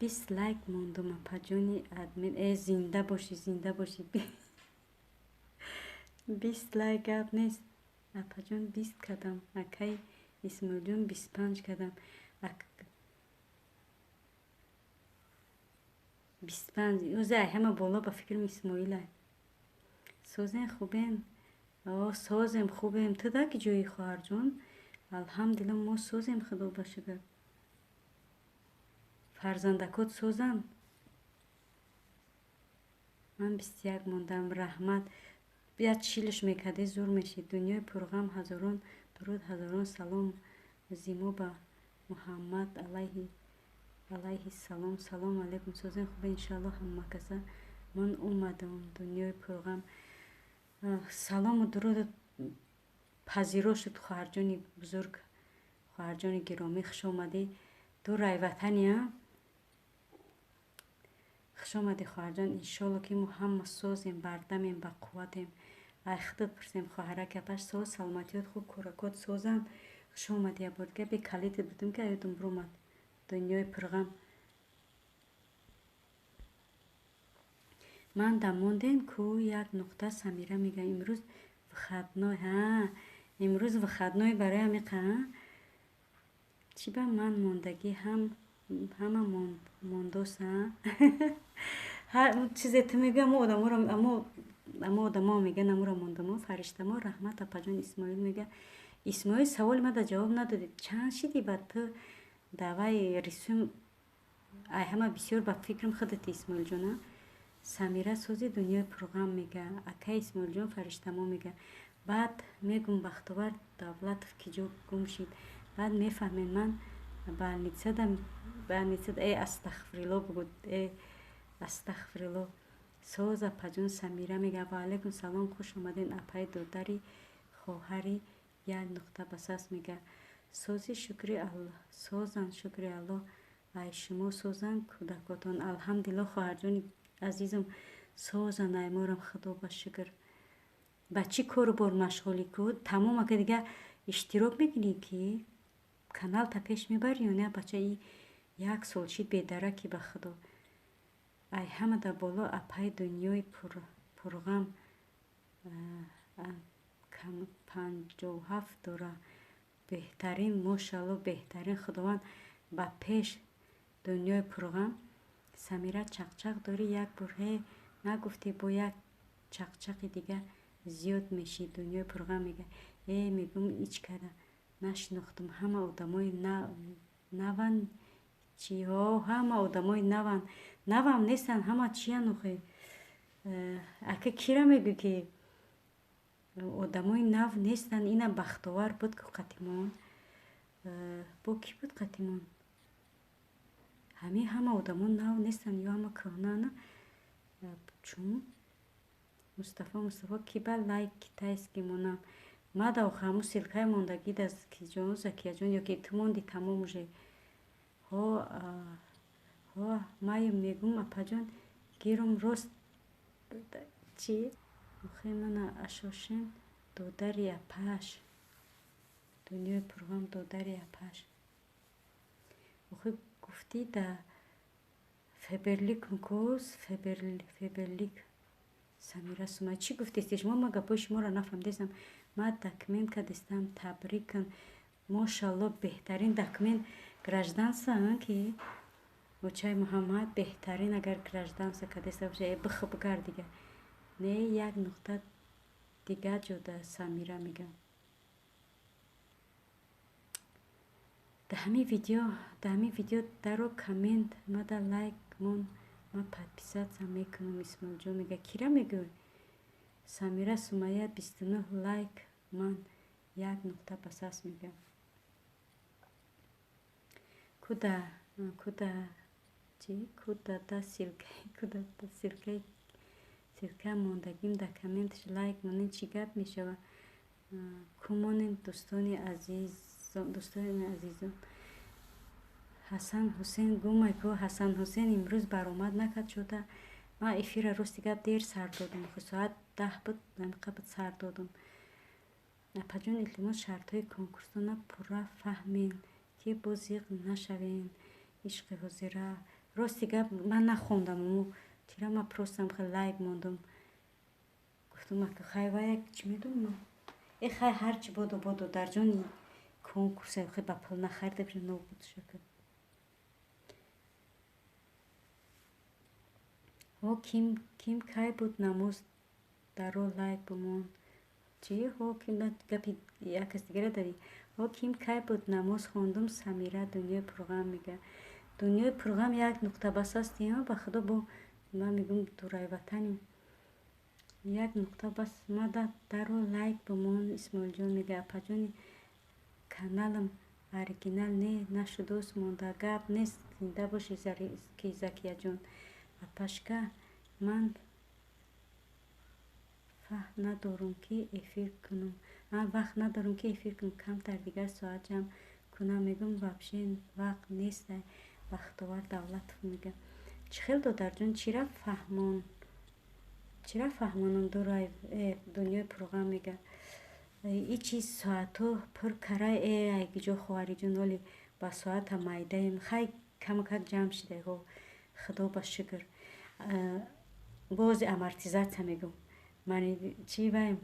20 лайк мондум, апаҷони админ. Э, зинда бошӣ, зинда бошӣ. 20 лайк гап нест, апаҷон, 20 кардам. Акаи Исмоилҷон, 25 кардам. 25 ӯзе ҳама боло ба фикрам Исмоила. Созен, хубен? О, созем, хубем. Ту дар ки ҷои, хоҳарҷон? Алҳамдулилла, мо созем, худо ба шукр. Фарзандакот созанд? Ман 21 мондам, раҳмат. Як чилш мекардӣ, зур мешид. Дунёи пурғам, ҳазорон дуруд, ҳазорон салом зимо ба Муҳаммад алайҳи салом. Салому алайкум, созен, хубе, иншалло ҳамакаса. Ман омадам, дунёи пурғам. Салому дуруд пазиро шуд, хоҳарҷони бузург, хоҳарҷони гиромӣ, хуш омадӣ. Ту райватани, а? Хуш омадӣ, хоҳарҷон. Иншолло, ки мо ҳама созем, бардамем, бақувватем. Ай худат пурсем, хоҳараки, апаш соз, саломатиёт хуб, кӯракот созанд? Хуш омадӣ як бор дига. Бе калидат будем, ки аёдам биромад. Дунёи пурғам. Ман да мондем ку як нуқта, Самира мега, имрӯз выходной. Ҳа, имрӯз выходной, барои ҳамиқа. Чӣ ба ман мондагӣ, ҳама мондос, а? Чизе ту мегӯи, амо одаморо, амо одамо мегӯян, аморо мондамо, фариштамо. Раҳмат, апаҷон. Исмоил мега. Исмоил, саволи мада ҷавоб надодӣ. Чанд шидӣ ба ту давай рисум? Ай ҳама бисёр ба фикрам худати, Исмоилҷон, а? Самира сози, дунёи пурғам мега. Акаи Исмоилҷон, фариштамо мега. Баъд мегум, Бахтовар Давлатов ки ҷо гум шид? Баъд мефаҳмед, ман больницада. Э, астағфирилло бугӯ, э, астағфирилло. Соз, апаҷон, Самира мега. Ваалайкум салом, хуш омадед, апаи додари. Хоҳари як нуқта басас мега. Сози шукри Аллоҳ, созан шукри Аллоҳ, ай шумо созан кӯдакотон. Алҳамдулиллоҳ, хоҳарҷони азизам, созан ай морам, худо ба шукр. Ба чӣ кору бор машғулӣ ку? Тамом ака, дига иштирок мекунӣ ки каналта пеш мебарӣ ё не, бача? И як сол шид бедараки, ба худо. Ай ҳамада боло апаи дунёи пурғам 57 дора. Беҳтарин, мошалло, беҳтарин, худованд ба пеш, дунёи пурғам. Самира, чақчақ дорӣ, як бор ҳе нагуфтӣ, бо як чақчақи дига зиёд мешӣ. Дунёи пурғам мега. Э, мегӯм, ич када нашинохтум, ҳама одамои наван чиҳо, ҳама одамои наван, навам нестанд, ҳама чиян охе? Ака, кира мегӯ ки одамои нав нестанд? Ина Бахтовар буд ку қатимон, бо кӣ буд қатимон? Ҳамин ҳама одамон нав нестанд ё ҳама кӯҳнана? Чун Мустафо, Мустафо, ки ба лайк китайский монам мада, охе ҳамун ссылкаи мондагӣ да киҷон, Закияҷон, ё ки ту монди, тамом уже. Ҳо, ҳо, маю мегум, апаҷон, гирум рост чӣ? Охе мана ашошен додари апааш, дунёи пурғам додари апааш. Охе гуфтӣ да Фаберлик кус, Фаберлик. Самира Сумай, чӣ гуфтести шумо? Ма гапҳои шуморо нафаҳмидестам. Ма документ кардестам, табрик кун, мошалло, беҳтарин документ гражданство ки очаи Муҳаммад, беҳтарин. Агар гражданство кардеста боша, э, бихӯ, бигар дига. Не, як нуқта дига ҷода Самира мегам. Дар ҳамин видео даро коммент мада лайк мон, ма подписаться мекунам. Исмоилҷон мега, кира мегӯй? Самира Сумая, 29 лайк, ман як нуқта басас мегам. Куда, куда, чӣ кудада ссылка, кудада ссылкаи, ссылка мондагим дар комменташ лайк монед, чӣ гап мешава? Ку монед, дӯстони азиз, дӯстони азизон. Ҳасан Ҳусен гумай ку, Ҳасан Ҳусен имрӯз баромад накард шуда. Ман эфира, рости гап, дер сар додум, соат 10 буд, намиқа буд сар додум. Апаҷон, илтимос, шартҳои конкурсона пурра фаҳмем, ки боз зиқ нашавем. Ишқи ҳозира, рости гап, ман нахондам уму чира, ман просто хел лайк мондум, гуфтум, ака, хай, вая чӣ медонам. Э, хай, ҳарчи бодо бодо, дар ҷони конкурсе хе ба пул нахарида бошем, нобуд шака. Ҳо, ким, ким кай буд намоз, даро лайк бимон. Чӣ? Ҳо, ким гапи як кас дигара дадӣ. Ҳо, ким кай буд намоз хондум? Самира, дунёи пурғам мега. Дунёи пурғам як нуқта бас астӣ, ба худо, бо ман мегӯм, дурай ватанем. Як нуқта бас мада даро лайк бимон. Исмоилҷон мега, апаҷони, каналам оригинал не нашудост, монда, гап нест, зинда бошӣ, ки Закияҷон. Апашка, ман фаҳм надорум ки эфир кунам, вақт надорум ки эфир кунам, камтар дигар соат ҷамъ кунам, мегӯм, вообще вақт нест. Бахтовар Давлатов мега, чӣ хел, додарҷон, чира фаҳмон, чира фаҳмонам? Дурай дунёи пурғам мега, и чиз соатҳо пур карай. Э, айгиҷо, хоҳариҷон, оли ба соата майдаем, хай, камакак ҷамъ шида, худо ба шукр. Боз амортизация мегӯм, мани чӣ ваем,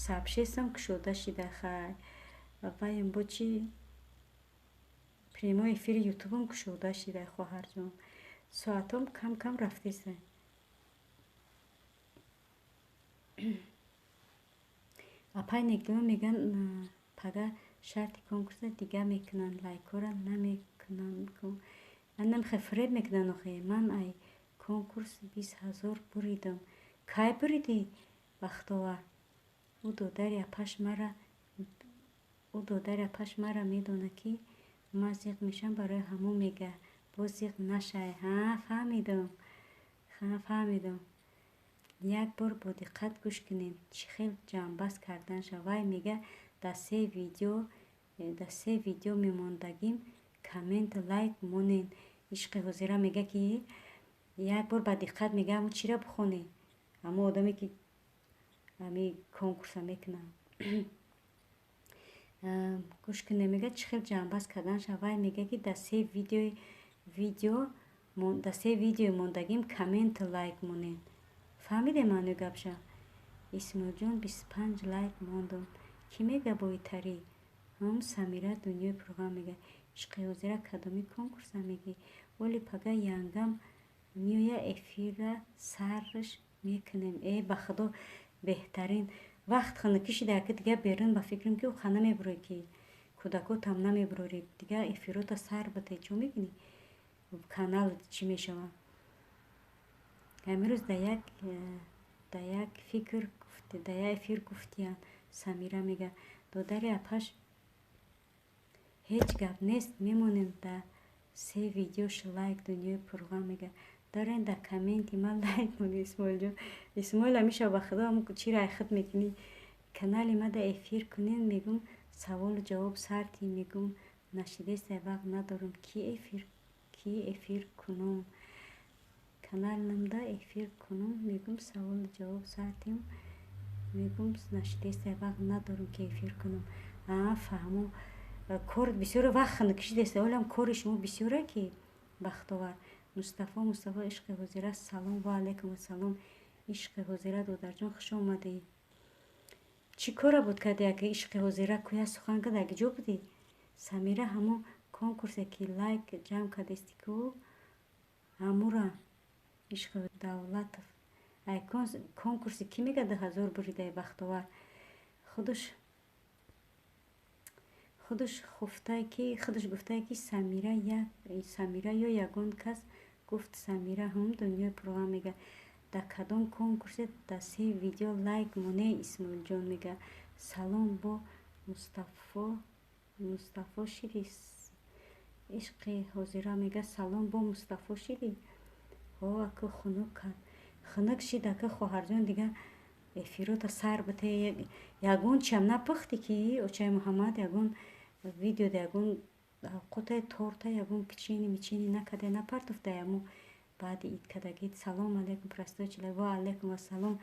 сообществом кушода шида, хай, ваем, бо чӣ, прямой эфири ютубам кушода шида, хоҳарҷон, соатҳом кам кам рафтеста. Апай Некдима меган, пага шарти конкурса дига мекунанд, лайкҳоро намекунанд, намехе фиреб мекунанд охе. Ман ай конкурс 20 000 буридам. Кай буридӣ, Бахтовар? Ӯ додари апаш мара медонад, ки ман зиқ мешавам, барои ҳамон мега, боз зиқ нашай. Ҳа, фаҳмидам, ҳа, фаҳмидам. Як бор бо диққат гӯш кунед, чӣ хел ҷамъбаст карданша. Вай мега, дар се видео мемондагим, коммент, лайк монед. Ишқи ҳозира мега, ки як бор ба диққат, мега, ҳамо чира бихонед, ҳамо одаме, ки ҳами конкурса мекунад, гӯш кунед, мега, чӣ хел ҷамъбаст карданша. Вай мега, ки дар се видеои мондагим коммент, лайк монед. Фаҳмидем маънои гапша? Исмоилҷон, 25 лайк мондум. Кӣ мега бойтарӣ? Ҳм, Самира, дунёи пурғам мега. Ишқи ҳозира, кадоми конкурса мегӣ? Оли пага янгам меоя, эфира сарш мекунем. Э, ба худо, беҳтарин вақт хунукӣ шида, яки дига берун, ба фикрам, ки ӯ хана мебурӣ, ки кӯдакотам намебурорӣ. Дига эфирота сар бите, чо мебинӣ, канал чӣ мешавад. Ҳамин рӯз дар як фикр, дар як эфир гуфтиянд. Самира мега, додари апаш, ҳеҷ гап нест, мемонем дар се видеош лайк. Дунёи пурғам мега, дорен дар комменти ман лайк монед. Исмоилҷон, Исмоил, ҳамеша, ба худо, чиро айхуд мекунӣ? Канали мада эфир кунед, мегум, саволу ҷавоб сарти, мегум, нашидеста, вақт надорам, ки эфир кунум. Каналамда эфир кунум, мегум, саволу ҷавоб сартим, мегум, нашидеста, вақт надорам, ки эфир кунум. А, фаҳмо, кор бисёре, вақт хунукшидеста, олам кори шумо бисёре, ки бахтовар. Мустафо, Мустафо, ишқи ҳозира, салом. Ва алайкум ассалом, ишқи ҳозира, додарҷон, хуш омадӣ. Чӣ кора буд кади, аги ишқи ҳозира куя сухан кард, аги ҷо будӣ? Самира, ҳамон конкурсе, ки лайк ҷамъ кардести ку, ҳамура. Ишқи Давлатов, ай конкурси кӣ мега 2000 буридаи? Бахтовар, худаш гуфтае, ки Самира, як Самира ё ягон кас гуфт. Самира, ҳум, дунёи пурғам мега, дар кадом конкурсе дар се видео лайк моне? Исмоилҷон мега, салом, бо Мустафо шиди? Ишқи ҳозира мега, салом, бо Мустафо шиди? Ҳо, аку хунук кард, хунук шид, ака хоҳарҷон, дига эфирота сар бите. Ягон чиам напухтӣ, ки очаи Муҳаммад ягон видеода ягон қутаи торта, ягон печенье меченье накарда напартофта, яму баъди ид кардагид. Салом алейкум, простой человек. Ва алейкум ассалом,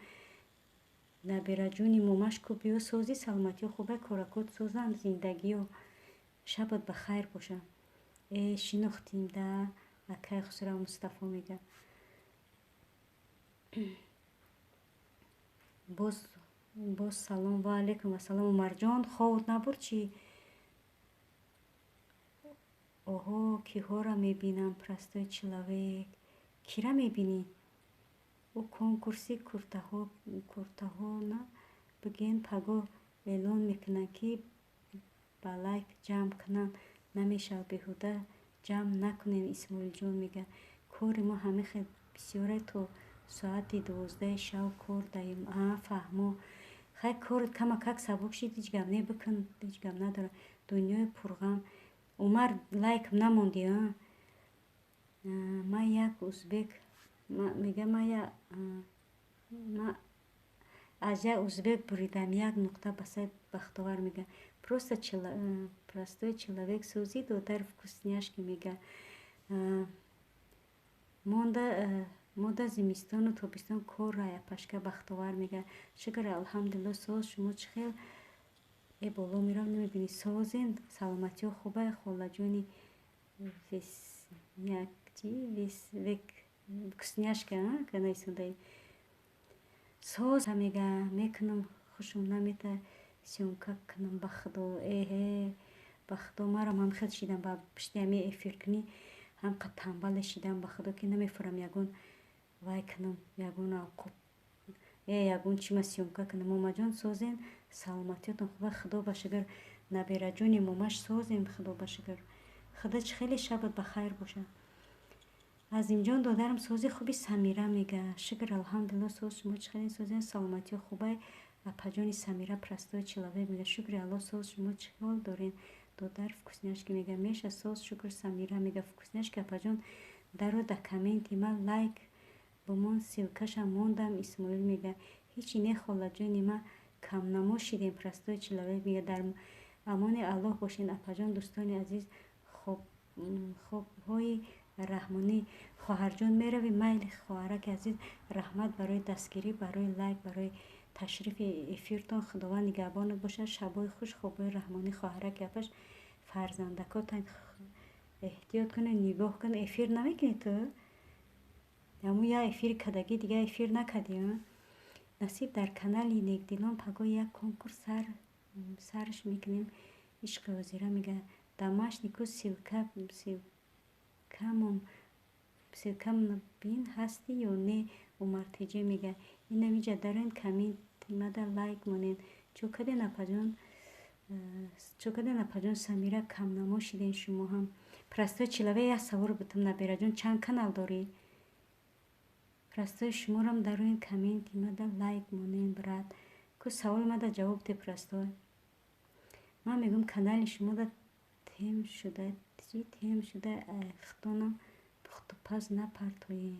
набираҷони момаш ку, биё. Созӣ, саломатиё хубай, коракот созанд, зиндагиё, шабат ба хайр боша. Э, шинохтим да, акай Хусрав. Мустафо мега, боз салом. Ва алейкум ассалом, Умарҷон, ховут набурд чӣ? Оҳо, киҳоро мебинам? Простой человек, кира мебинӣ? Ӯ конкурси куртаҳона бигӯен, паго эълон мекунанд, ки ба лайк ҷамъ кунанд, намешавад, беҳуда ҷамъ накунем. Исмоилҷон мега, кори мо ҳамин хел бисёре, то соати 12-и шав кор даем. А, фаҳмо, хай, корот камакак сабук шид, ҳеҷ гап не, бикун, ҳеҷ гап надорад. Дунёи пурғам, Умар, лайк намондӣ? А, ман як узбек мега, ма аз як узбек буридам як нуқта ба сайт. Бахтовар мега, просто простой человек, сӯзи, додар, вкусняшки мега. Монда мода зимистону тобистон кор рая пашка. Бахтовар мега, шукр, алҳамдулилло, соз, шумо чӣ хел? Э, боло мерав, намебинӣ. Созен, саломатиҳо хубай, холаҷони чи вкусняшка канайсондаи соз мега, мекунам, хушум намета съёмка кунам, ба худо. Эҳе, ба худо, марам ҳам хел шидам, ба пишти ҳами эфиркунӣ ҳамқа тамбале шидам, ба худо, ки намефурам ягон вай кунам, ягон авқот, ягон чима съёмка кунам. Момаҷон, созен, саломатиётон хуба, худо ба шукр. Набираҷони момаш, созем, худо ба шукр. Худо чӣ хеле, шабат ба хайр бошад. Азимҷон, додарам, сози, хуби? Самира мега, шукр, алҳамдулилло, соз, шумо чӣ хеле, созен, саломатиё хубай? Апаҷони Самира, простой человек мега, шукри Алло, соз, шумо чӣ ҳол дорен? Додар, вкусняшки мега, меша, соз, шукр. Самира мега, вкусняшки, апаҷон, даро, да комменти ман лайк. Бумон, ссылкаша мондам. Исмоил мега: ҳечи не, холаҷони ма, камнамо шидем. Простой человек мега: дар амони Аллоҳ бошед, апаҷон. Дӯстони азиз, хобҳои раҳмонӣ. Хоҳарҷон, меравӣ? Майли, хоҳараки азиз, раҳмат барои дастгирӣ, барои лайк, барои ташрифи эфиртон. Худованд нигаҳбонат бошад. Шабои хуш, хобҳои раҳмонӣ, хоҳараки апаш. Фарзандакотан эҳтиёт кунед, нигоҳ кунед. Эфир намекунӣ ту? Аму як эфири кадагӣ, дигар эфир накардӣ? Насиб, дар канали Некдилон пагоҳ як конкурс сарш мекунем. Ишқи ҳозира мега: домашний ку, ссылкамон бин, ҳастӣ ё не? Умартеҷе мега: инамиҷа дароен, комментимада лайк монед. Чӯ карден, апаҷон? Чӯ карден, апаҷон Самира? Камнамо шиден шумо ҳам. Простой человек, як савол бутам, набераҷон, чанд канал дорӣ? Простой, шуморам дароен, комментимада лайк монен, брат. Ку саволи мада ҷавоб де, простой. Ман мегӯям, канали шумода тем шуда, чи тем шуда, хитонам пухтупаз напартоем.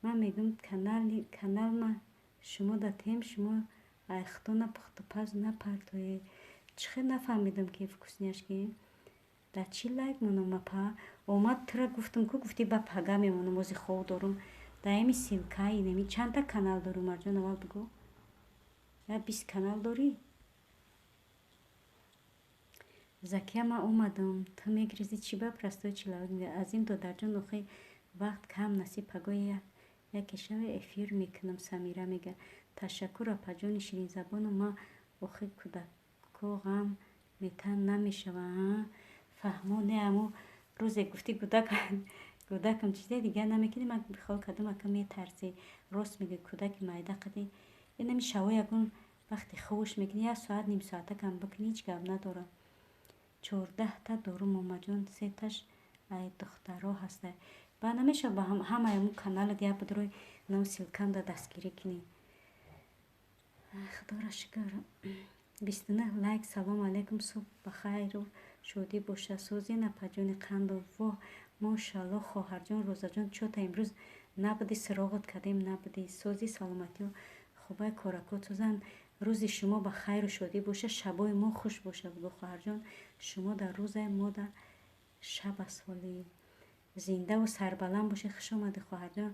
Ман мегӯям, каналма шумода тем, шумо айхтона пухтупаз напартоед. Чӣ хел нафаҳмидам, ки вкусняшки дар чӣ лайк монам, апа? Омад, тура гуфтам ку, гуфтӣ ба пага мемонам, ози хоб дорум. Дар ами ссылка инами чандта канал дорӣ, Умарҷон, аввал бигӯ. Я 20 канал дорӣ? Закия, ман омадам, ту мегиризӣ чӣ ба? Простой человек мега: азим додарҷон, охи вақт кам насиб, пагоҳи яке шаве эфир мекунам. Самира мега: ташаккур, апаҷони ширинзабону ман, охи кӯдако ғам метан намешава. Фаҳмо, не, аммо рӯзе гуфтӣ кӯдакам чизе дигар намекунӣ, ман хол кардам, ака метарсӣ. Рост мегӯӣ, кӯдаки майда қади инами шаво ягон вақте хобш мекунӣ, як соат, ним соатакам бикунӣ, ҳеҷ гап надорад. 14та дорум, момаҷон, сеташ ай духтаро ҳаста. Ба намешава ба ҳамаи ҳамун каналат як бидрои нам ссылкамда дастгирӣ кунӣ. Худоро шукр. 29 лайк. Салому алайкум, субҳ ба хайру шодӣ боша. Созен, апаҷони қанду. Воҳ, мошалло, хоҳарҷон Розаҷон, чота имрӯз набудӣ, суроғат кардем, набудӣ. Сози, саломатиё, хубай, коракот созанд. Рӯзи шумо ба хайру шодӣ боша, шабои мо хуш боша, бугӯ, хоҳарҷон. Шумо дар рӯзае, мо дар шаб аст ҳолӣ. Зиндаву сарбаланд бошед. Хуш омадӣ, хоҳарҷон.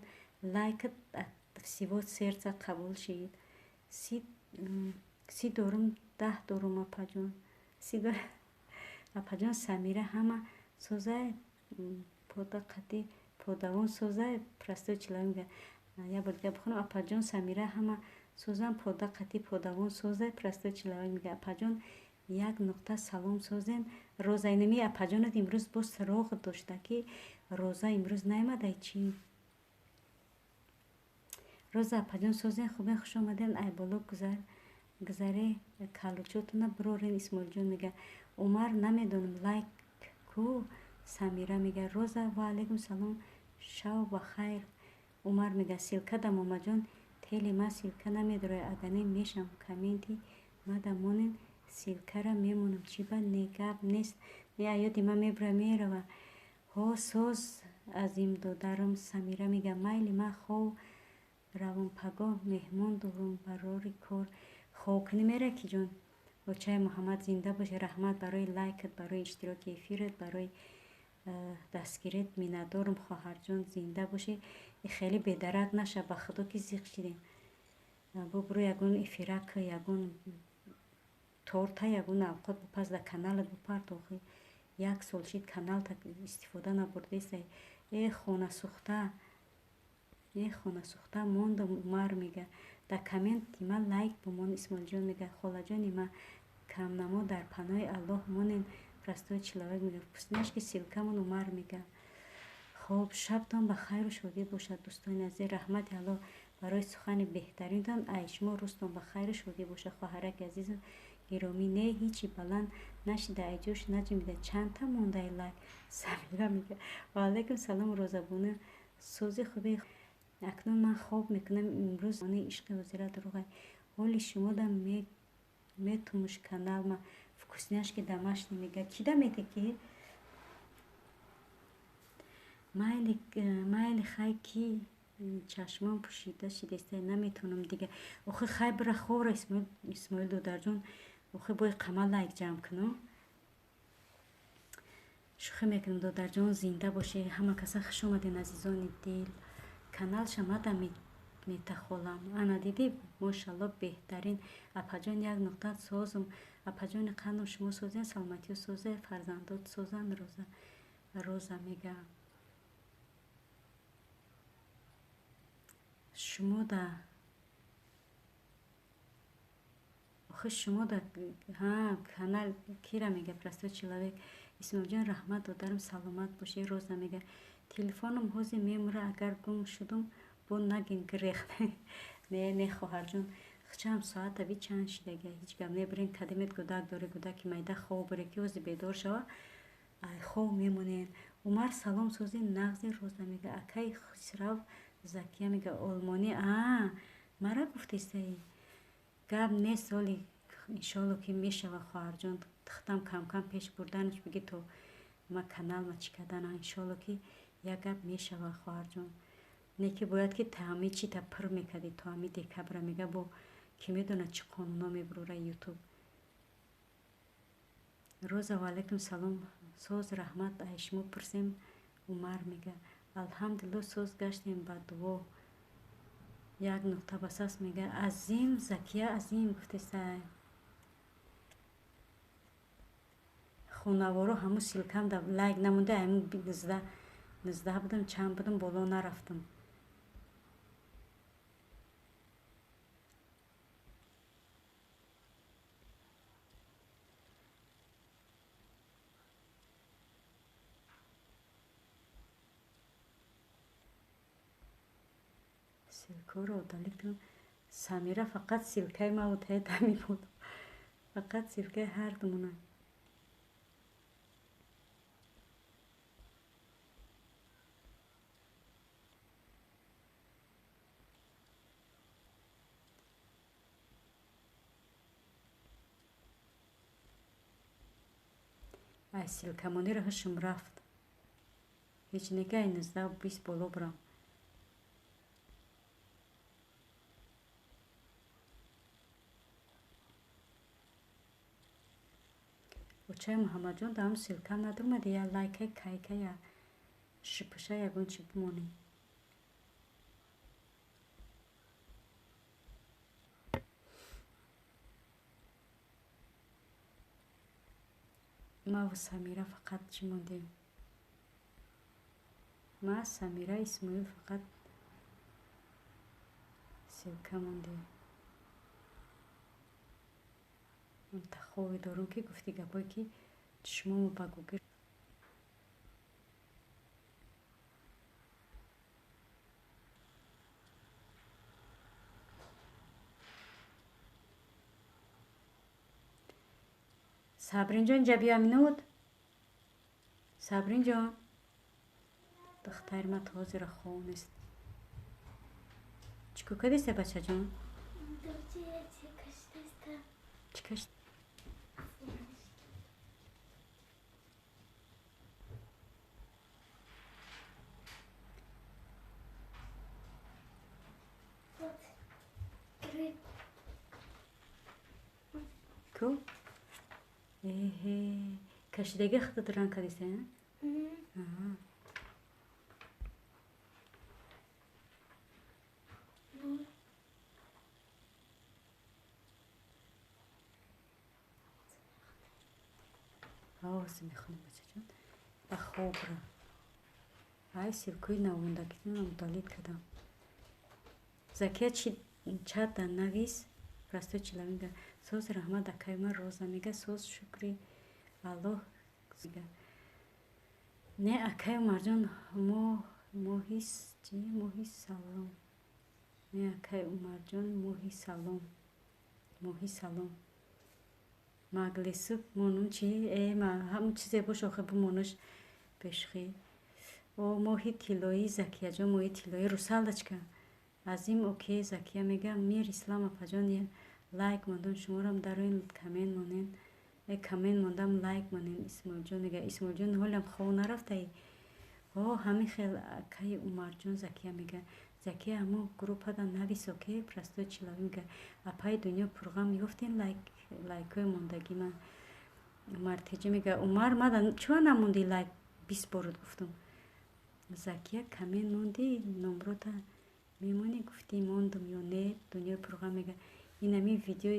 Лайкат от всего сердца қабул шид. 30 дорум, 10 дорум, апаҷон. Апаҷон Самира, ҳама созай, пода қадди подавон созай. Простой человек мега, як бор дига бихонам: апаҷон Самира, ҳама созам, пода қадди подавон созай. Простой человек мега: апаҷон, як нуқта салом, созен. Роза, инами апаҷонат имрӯз боз суроғ дошта, ки Роза имрӯз наомадай чӣ? Роза апаҷон, созен, хубен, хуш омаден. Ай боло гузар, гузаре калучотона бирорен. Исмоилҷон мега: Умар, намедонам, лайк ку. Самира мега: Роза, ва алайкум салом, шав ба хайр. Умар мега: ссылка да, момаҷон, тели ма ссылка намедорад, агар не мешам. Комменти мада монен, ссылкара мемонам. Чӣ ба не, гап нест, не, аёди ман мебура, мерава. Ҳо, соз, азим додарам. Самира мега: майли, ман хов равом, пагоҳ меҳмон дорум, барори кор. Хоб кунӣ мера ки ҷон. Очаи Муҳаммад, зинда бошӣ. Раҳмат барои лайкат, барои иштироки эфират, барои дастгирит миннатдорам, хоҳарҷон, зинда бошӣ. Хеле бедарак наша, ба худо ки зиқ шидем. Бубуру ягон эфирак, ягон торта, ягон авқот бупаз, дар каналат бупарт. Охи як сол шид, каналта истифода набурдесай. Э, хонасӯхта, э, хонасӯхта мондам. Умар мега: дар комменти ман лайк бумон. Исмоилҷон мега: холаҷони ма камнамо, дар паноҳи Аллоҳ монен. Простой человек мега: вкусняшки ссылкамон. Умар мега: хоб, шабтон ба хайру шодӣ бошад, дӯстони азиз. Раҳмати Аллоҳ барои сухани беҳтаринтон. Ай шумо рӯзтон ба хайру шодӣ бошад, хоҳараки азизу гиромӣ. Не, ҳичи баланд нашида, айҷош наҷимида. Чандта мондай лайк? Самира мега: ва алайкум салом, Розабону, сози, хуби. Акнун ман хоб мекунам имрӯз. Ишқи ҳозира дурӯғай. Ҳоли шумода метумуш каналма. Вкусняшки домашний мега: кида мете ки? Майли хай ки чашмон пӯшида шидеста, наметавонам дига. Охи хай бира ховра, Исмоил додарҷон. Охи бои қама лайк ҷамъ кунам. Шӯхӣ мекунам, додарҷон, зинда бошед. Ҳама каса хуш омаден, азизони дил. Канал шамада метахолам. Ана дидӣ, мошалло, беҳтарин. Апаҷон, як нуқта созум. Апаҷони қандам, шумо созен, саломатиё созе, фарзандот созан. Роза, Роза мега. Шумо да охи, шумо да ҳа канал кира мега, простой человек. Исмоилҷон, раҳмат, додарам, саломат бошед. Роза мега, телефоном ҳозир мемура, агар гум шудум, бо нагин грех. Не, не, хоҳарҷон, чанд соата би чанд шидага, ҳеҷ гап небирен. Кадемет гӯдак доре, гӯдаки майда хоб буре, ки ҳозир бедор шава, ай хоб мемонен. Умар, салом, сози нағзи. Роза мега, акаи Хусрав. Закия мега, олмонӣ. А мара гуфтесаи, гап нест, соли иншолло ки мешава, хоҳарҷон. Тихтам камкам пеш бурданаш биги, то ма каналма чӣ кардана. Иншолло ки як гап мешава, хоҳарҷон. Не ки бояд ки та ҳами чита пур мекардӣ то ҳами декабра. Мега, бо ки медонад чӣ қонуно мебурора Ютуб. Роза, ваалайкум салом, соз, раҳмат, ай шумо пурсем. Умар мега, алҳамдулилло, соз гаштем, ба дуо. Як нуқта басас мега. Азим, Закия Азим гуфтесай. Хонаворо ҳамун ссылка м да лайк намонда, ҳамун 19 будам, чанд будам, боло нарафтам. Ссылка ро удалить кунам. Самира, фақат ссылка и ма утаи дамибуд, фақат ссылка и ҳардумона. Ай ссылка монира ҳушум рафт. Ҳеҷ нега, ай 19-20 боло бурам. Очаи Муҳаммадҷон, да ҳам ссылка м надурмади, я лайкай кайка, я шипуша, ягон чи бимонӣ. Маву Самира фақат чӣ мондем? Ма, Самира, Исмоил фақат ссылка мондем. Тахове дорум, ки гуфти гапое ки чишмомо ба гугир. Сабринҷон, инҷа биё минут. Сабринҷон, духтари ма то ҳозира хоб нест. Чӣ кор кардиста, бачаҷон? Чӣ кашт? Вот. Гриб. Ку? Эҳе, кашидаги худат ранг кардиста? Мгм. Ну, Ҳозир мехонем, бачаҷон. Ба хоб ра. Ай ссылка и навондагитонам удалить кардам. Закия, чи чата навис? Простой человек мега, соз, раҳмат, акаи ман. Роза мега, соз, шукри Аллоҳ мега. Не, акаи Умарҷон, мо моҳи чи, моҳи салом. Не, акаи Умарҷон, моҳи салом, моҳи салом. Маглису монум чи? Э, ҳамун чизе бош, охе бимонаш бешхӣ. О, моҳи тиллоӣ, Закияҷон, моҳи тиллоӣ, русалочка. Азим, окей, Закия мега, Мир Ислам, апаҷон, лайк мондам, шуморам дароин, коммент монен. Э, коммент мондам, лайк монен. Исмоилҷон мега, Исмоилҷон, ҳолам хоб нарафтаи? О, ҳамин хел акаи Умарҷон, Закия мега. Закия, ҳамо группада нависо, ки простой человек мега. Апаи Дунё пурғам ёфтен лайк, лайкҳои мондагӣ ман. Умар теҷа мега. Умар, мада чуа намонди лайк, 20 борот гуфтум. Закия, коммент монди, номрота мемонӣ, гуфтӣ мондум ё не? Дунёи пурғам мега. Инами видео,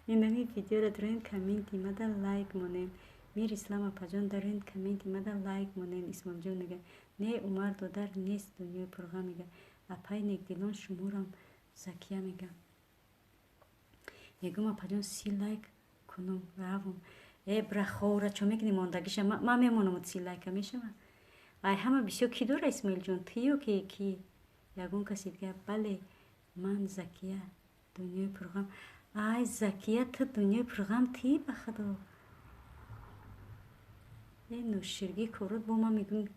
инами видеоро дароен, комменти мада лайк монем. Мир Ислам апаҷон, дароен, комменти мада лайк монем. Исмоилҷон мега. Не, Умар додар нест, Дунёи пурғам мега. Апаи Некдилон, шуморам, Закия мега. Мегӯм, апаҷон, 30 лайк кунум, равум. Э, бира, ховра чо мекунӣ, мондагиша ман мемонам, 30 лайка мешава. Ай ҳама бисёр кӣ дора, Исмоилҷон, ту ё ки ягон каси дига? Бале, ман Закия, Дунёи пурғам. Ай, Закия, ту Дунёи пурғам тӣ, ба худо. Э, ноширгӣ корот бо ман мегӯм,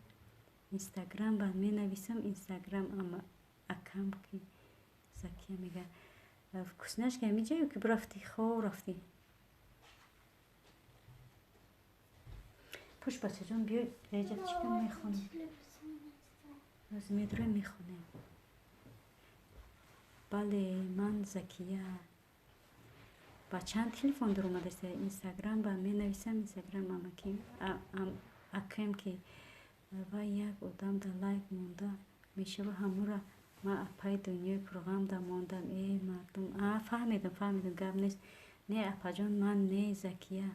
Инстаграм ба менависам, Инстаграм акам ки, Закия мега. Вкусняшка ҳамиҷа ё ки бирафтӣ, хов рафтӣ? Пуш, бачаҷон, биё реҷа чика мехонем. Ҳозир медроем, мехонем. Бале, ман Закия. Ба чанд телефон дуромадаста? Инстаграм ба менависам, Инстаграм акам ки ва як одам да лайк монда мешава, ҳамура ман апаи Дунёи пурғам да мондам. Э, мардум, а, фаҳмидам, фаҳмидам, гап нест. Не, апаҷон, ман не, Закия.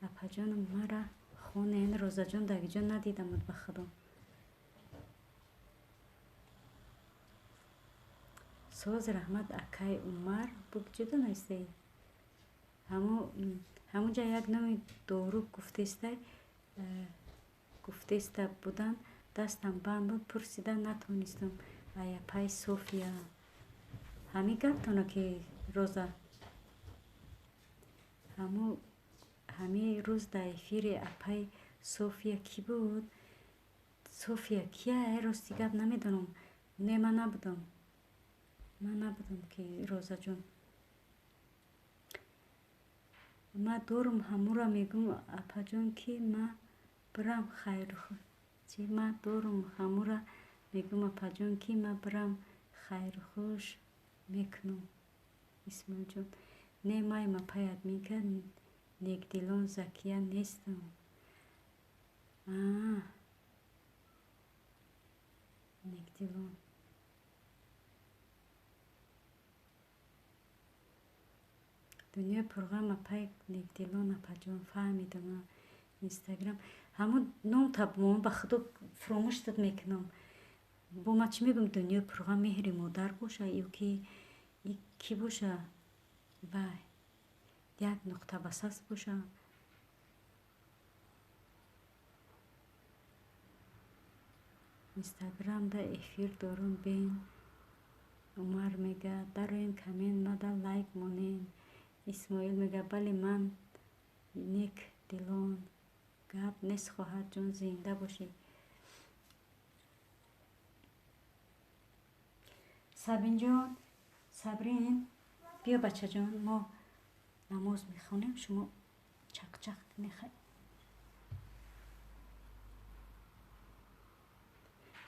Апаҷонам, мара хонен. Розаҷон, дагиҷон, надидамуд, ба худо. Соз, раҳмат, акаи Умар. Бугҷудо навистаи? Ҳамунҷа як номи дору гуфтестай, гуфтеста будан, дастам банд буд, пурсида натонистам. Ай апаи София. Ҳамин гаптона ки Роза. Ҳаму ҳамин рӯз дар эфири апаи София кӣ буд? София кия? Рости гап намедонам. Не, ман набудам. Ман набудам ки, Розаҷон. Ман дорум, ҳамура мегӯм, апаҷон, ки ман бирам хайру чи, ман дорум, ҳамура мегӯм, апаҷон, ки ман бирам хайрухуш мекунам. Исмоилҷон. Не, майм, апаи админка, Некдилон Закия нестам. А, Некдилон. Дунёи пурғам, апаи Некдилон, апаҷон, фаҳмидам. Инстаграм ҳамун ном табмон, ба худо, фуромӯштат мекунам. Бо ман чӣ мегӯм, Дунёи пурғам меҳри модар боша ё ки кӣ боша? Вай, як нуқта басас боша. Инстаграмда эфир дорум, бен. Умар мега, дароен, коммент мада лайк монен. Исмоил мега, бале, ман Нек Дилон. Гап нест, хоҳарҷон, зинда бошӣ. Сабинҷон, Сабрин, биё, бачаҷон, мо намоз мехонем, шумо чақчақ мехоҳед.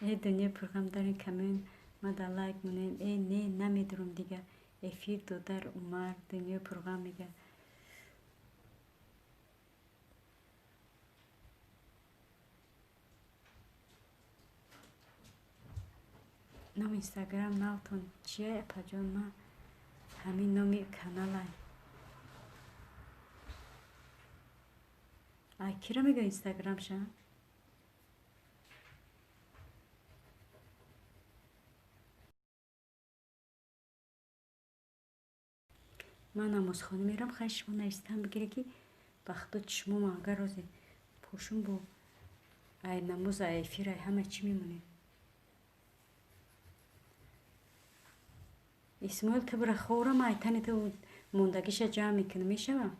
Э, Дунёи пурғам, дарин, коммент мада лайк монем. Э, не, намедурам дига. Эфир додар Умар, Дунёи пурғам мега. Номи Инстаграм навтон чия, апаҷон? Ман ҳамин номи каналай. Ай, кира мега Инстаграмша? Ман намозхона мерам, хай, шумо навистан бигире, ки ба худо чишмома агар розе пӯшум, бо ай намоз, ай эфир, ай ҳама чӣ мемонем. Исмоил, ту бира ховра, ман ай тани ту мондагиша ҷамъ мекунам, мешава?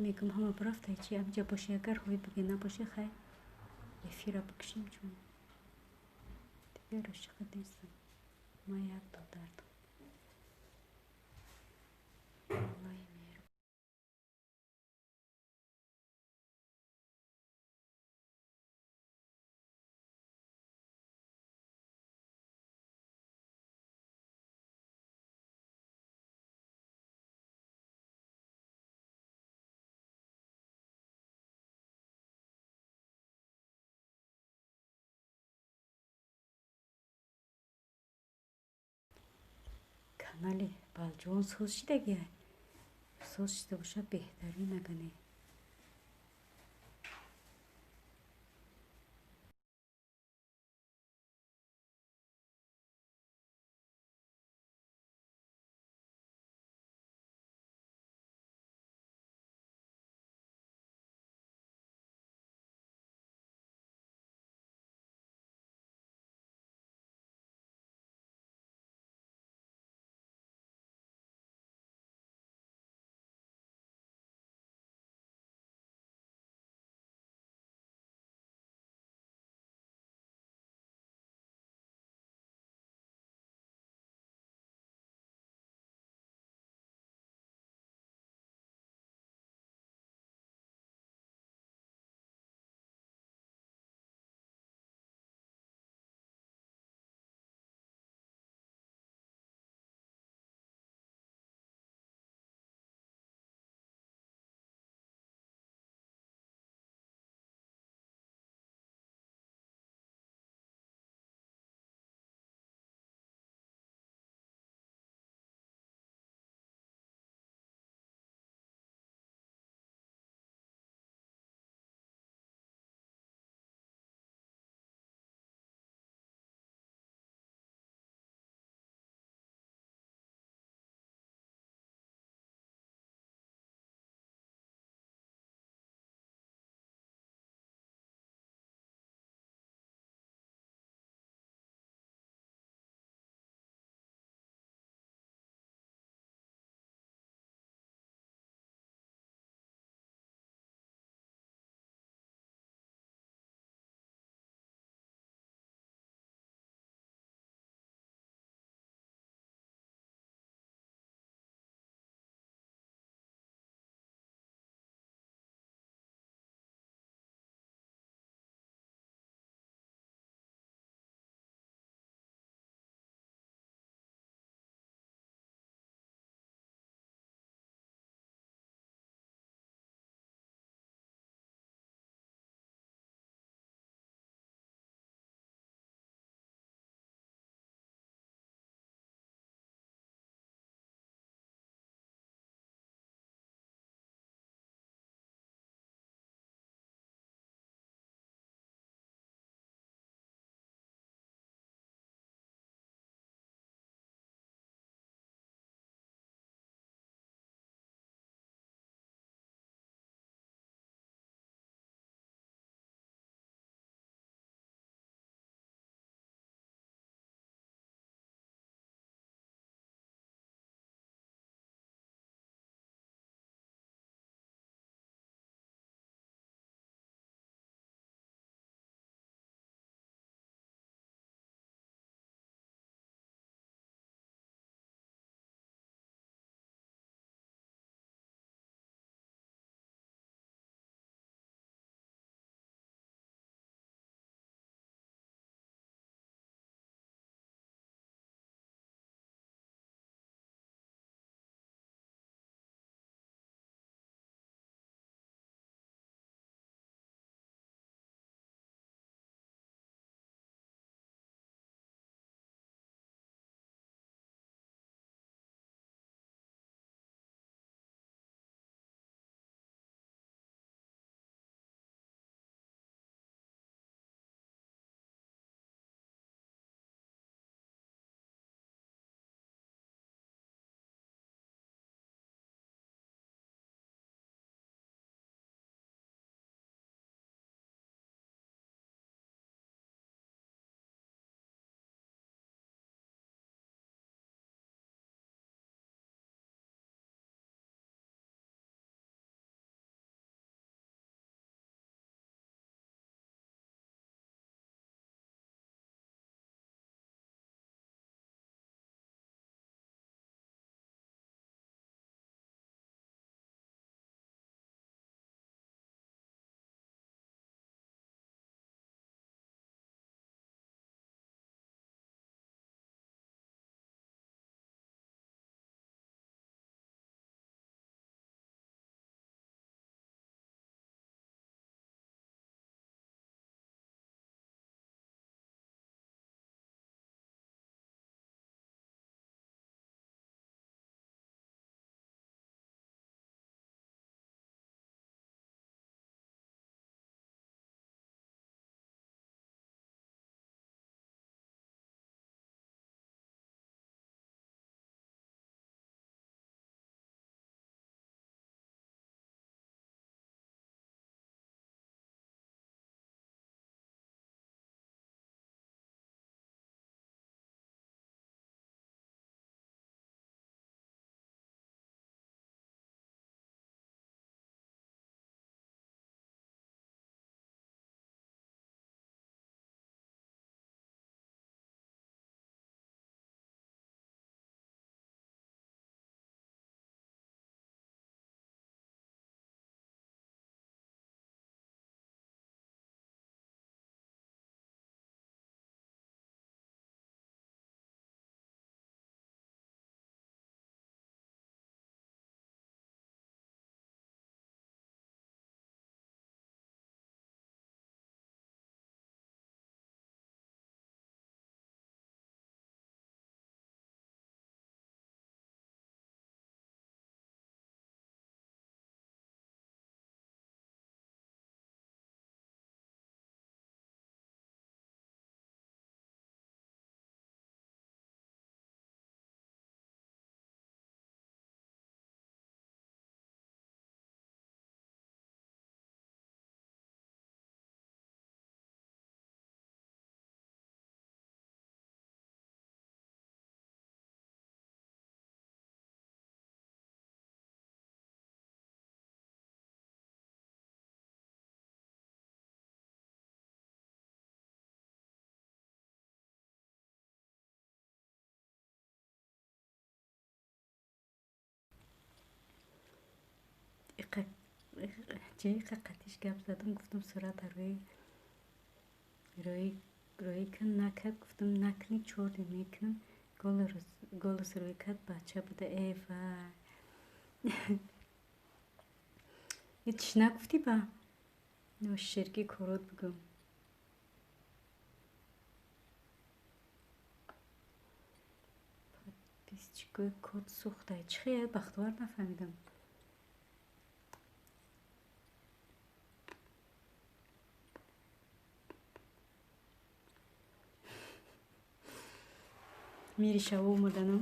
Мегум, ҳама бурафта, чи амҷа боше, агар ҳои биге набоше, хай эфира бикушем, чун дигар ошиқа нестам. Ман як додар дорам. Аллоҳи меҳрубон. Канали Балҷувон соз шидагия, соз шида боша, беҳтарин агане. Чӣ қатиш гап задам, гуфтам, сурата рӯӣ кун, накард. Гуфтам, накунӣ, чорди мекунам. Голос рӯӣ кард, бача буда. Э вай, ҳеч нагуфтӣ ба ноширки корот бигӯ. Подписчикои код сӯхтай. Чӣ хел, Бахтовар, нафаҳмидам. Мири шаво омадану.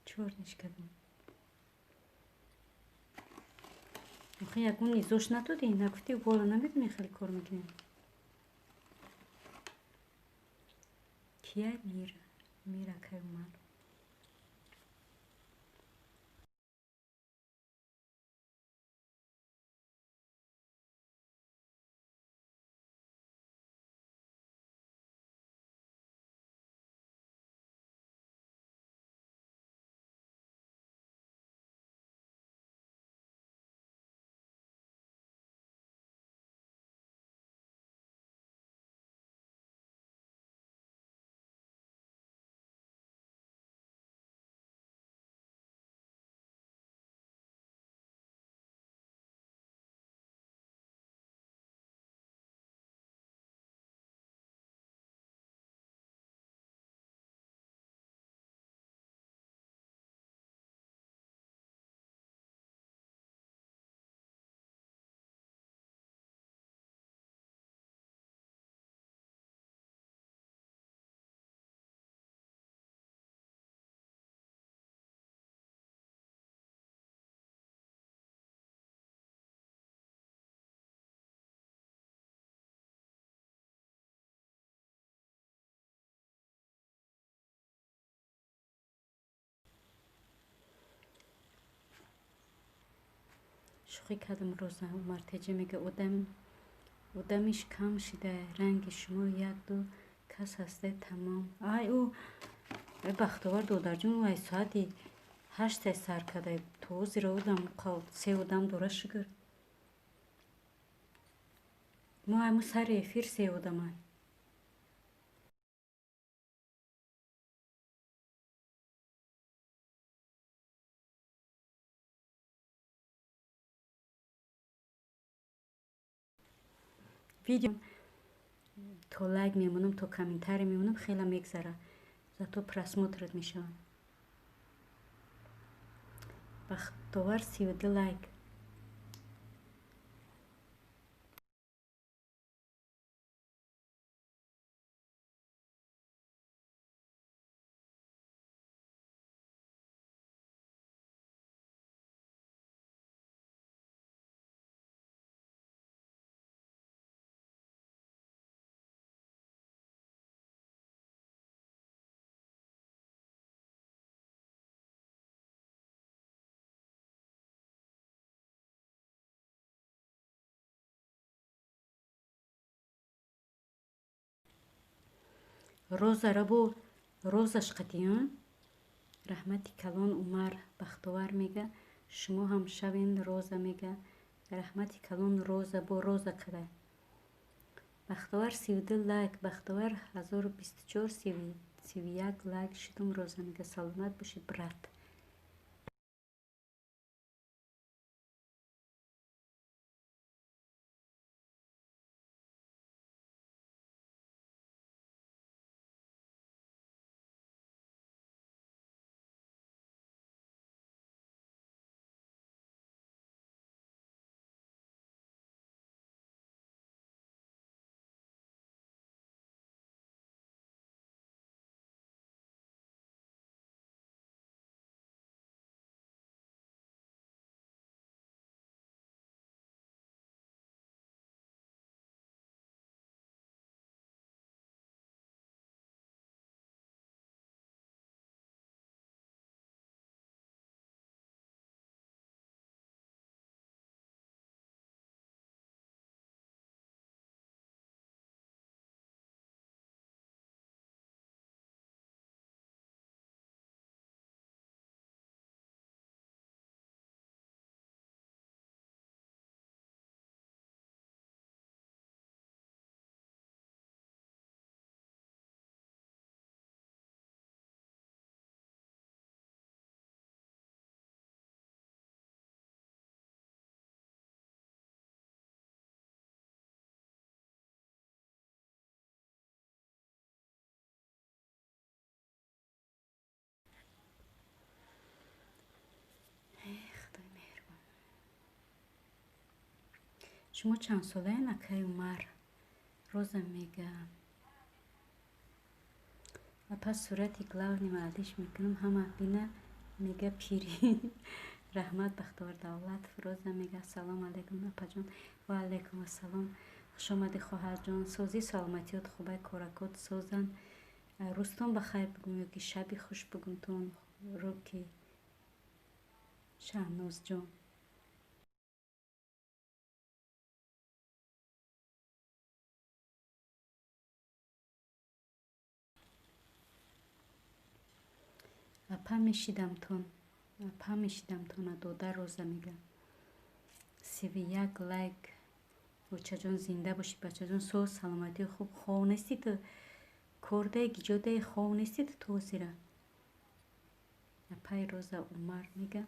Чорниш кардам. Охи, ягон низош надодӣ? Нагуфтӣ, вола, намедонӣ, хеле кор мекунем. Кия Мир? Мир акай Умар. Шӯхӣ кардам, Роза. Умар Теҷа мега, одамиш кам шида, ранги шумо як-ду кас ҳастед, тамом. Ай, ӯ Бахтовар додарҷон, ӯ ай соати 8-ай сар карда, то ҳозира одам се одам дора, шукр. Мо айму сари эфир се одамай. Видео то лайк мемонам, то комментарий мемонам, хела мегзара, зато просмотрат мешавад. Бахтовар, 32 лайк. Розара бо розаш қатиён. Раҳмати калон, Умар. Бахтовар мега, шумо ҳам шавен. Роза мега, раҳмати калон, Роза бо роза када. Бахтовар, 32 лайк. Бахтовар, 1024, 31 лайк шудум. Роза мега, саломат бошӣ, брат. Шумо чанд солаен, акай Умар? Роза мега. Апа, сурати главный ма алиш мекунам, ҳама бина, мега пири. Раҳмат, Бахтовар Давлатов. Роза мега: ассалому алайкум, апаҷон. Ва алайкум ассалом, хушомадӣ, хоҳарҷон. Созӣ, саломатиёт хубай, коракот созанд. Рӯзтон ба хайр бигум ё ки шаби хуш бигумтон, Роки Шаҳнозҷон? Апа, мешидамтон, апа, мешидамтона, дода. Роза мега: 31 лайк. Очаҷон, зинда бошӣ, бачаҷон. Соз, саломатии хуб. Хов нестӣ ту? Кордае, гиҷодае, хов нестӣ ту тозира? Апаи Роза, Умар мега.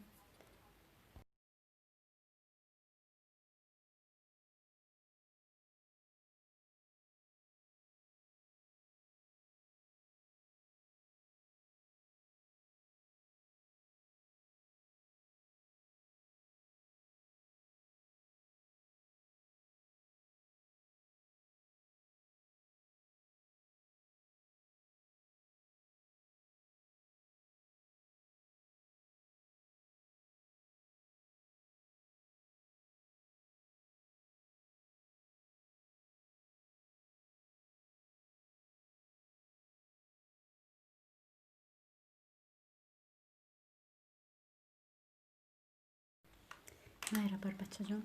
Майра бар, бачаҷон,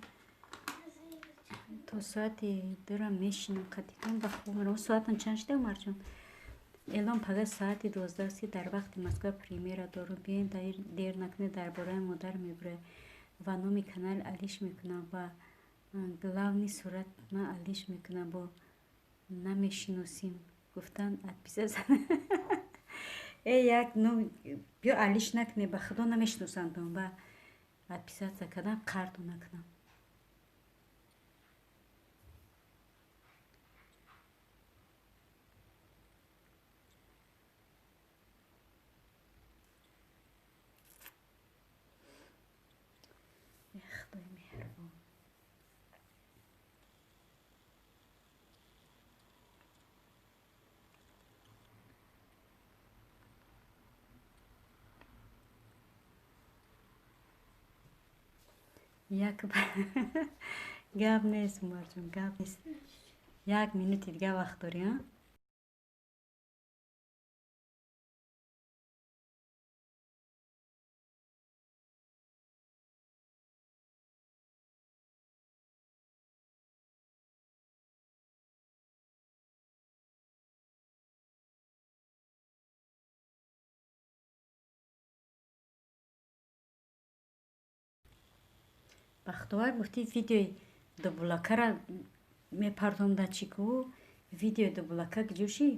то соати 2-ра мешинам қатитон, ба хоб меравам. Соатон чанд шуда, Умарҷон? Эълон: пага соати 12:30 дар вақти Москва премьера дорум, биёен, дер накунед. Дар бораи модар мебурад ва номи канал алиш мекунам ва главный сурат ма алиш мекунам, бо намешиносим гуфтан отписаться. Э, як ном биё алиш накунед, ба худо намешиносандон ба отписаться кардан қарту накунам. Худои меҳрубон. Як гап нест, Умарҷон, гап нест. Як минути дига вақт дорӣ, а? Бахтовар, гуфтӣ, видеои дубулакара мепардом да чӣ ку? Видеои дубулака куҷошӣ?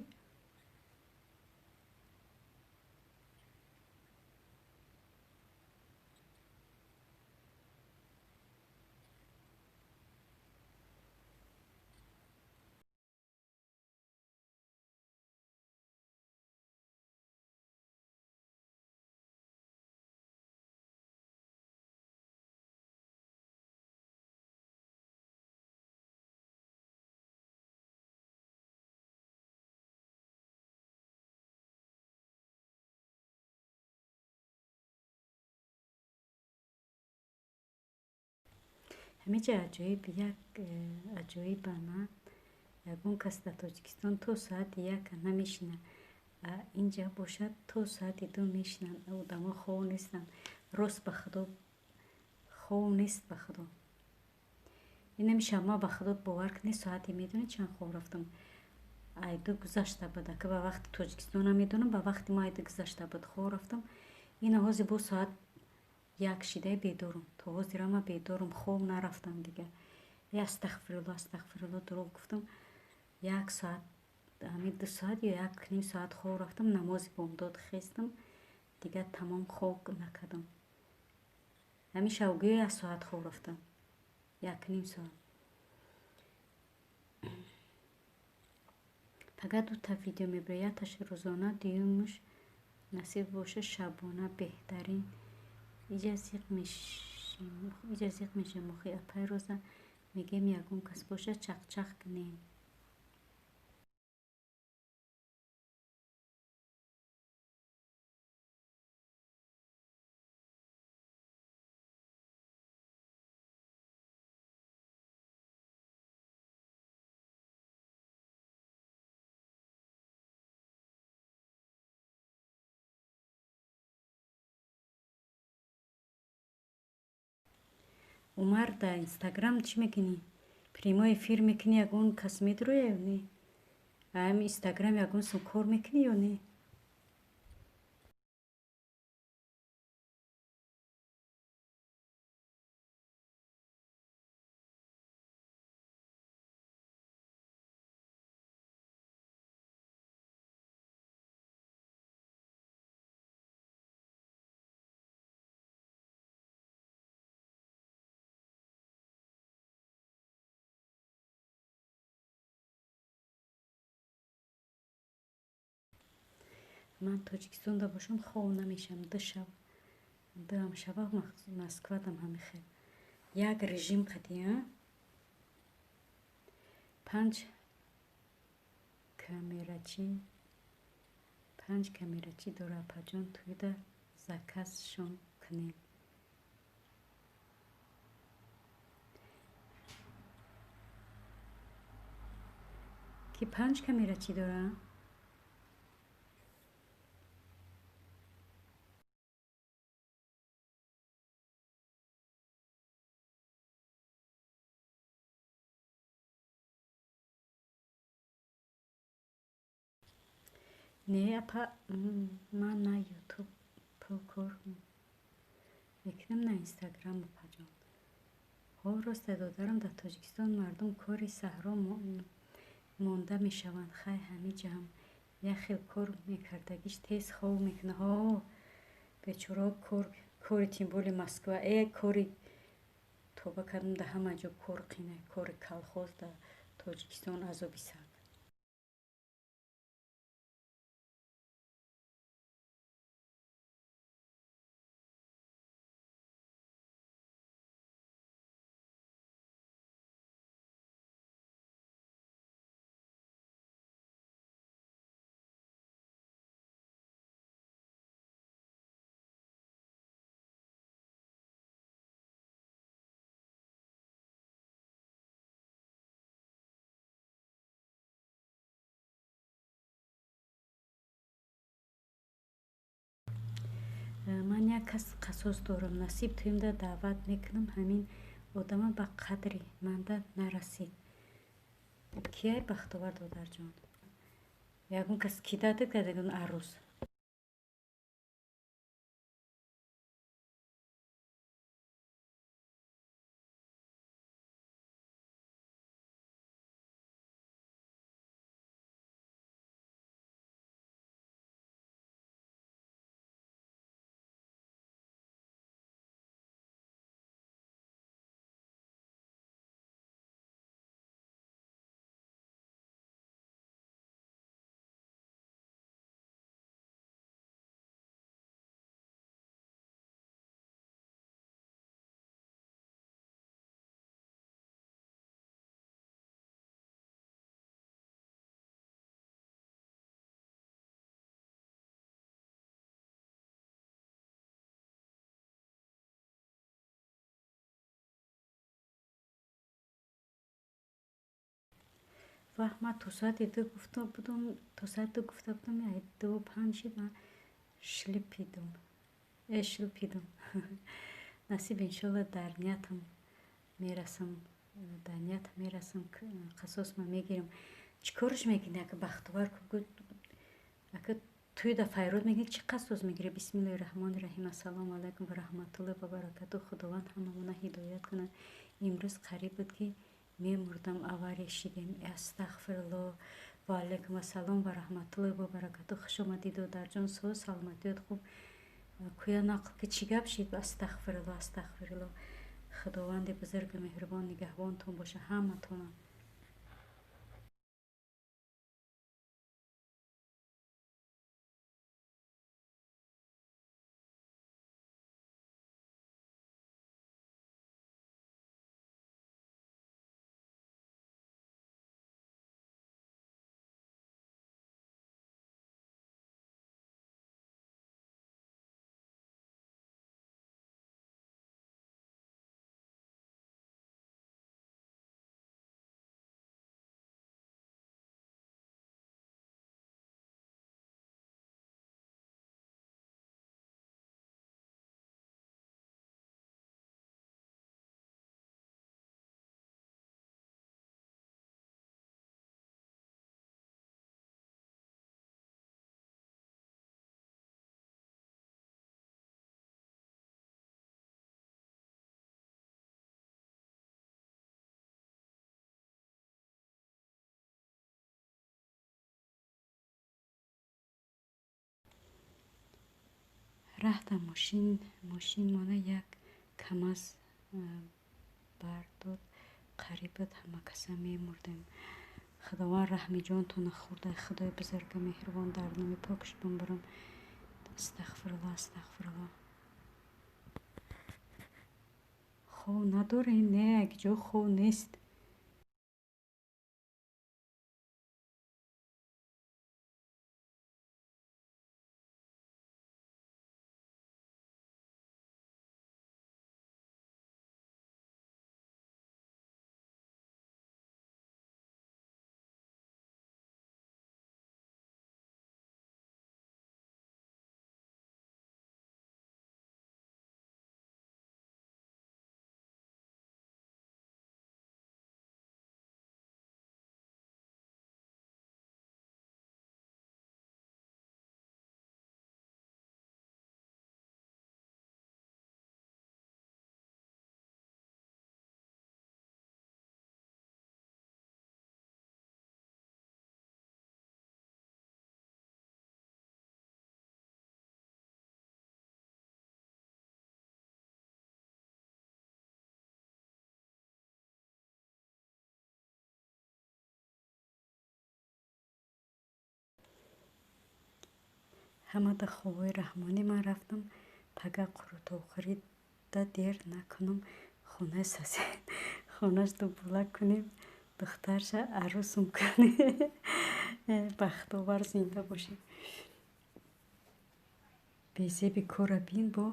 Ҳамиҷа аҷоиб, як аҷоиба, на ягон кас дар Тоҷикистон то соати 1 намешинад, инҷа бошад, то соати 2 мешинанд одамо. Хов нестанд, рост, ба худо, хов нест, ба худо. Инами шаб ма, ба худо, бовар кунед, соате медонед чанд хоб рафтам? Ай 2 гузашта буд, ака, ба вақти Тоҷикистона медонам, ба вақти мо ай 2 гузашта буд хоб рафтам. Ина ҳозир бо соат 1 шидаи бедорум, то ҳозира ма бедорум, хоб нарафтам дигар. Е, астағфирулло, астағфирулло, дурӯғ гуфтам. Як соат, ҳамин 2 соат ё 1,5 соат хоб рафтам, намози бомдод хестам, дигар тамом, хоб накардам. Ҳамин шабгӯё як соат хоб рафтам, 1,5 соат. Пага дута видео мебарад, якташ рӯзона, дуюмаш, насиб боша, шабона. Беҳтарин. Иҷа зиқ мешем охи, апай Роза. Мегем ягон кас боша, чақчақ кунем. Умар, дар Инстаграм чӣ мекунӣ? Прямой эфир мекунӣ, ягон кас медроя ё не? Ами Инстаграм ягон сум кор мекунӣ ё не? Ман Тоҷикистонда бошам, хов намешавам. Ду шаб, дуам шаба Москвадам ҳами хел. Як режим қати, а? Панҷ камерачӣ, 5 камерачӣ дора, апаҷон, тӯйда заказшон кунем. Ки 5 камерачӣ дора? Не, апа, ман на Ютуб пул кор мекунам, на Инстаграм, апаҷон. Ҳо, росте, додарам, дар Тоҷикистон мардум кори саҳро монда мешаванд. Хай, ҳамиҷа ҳам як хел кор мекардагиш тез хов мекунад. Ҳо, бечорао, кори тем более Москва, кори тоба кардам, дар ҳама ҷо кор қина, кори колхоз дар Тоҷикистон азоби саг. Ман як кас қасос дорам, насиб туимда даъват мекунам, ҳамин одама ба қадри манда нарасид. Кияй, Бахтовар додарҷон? Ягон кас кидаду кардагон арӯз? Ваҳ, ман то соати 2 гуфта будум, то соати 2 гуфта будум, 2:05 шид, ман шлипидум. Шлипидум. Насиб, иншолло, дар ниятам мерасам, дар ниятам мерасам, қасосма мегирам. Чӣ корш мекунӣ, ака Бахтовар? Ака тӯйда файрод мекунӣ, чӣ қасос мегирӣ? Бисмиллоҳи раҳмони раҳим. Ассалому алайкум ва раҳматуллоҳи ва баракатуҳ. Худованд ҳамамона ҳидоят кунад. Имрӯз қариб буд, ки мемурдам, авария шидем. Астағфируллоҳ. Ва алайкум ассалом ва раҳматуллоҳи ва баракатуҳ. Хуш омадӣ, додарҷон, соз, саломатиёт хуб? Кӯя нақл ки чӣ гап шид? Астағфируллоҳ, астағфируллоҳ. Худованди бузургу меҳрубон нигаҳбонтон боша ҳаматонам. Раҳта мошинмона як КамАЗ бардод, қариб буд ҳамакаса мемурдем. Худованд раҳми ҷонтона хӯрда, Худои бузурги меҳрубон дар номи покаш бимбарам. Астағфирулло, астағфирулло. Хов надорем, не, якҷо хов нест. Ҳамада ховои раҳмонӣ. Ман рафтам пага қурутовхӯрида дер накунам, хонаи сосед хонаш дубула кунем, духтарша арӯсум кунем. Бахтовар зинда бошем. Безеби кора бин, бо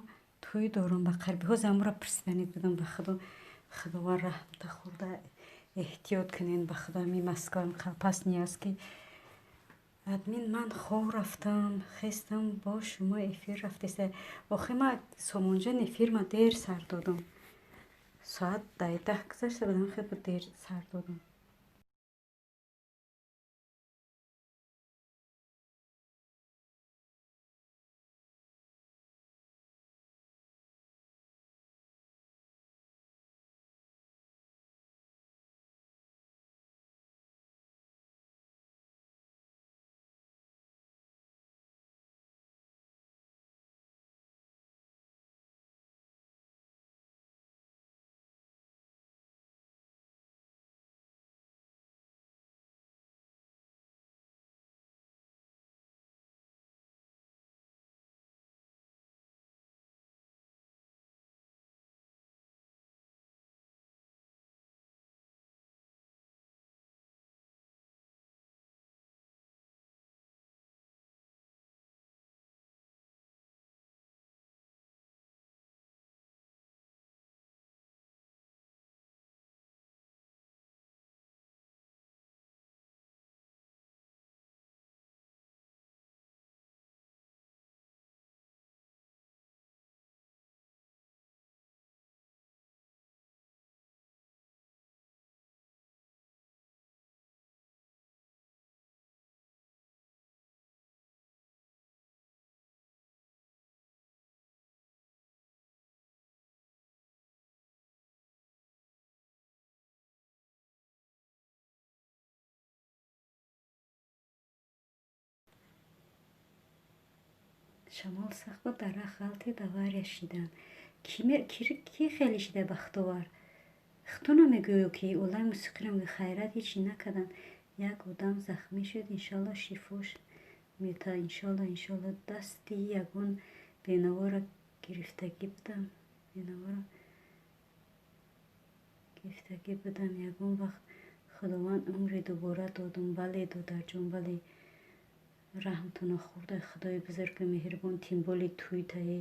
тӯй дорам ба қариби. Ҳозир ҳамонро пурсиданид будам, ба Худо. Худованд раҳмта хӯрда, эҳтиёт кунен, ба Худо, ҳамин Москва пас ниёз ки. Админ, ман хов рафтам, хестам, бо шумо эфир рафтеста. Охи ма Сомонҷон, эфир ма дер сар додам. Соат 10 гузашта будам, хеле дер сар додам. Шамол сахт буд, дарахт ғалтид, авария шиданд. Ки хеле шида, Бахтовар? Хто намегӯё, ки олами мусиқиро мегӯ, хайрат, ҳечи накарданд. Як одам захмӣ шуд, иншалло шифош мета, иншалло, иншалло. Дасти ягон бенаворо гирифтагӣ будам, бенаворо гирифтагӣ будам ягон вақт. Худованд умри дубора додум. Бале, додарҷон, бале. Раҳмтона хӯрда, Худои бузурги меҳрубон, тимболи тӯйтае.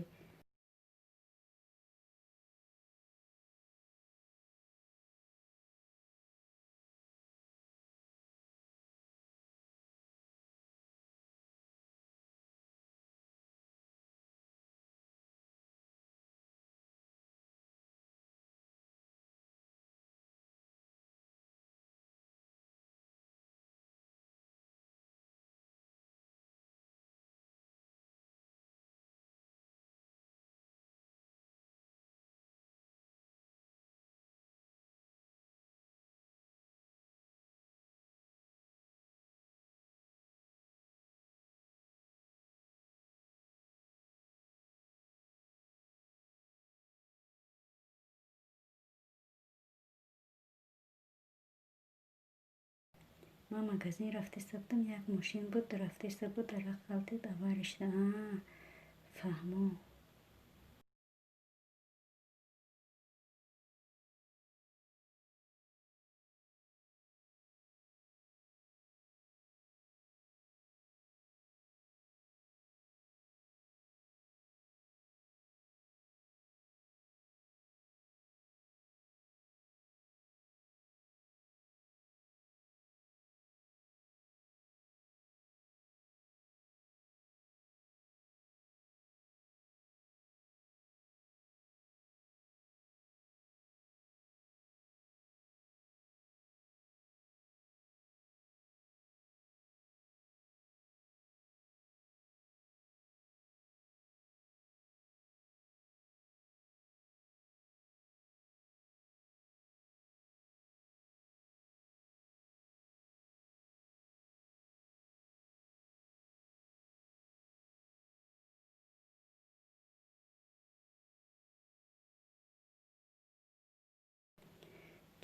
Ман магазин рафтеста будам, як мошин буд, рафтеста буд, дарахт ғалтид, авария шуда. Фаҳмо.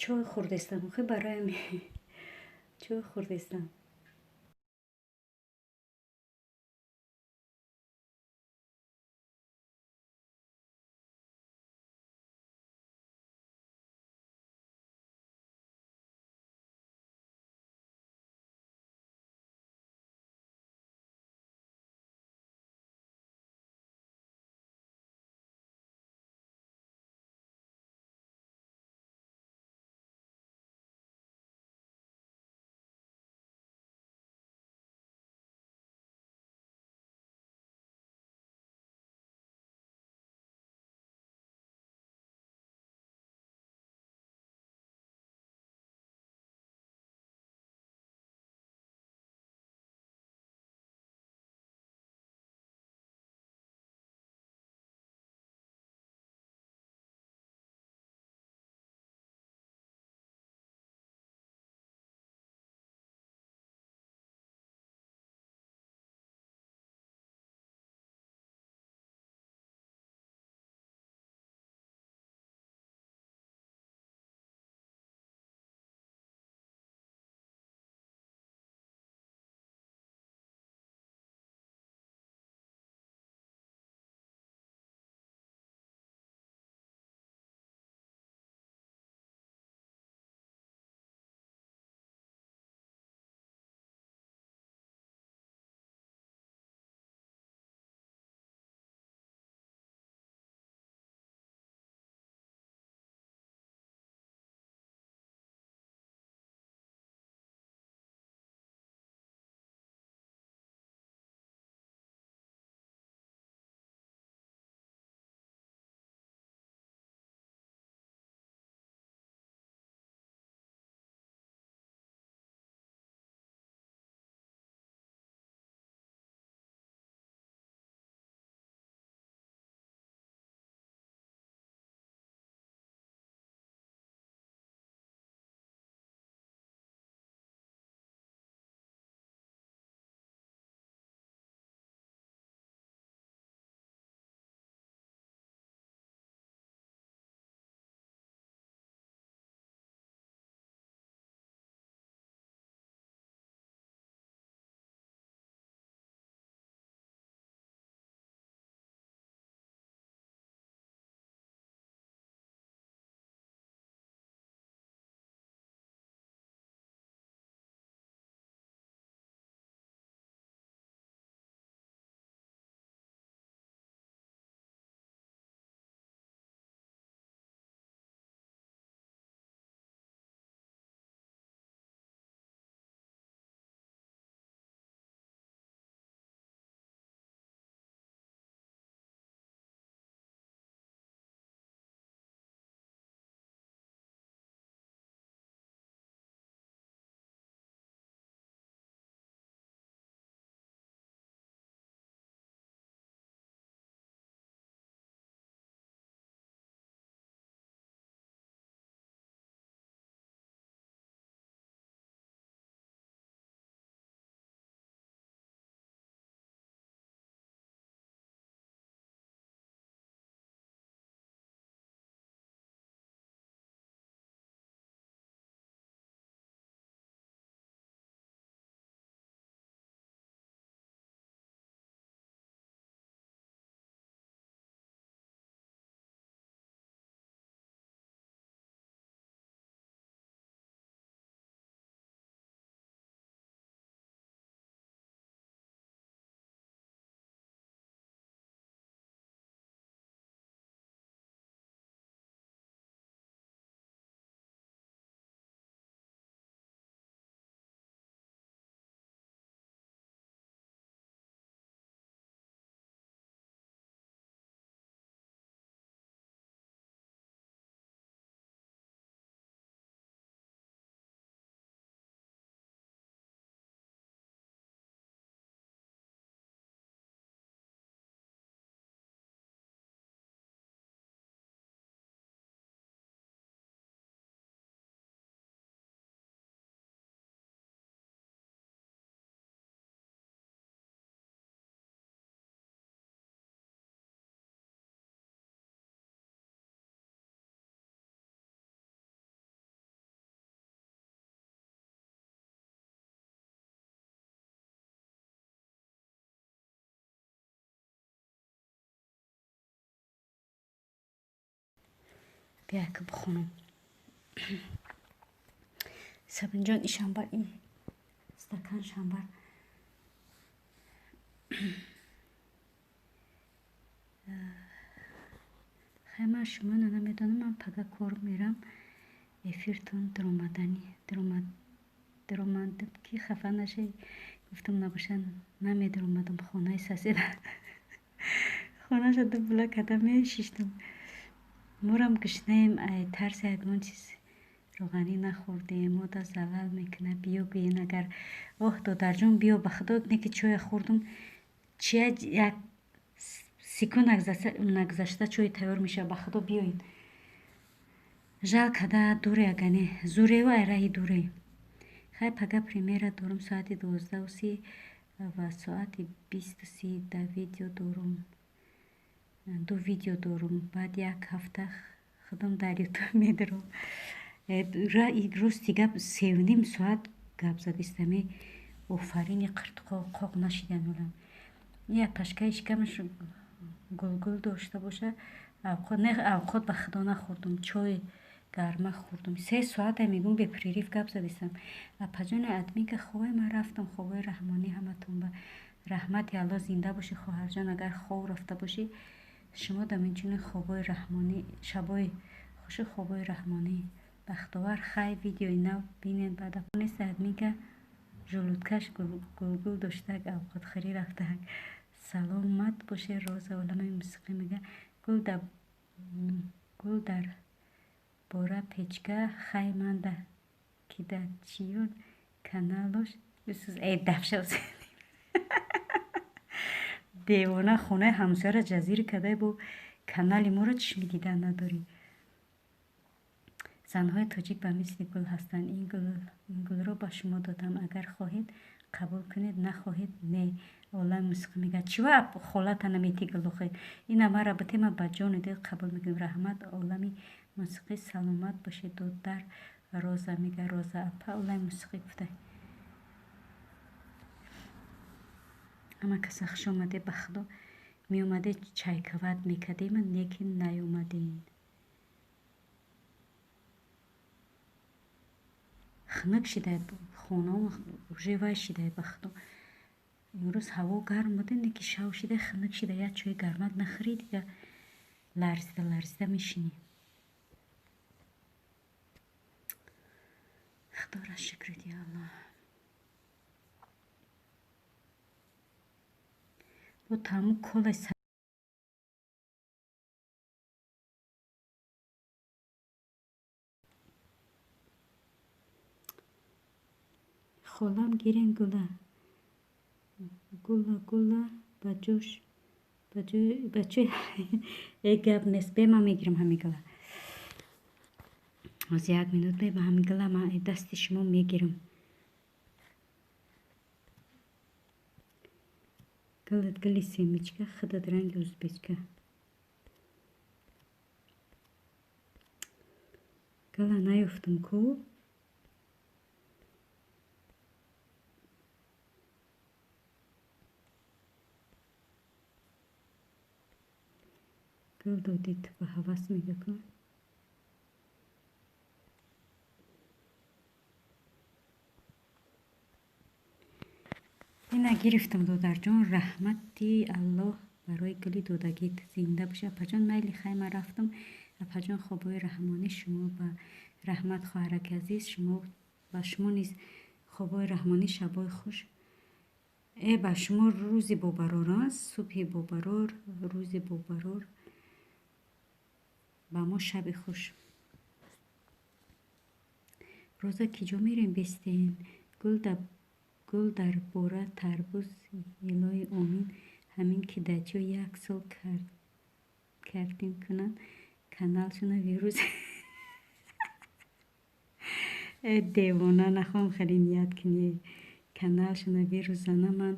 Чой хӯрдестам, охи барои чой хӯрдестам. Бия ки бихонам. Сабинҷон, ишамбар, и стакан шамбар. Хай, ман шуморо намедонам, ман пага кор мерам. Эфиртон дуромадам ки хафа нашавед. Гуфтам, набоша намедуромадам хонаи соседа. Хонаша ду була када мешиштам. Морам гушнаем, ай тарси ягон чиз роғанӣ нахӯрдем, мода залал мекунад. Биё гӯен агар. Оҳ, додарҷон, биё, ба худо, не ки чоя хӯрдум, чия як секунд нагузашта чой тайёр мешавад. Ба худо, биёед. Жал када дуре агане зурева, ай раҳи дуре. Хай, пага премьера дорум соати 12:30 ва соати 20:30 да видео дорум, ду видео дорум. Баъд як ҳафта худам дар Ютуб медурам. Рости гап, 3.5 соат гап задистами. Офарини, қиртқоқ нашидан олам. Як пашкаи шикамаш гулгул дошта боша. Авқот ба худо нахӯрдум, чой гарма хӯрдум. 3 соата мегӯм, беперерыв гап задистам. Апаҷони админка, хобай, ман рафтам. Хобои раҳмонӣ ҳаматон ба раҳмати Алло. Зинда бошӣ, хоҳарҷон. Агар хоб рафта бошӣ, шумо дам инчунин хобои раҳмонӣ, шабои хушу хобои раҳмонӣ, бахтовар. Хай, видеои нав бинед баъд. Нест, админка желудкаш гулгул доштак, авқотхӯрӣ рафтаак. Саломат боше. Роза олами мусиқӣ мега: гул дар бора печка. Хай, ман да ки да чиён каналош бисӯз. Э, дафша, девона, хонаи ҳамсояро ҷазир кардай, бо канали моро чишми дидан надорӣ. Занҳои тоҷик ба мисли гул ҳастанд. Ин гулро ба шумо додам, агар хоҳед, қабул кунед, нахоҳед, не. Олами мусиқӣ мегӯяд: чива холата наметӣ гулохе? Ина мара бите, ма ба ҷону дил қабул мекунем. Раҳмат, олами мусиқӣ, саломат бошед, додар. Роза мега, Роза апа, олами мусиқӣ гуфта. Ҳама каса хуш омаде. Ба худо, меомаде, чайкават мекардем, лекин наёмадем. Хунук шидай хонао, уже вай шидай. Ба худо, имрӯз ҳаво гарм буда, не ки шав шидай, хунук шида. Як чои гармак нахӯрӣ, дига ларзида ларзида мешинӣ. Худоро шукрит, я Аллоҳ. Бо таъму колаи. Холам, гирен гула, гула, гула ба ҷош, ба ҷои. Э, гап нест, бе, ман мегирам ҳамин гула. Ҳозир, як минут, бе, ҳамин гула ман дасти шумо мегирам. Гулат гули семечка, худат ранги узбечка. Гула наёфтам ку. Гул додӣ ту ба ҳавас, мега ку. Ина гирифтам, додарҷон. Раҳмати Аллоҳ барои гули додагит. Зинда бошӣ, апаҷон. Майли, хай, ман рафтам, апаҷон. Хобҳои раҳмонӣ шумо ба. Раҳмат, хоҳараки азиз, шумо ба шумо низ хобҳои раҳмонӣ, шабҳои хуш. Э, ба шумо рӯзи бобарор, субҳи бобарор, рӯзи бобарор, ба мо шаби хуш. Роза, ки ҷо мерем, бестен? Гул дар бора тарбуз. Илоҳи омин. Ҳамин ки даҷо як сол кардим кунанд каналшона вирус. Э, девона, нахоҳам хеле ният кунӣ, каналшона вирусзана, ман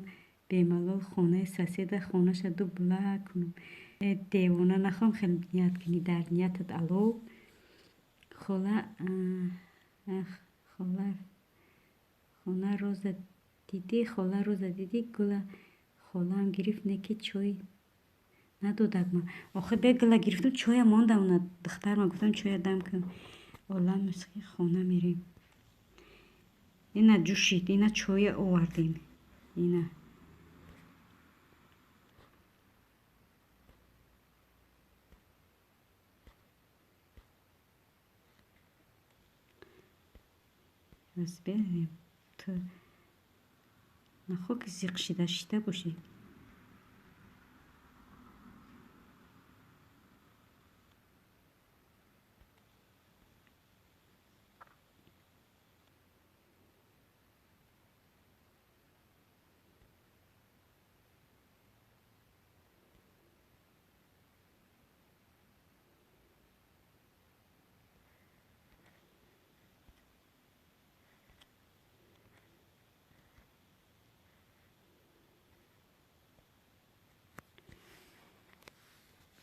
бемалол хонаи соседа хонаша ду була кунам. Э, девона, нахоҳам хеле ният кунӣ, дар ниятат ало. Хола, хола, хона роза дидӣ, хола, роза дидӣ, гула холаам гирифт, не ки чой Надодак ма. Охир бе гила гирифтам, чоя мондам на духтарма гуфтам чоя дам кун. Олам мусиқи хона мерем. Ина ҷӯшид, ина чоя овардем. Ина. Разберем. Ту нахо ки зиқ шида шида бошӣ.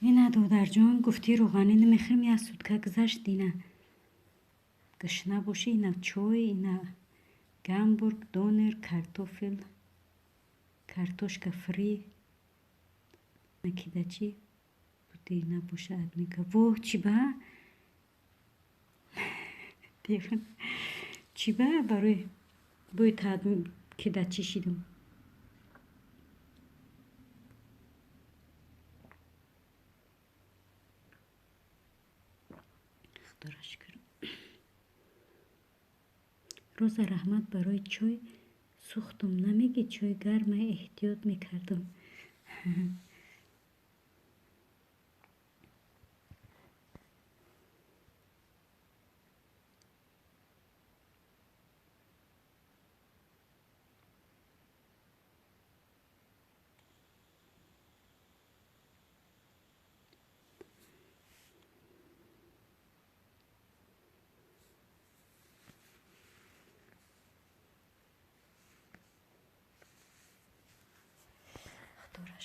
Ина додарҷон, гуфтӣ рӯғанӣ намехӯрем, як сутка гузашт, ина гушна бошӣ, ина чой, ина гамбург, донер, картофел, картошка фри, накидачи буди набоша админка. Воҳ, чӣ ба? Чӣ ба барои бӯи кидачӣ шидам? Худоро шукр. Роза, раҳмат барои чой. Сӯхтум, намегӣ чой гарма, эҳтиёт мекардам.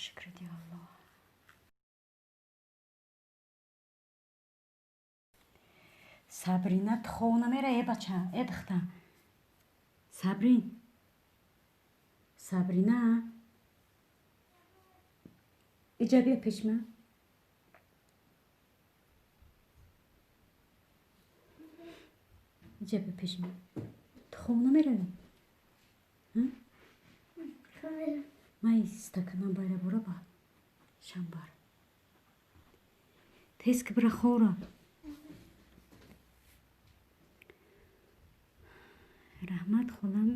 Шукр Аллоҳ. Сабрина тхона мера, э бача, э духта. Сабрин. Сабрина. Иҷа бия пеш ман. Иҷа бия пеш ман. Ту хоб намеравӣ? Май стаканам байра бора ба шамбар. Тез ки бира хора. Раҳмат холам,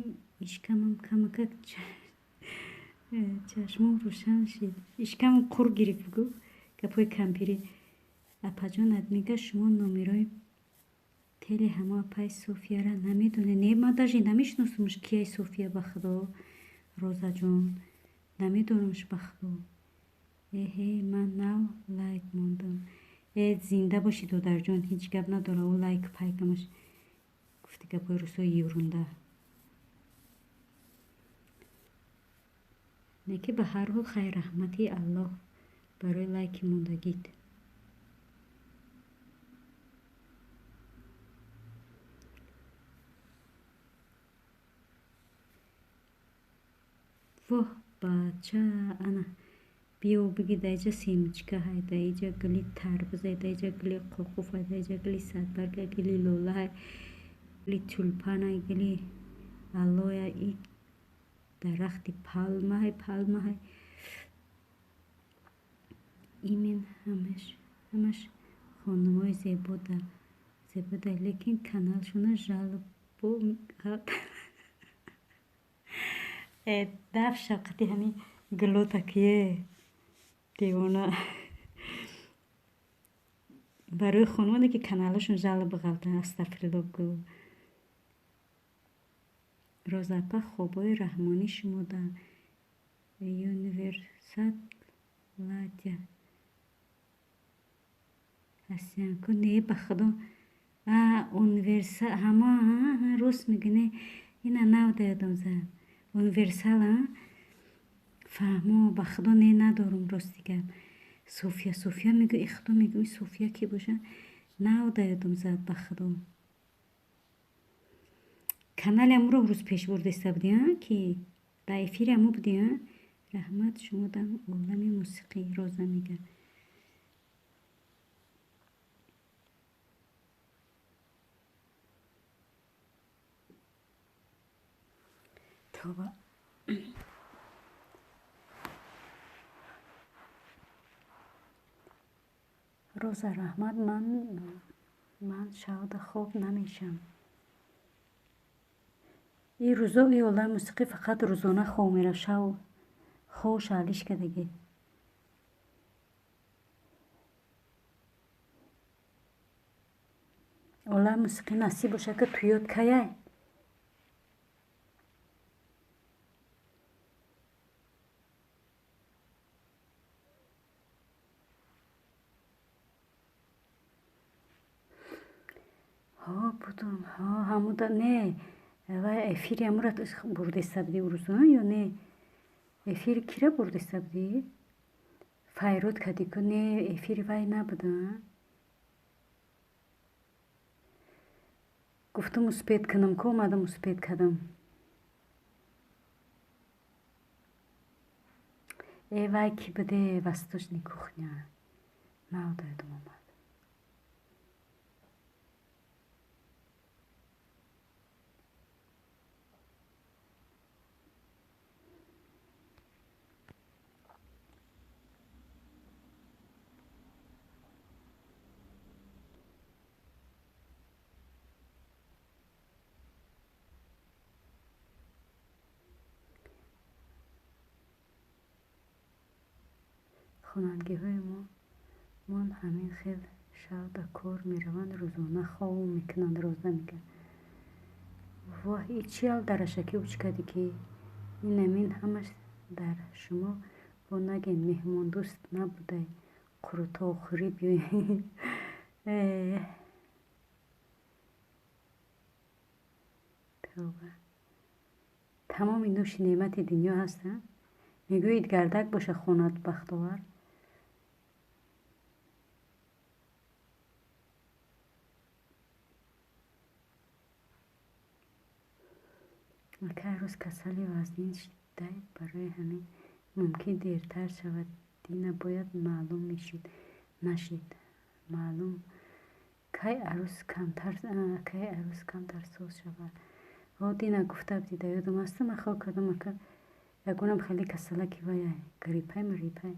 ишкамам камакак чашмом рӯшан шид. Ишкамам қур гирифт, бугӯ. Гапҳои кампирӣ. Апаҷон, админка, шумо номерои тели ҳамо апаи Софияра намедонед? Не, ман даже намешиносумш, кияй София, ба худо. Розаҷон, намедонамш, ба худо. Эҳе, ман нав лайк мондам. Э, зинда бошӣ, додарҷон, ҳеҷ гап надора, ӯ лайк пайкамаш. Гуфти гапҳои русои юрунда. Не ки ба ҳар ҳол хайр, раҳмати Аллоҳ барои лайки мондагит. Воҳ, бача, ана биё биги, даиҷа семечка ҳай, даиҷа гули тарбуз ҳай, даиҷа гули қоқуф ҳай, даиҷа гули садбарг ҳай, гули лола ҳай, гули тюльпан ҳай, гули алоя, и дарахти палма ҳай, палма ҳай. Имен ҳамаш хонумои зебода, зебода, лекин каналшона жалбо. Э, даф шавқати ҳамин гулота кие девона. Барои хонумоне ки каналашон жалоба ғалтан, астағфирулло гӯ. Роза апа, хобҳои раҳмонӣ шумо да универсат ладя ҳастиянку? Не, ба худо. А, универсал ҳама рост мегӯ, не, ина нав да ёдам зад. Универсал, а? Фаҳмо, ба худо, не, надорум, рости гап. София, София мегӯ, и худо мегӯ, и София ки боша? Нав да ёдам зад, ба худо. Канали амуро рӯз пеш бурдеста будӣ, а? Ки дар эфири аму будӣ, а? Раҳмат шумодам олами мусиқӣ, Роза мега. Тоба. Роза, раҳмат, ман шавда хоб намешам. Ин рӯзо ин олами мусиқӣ фақат рӯзона хоб мерав, шав хобш алиш кардагӣ. Олами мусиқӣ насиб бошад, ки туёд каяй? Ҳо, будум, ҳо, ҳамуда не, вай эфири ҳамура бурдеста будӣ урӯзо ё не? Эфири кира бурдеста будӣ? Файрод кардӣ ку? Не, эфири вай набуда. Гуфтум успеть кунам ку, омадам успеть кардам. Э, вай ки буде, восточный кухня. Нав доядум омад. Хонандагиҳои мон ҳамин хел шав да кор мераванд, рӯзона хоб мекунанд, Роза мега. Воҳ, и чи ал дарашаки учкади ки? Ин амин ҳамаш дар шумо бо наген меҳмондӯст набудай, қурутовхӯрӣ биёй. Тавба. Тамоми нӯши неъмати дунё ҳаст, а? Мегӯед гардак боша хонад бахтовар. Ака рӯз касали вазнин шидай, барои ҳамин мумкин дертар шавад. Дина бояд маълум мешид. Нашид. Маълум кай арӯс камтар соз шавад. О, дина гуфта будӣ, да ёдам аст, ман хол кардам, ака ягонам хеле касалаки вая гриппай мриппай.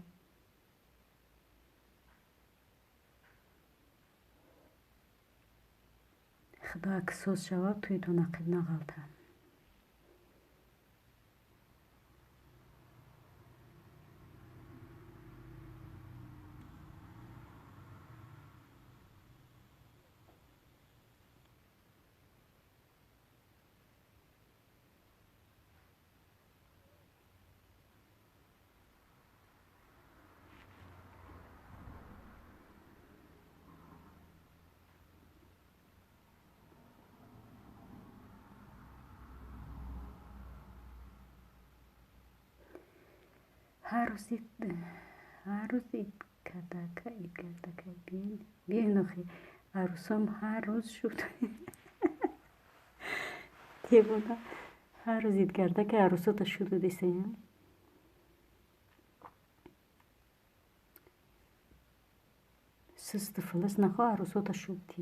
Худо ак соз шавад, туитон ақиб нағалта. Ҳар рӯз ид кардака биёен охи, арӯсом ҳар рӯз шуд. Девона, ҳар рӯз ид кардака арӯсота шуду десаям. Сусту филис нахо арӯсота шудти.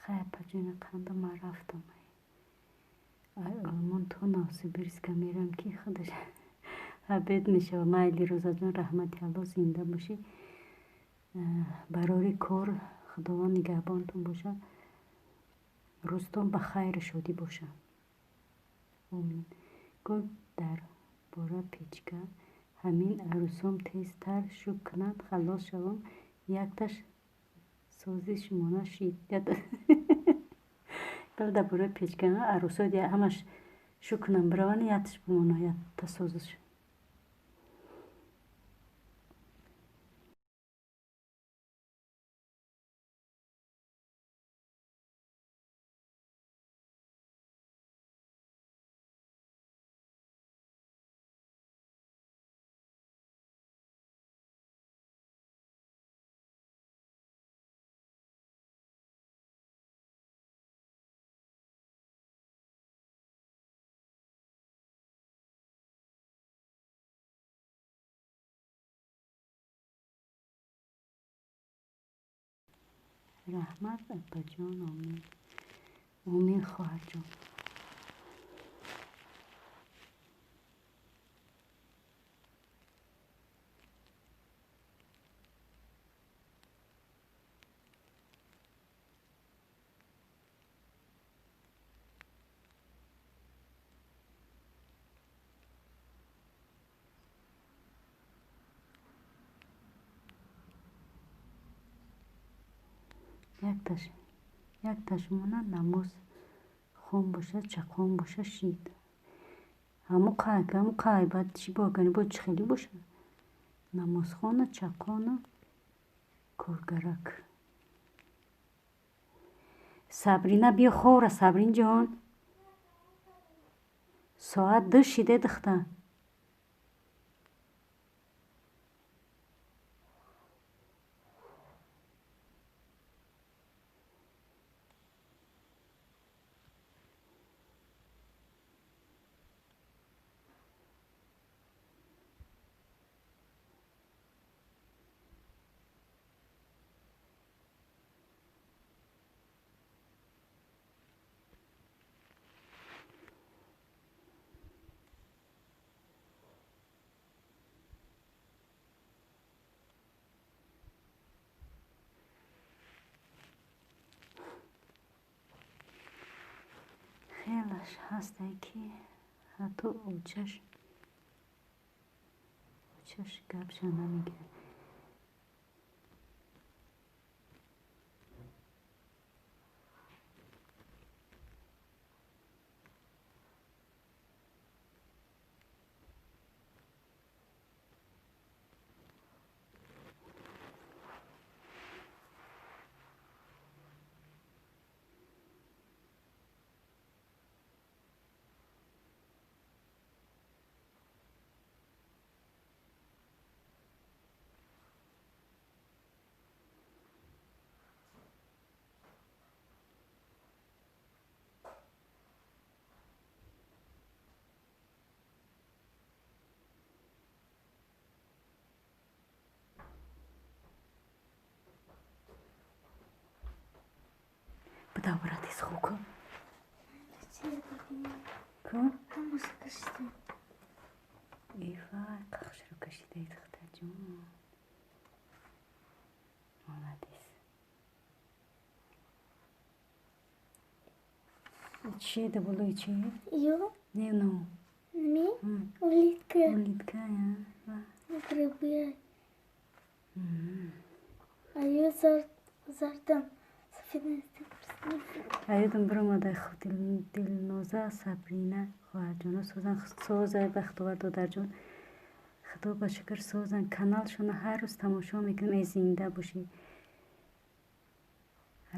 Хай, апаҷони қанда, ман рафтам. Ай Олмон то Новосибирска мерам, ки худаш обед мешавад. Майли, Розаҷон, раҳмати Алло, зинда бошӣ. Барори кор Худованд нигаҳбонтон бошад. Рӯзтон ба хайру шодӣ бошад. Омин. Гул дар бора печка ҳамин арӯсом тезтар шӯк кунанд, халос шавам. Якташ созиш мона шид. Гул дар бораи печка арӯсо ҳамаш шӯк кунанд, бираванд, якташ бимона, якта созиш. Раҳмат, апаҷон, омин. Омин, хоҳарҷон. Якташ мона намоз хон бошад, чақон бошад, шид. Ҳаму қай баъд чӣ бо бо чӣ хеле бошад? Намозхона, чақона, коргарак. Сабрина биё ховра, Сабринҷон. Соат 2 шиде духта. Хелаш ҳастае ки ҳатто очаш гапша намегирад. Добра, ти схука. Ку? Ива, қахшро кашидаи духтарҷон. Молодец. Чи это было, чи? Ё? Не, ну. Ми? Улитка. Улитка, я. Грибы. А я зардам. Аёдам биромада Дилноза, Сабрина, хоҳарҷоно созан, созай бахтовар додарҷон. Худо ба шукр созан. Каналшона ҳар рӯз тамошо мекунем. Эй, зинда бошӣ.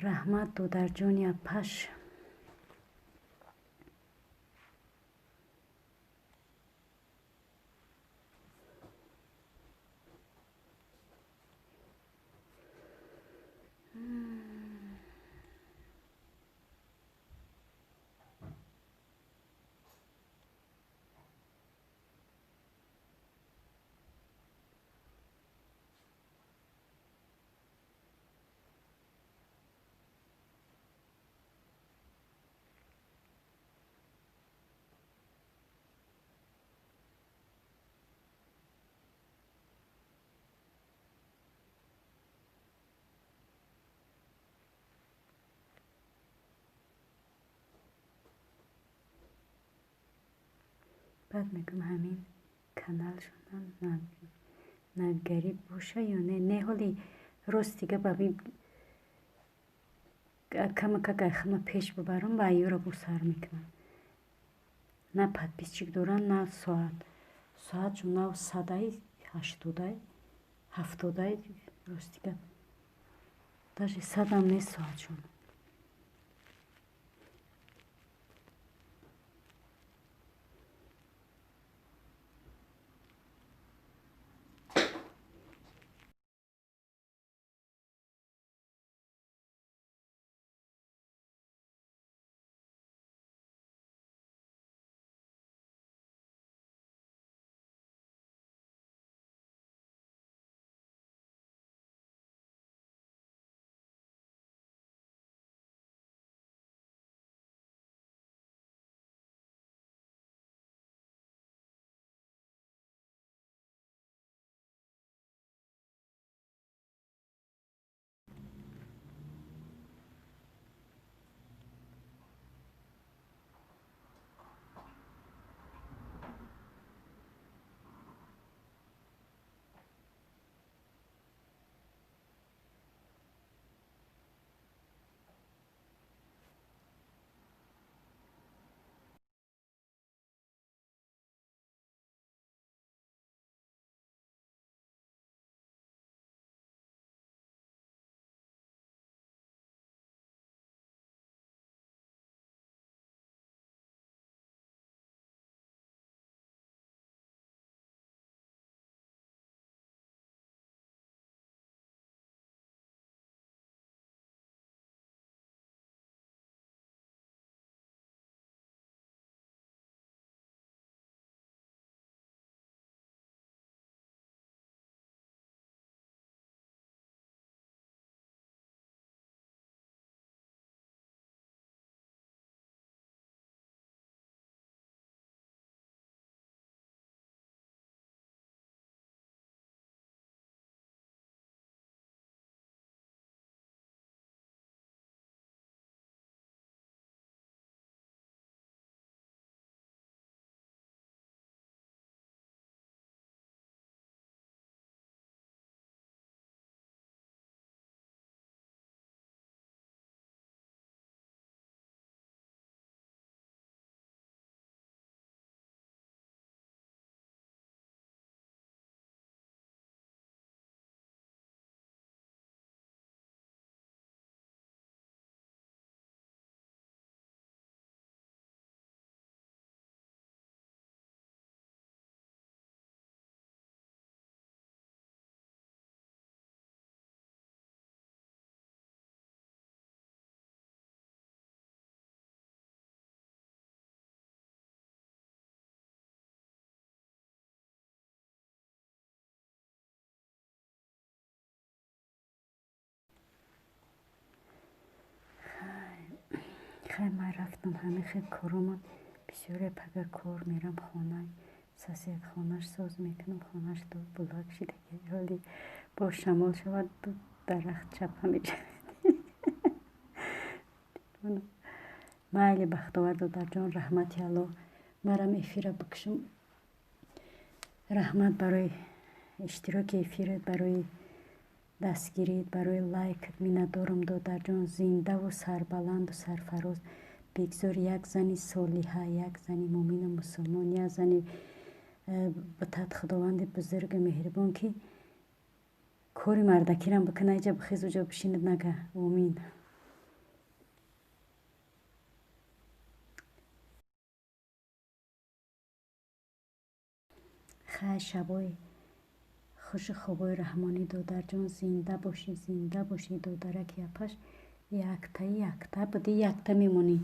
Раҳмат, додарҷони апаш. Баъд мегӯм, ҳамин каналшонам навгарӣ боша ё не. Не, ҳоли рости гап, ами камакак айхама пеш бубарам, ба айёра бо сар мекунам. На подписчик доранд, на соат. Соатшон нав 100-ай, 80-ай, 70-ай, рости гап. Даже 100-ам нест соатшон. Хай, ман рафтам, ҳамин хел коромон бисёре. Пага кор мерам, хона сосед хонаш соз мекунам, хонаш ду булак шидаги, ҳоли бо шамол шавад, ду дарахт чапа мешавад. Майли, Бахтовар додарҷон, раҳмати Аллоҳ, марам эфира бикушам. Раҳмат барои иштироки эфират, барои дастгирит, барои лайкат. Миннатдорам, додарҷон. Зиндаву сарбаланду сарфароз. Бигзор як зани солиҳа, як зани муъмину мусулмон, як зани битад Худованди бузургу меҳрибон, ки кори мардакирам бикуна, иҷа бихез, уҷо бишинад нага. Омин. Хай, шабои хушу хобои раҳмонӣ, додарҷон. Зинда бошӣ, зинда бошӣ, додараки апаш. Яктаи якта будӣ, якта мемонӣ.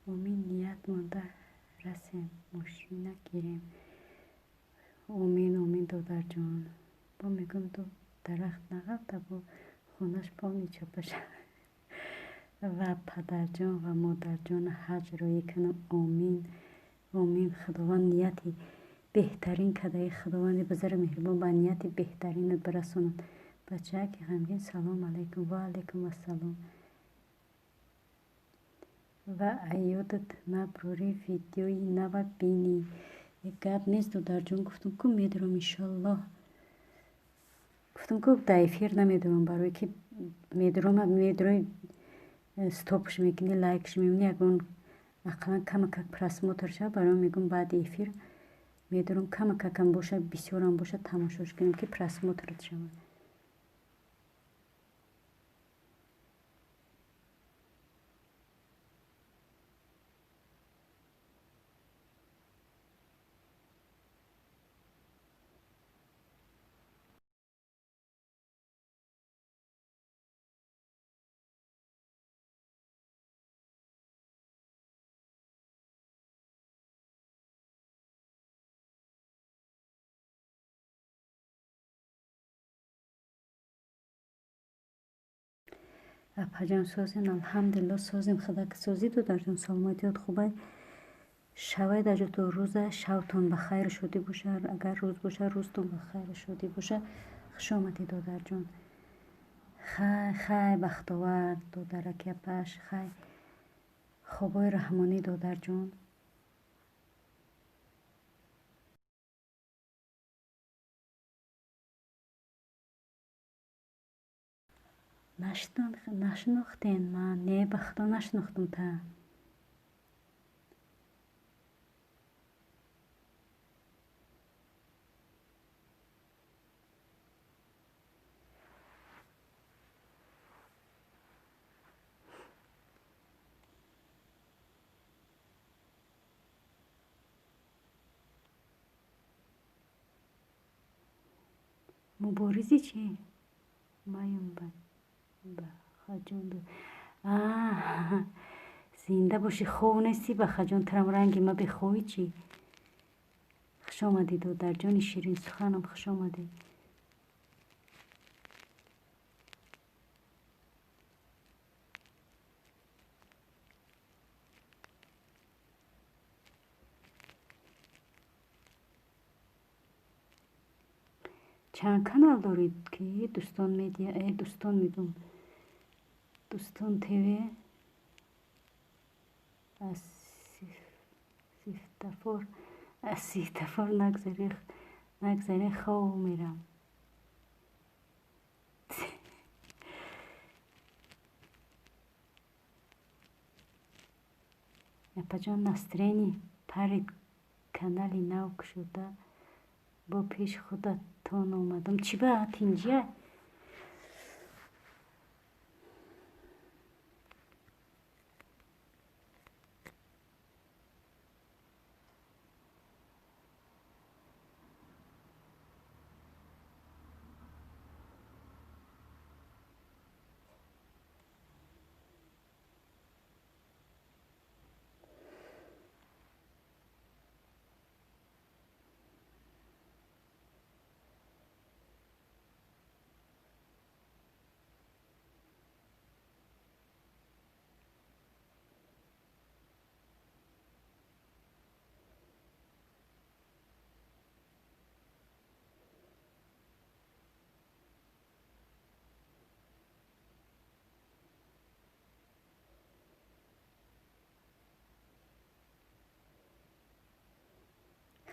Омин, ният монда расем, мошина гирем. Омин, омин, додарҷон. Бо мегӯм, ду дарахт нағалта, бо хонаш полни чапа шава. Ва падарҷон ва модарҷона ҳаҷ роӣ кунам. Омин, омин. Худованд нияти беҳтарин кадаи, Худованди бузург меҳрубон ба нияти беҳтаринат бирасонад. Бачааки ғамгин, салом алайкум. Ва алайкум ассалом. Ва аёдат наброрӣ, видеои нава бинӣ. Гап нест, додарҷон, гуфтум ку медурам, иншоллоҳ. Гуфтум ку дар эфир намедурам, барое ки медурам, медурои стопш мекунӣ, лайкш мемонӣ, ягон ақаллан камакак просмотр шава. Барои мегӯм, баъди эфир медурам, камакакам боша, бисёрам боша, тамошош кунем, ки просмотрат шавад. Апаҷон, созем? Алҳамдулилло, созем. Худо ки созӣ, додарҷон, саломатиёт хубай. Шавай дар ҷото рӯза, шавтон ба хайру шодӣ боша. Агар рӯз боша, рӯзтон ба хайру шодӣ боша. Хуш омадӣ, додарҷон. Хай, хай, бахтовар, додараки апаш, хай. Хобои раҳмонӣ, додарҷон. Нашинохтен ман? Не, ба худо нашинохтам та. Муборизи чӣ? Маем бахаҷон. Зинда бошӣ, хов нестӣ, бахаҷон, тарам ранги ма беховӣ чӣ? Хуш омадӣ, додарҷони ширинсуханам, хуш омадӣ. Чанд канал доред ки Дӯстон медиа, Дӯстон мегӯм, Дӯстон ТВ, аз сифтафор, аз сифтафор нагзаре, хов мерам. Апаҷон, настроение парид, канали нав кушода, бо пеш худатон омадам. Чӣ ба тинҷия?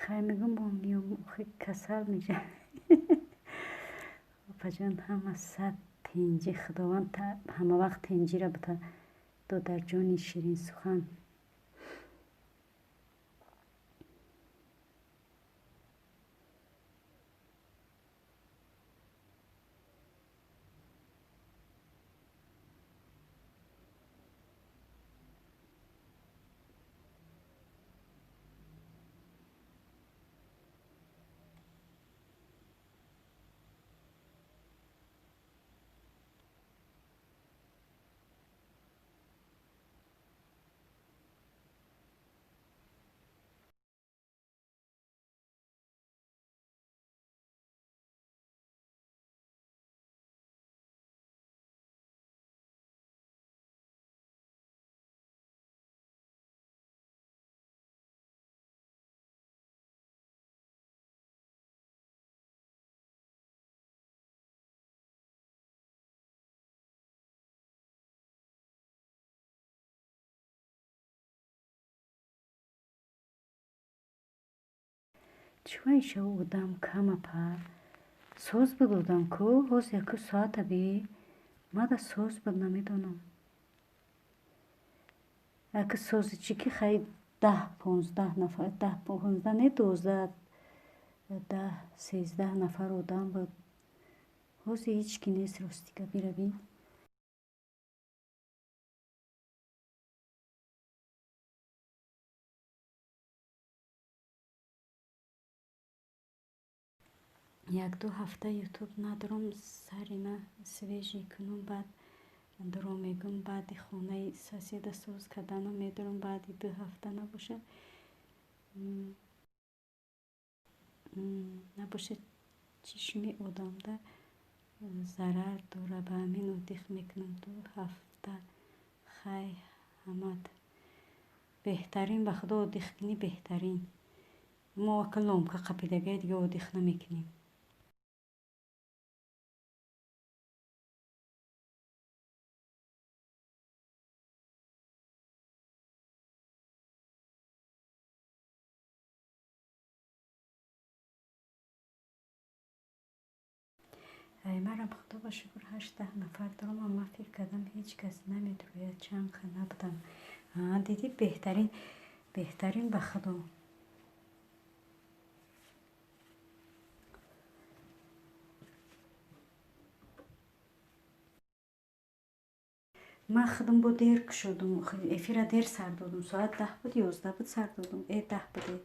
Хай мегӯм, бо миём, охи касал меша. Апаҷон, ҳама сад тинҷӣ, Худованд ҳама вақт тинҷира бита, додарҷони ширинсухан. Чува иша одам кам апа? Соз буд одам ку? Ҳоз яку соата би? Мада соз буд, намедонам. Ака сози чӣ ки хай 10-15 нафар, 10-15 не, 12, 10-13 нафар одам буд. Ҳози ҳеҷ ки нест, ростига бира бин. Як-ду ҳафта ютуб надорам, сарима свежий кунум, баъд дуро мегӯм, баъди хонаи соседа соз кардану медорам, баъди 2 ҳафта набошад чишми одамда зарар дора, ба ҳамин отдых мекунам 2 ҳафта. Хай ҳамад беҳтарин, ба худо отдых кунӣ беҳтарин. Мо ака ломка қапидагай дига отдых намекунем. Ай марам худо ба шукр 18 нафар дорам, амма фикр кардам ҳеҷ кас намедурӯяд, чанд қа набудам. Дидӣ, беҳтарин, беҳтарин ба худо. Ман худам бо дер кушодум, эфира дер сар додум, соат 10 буд, 11 буд сар додум, 10 буд.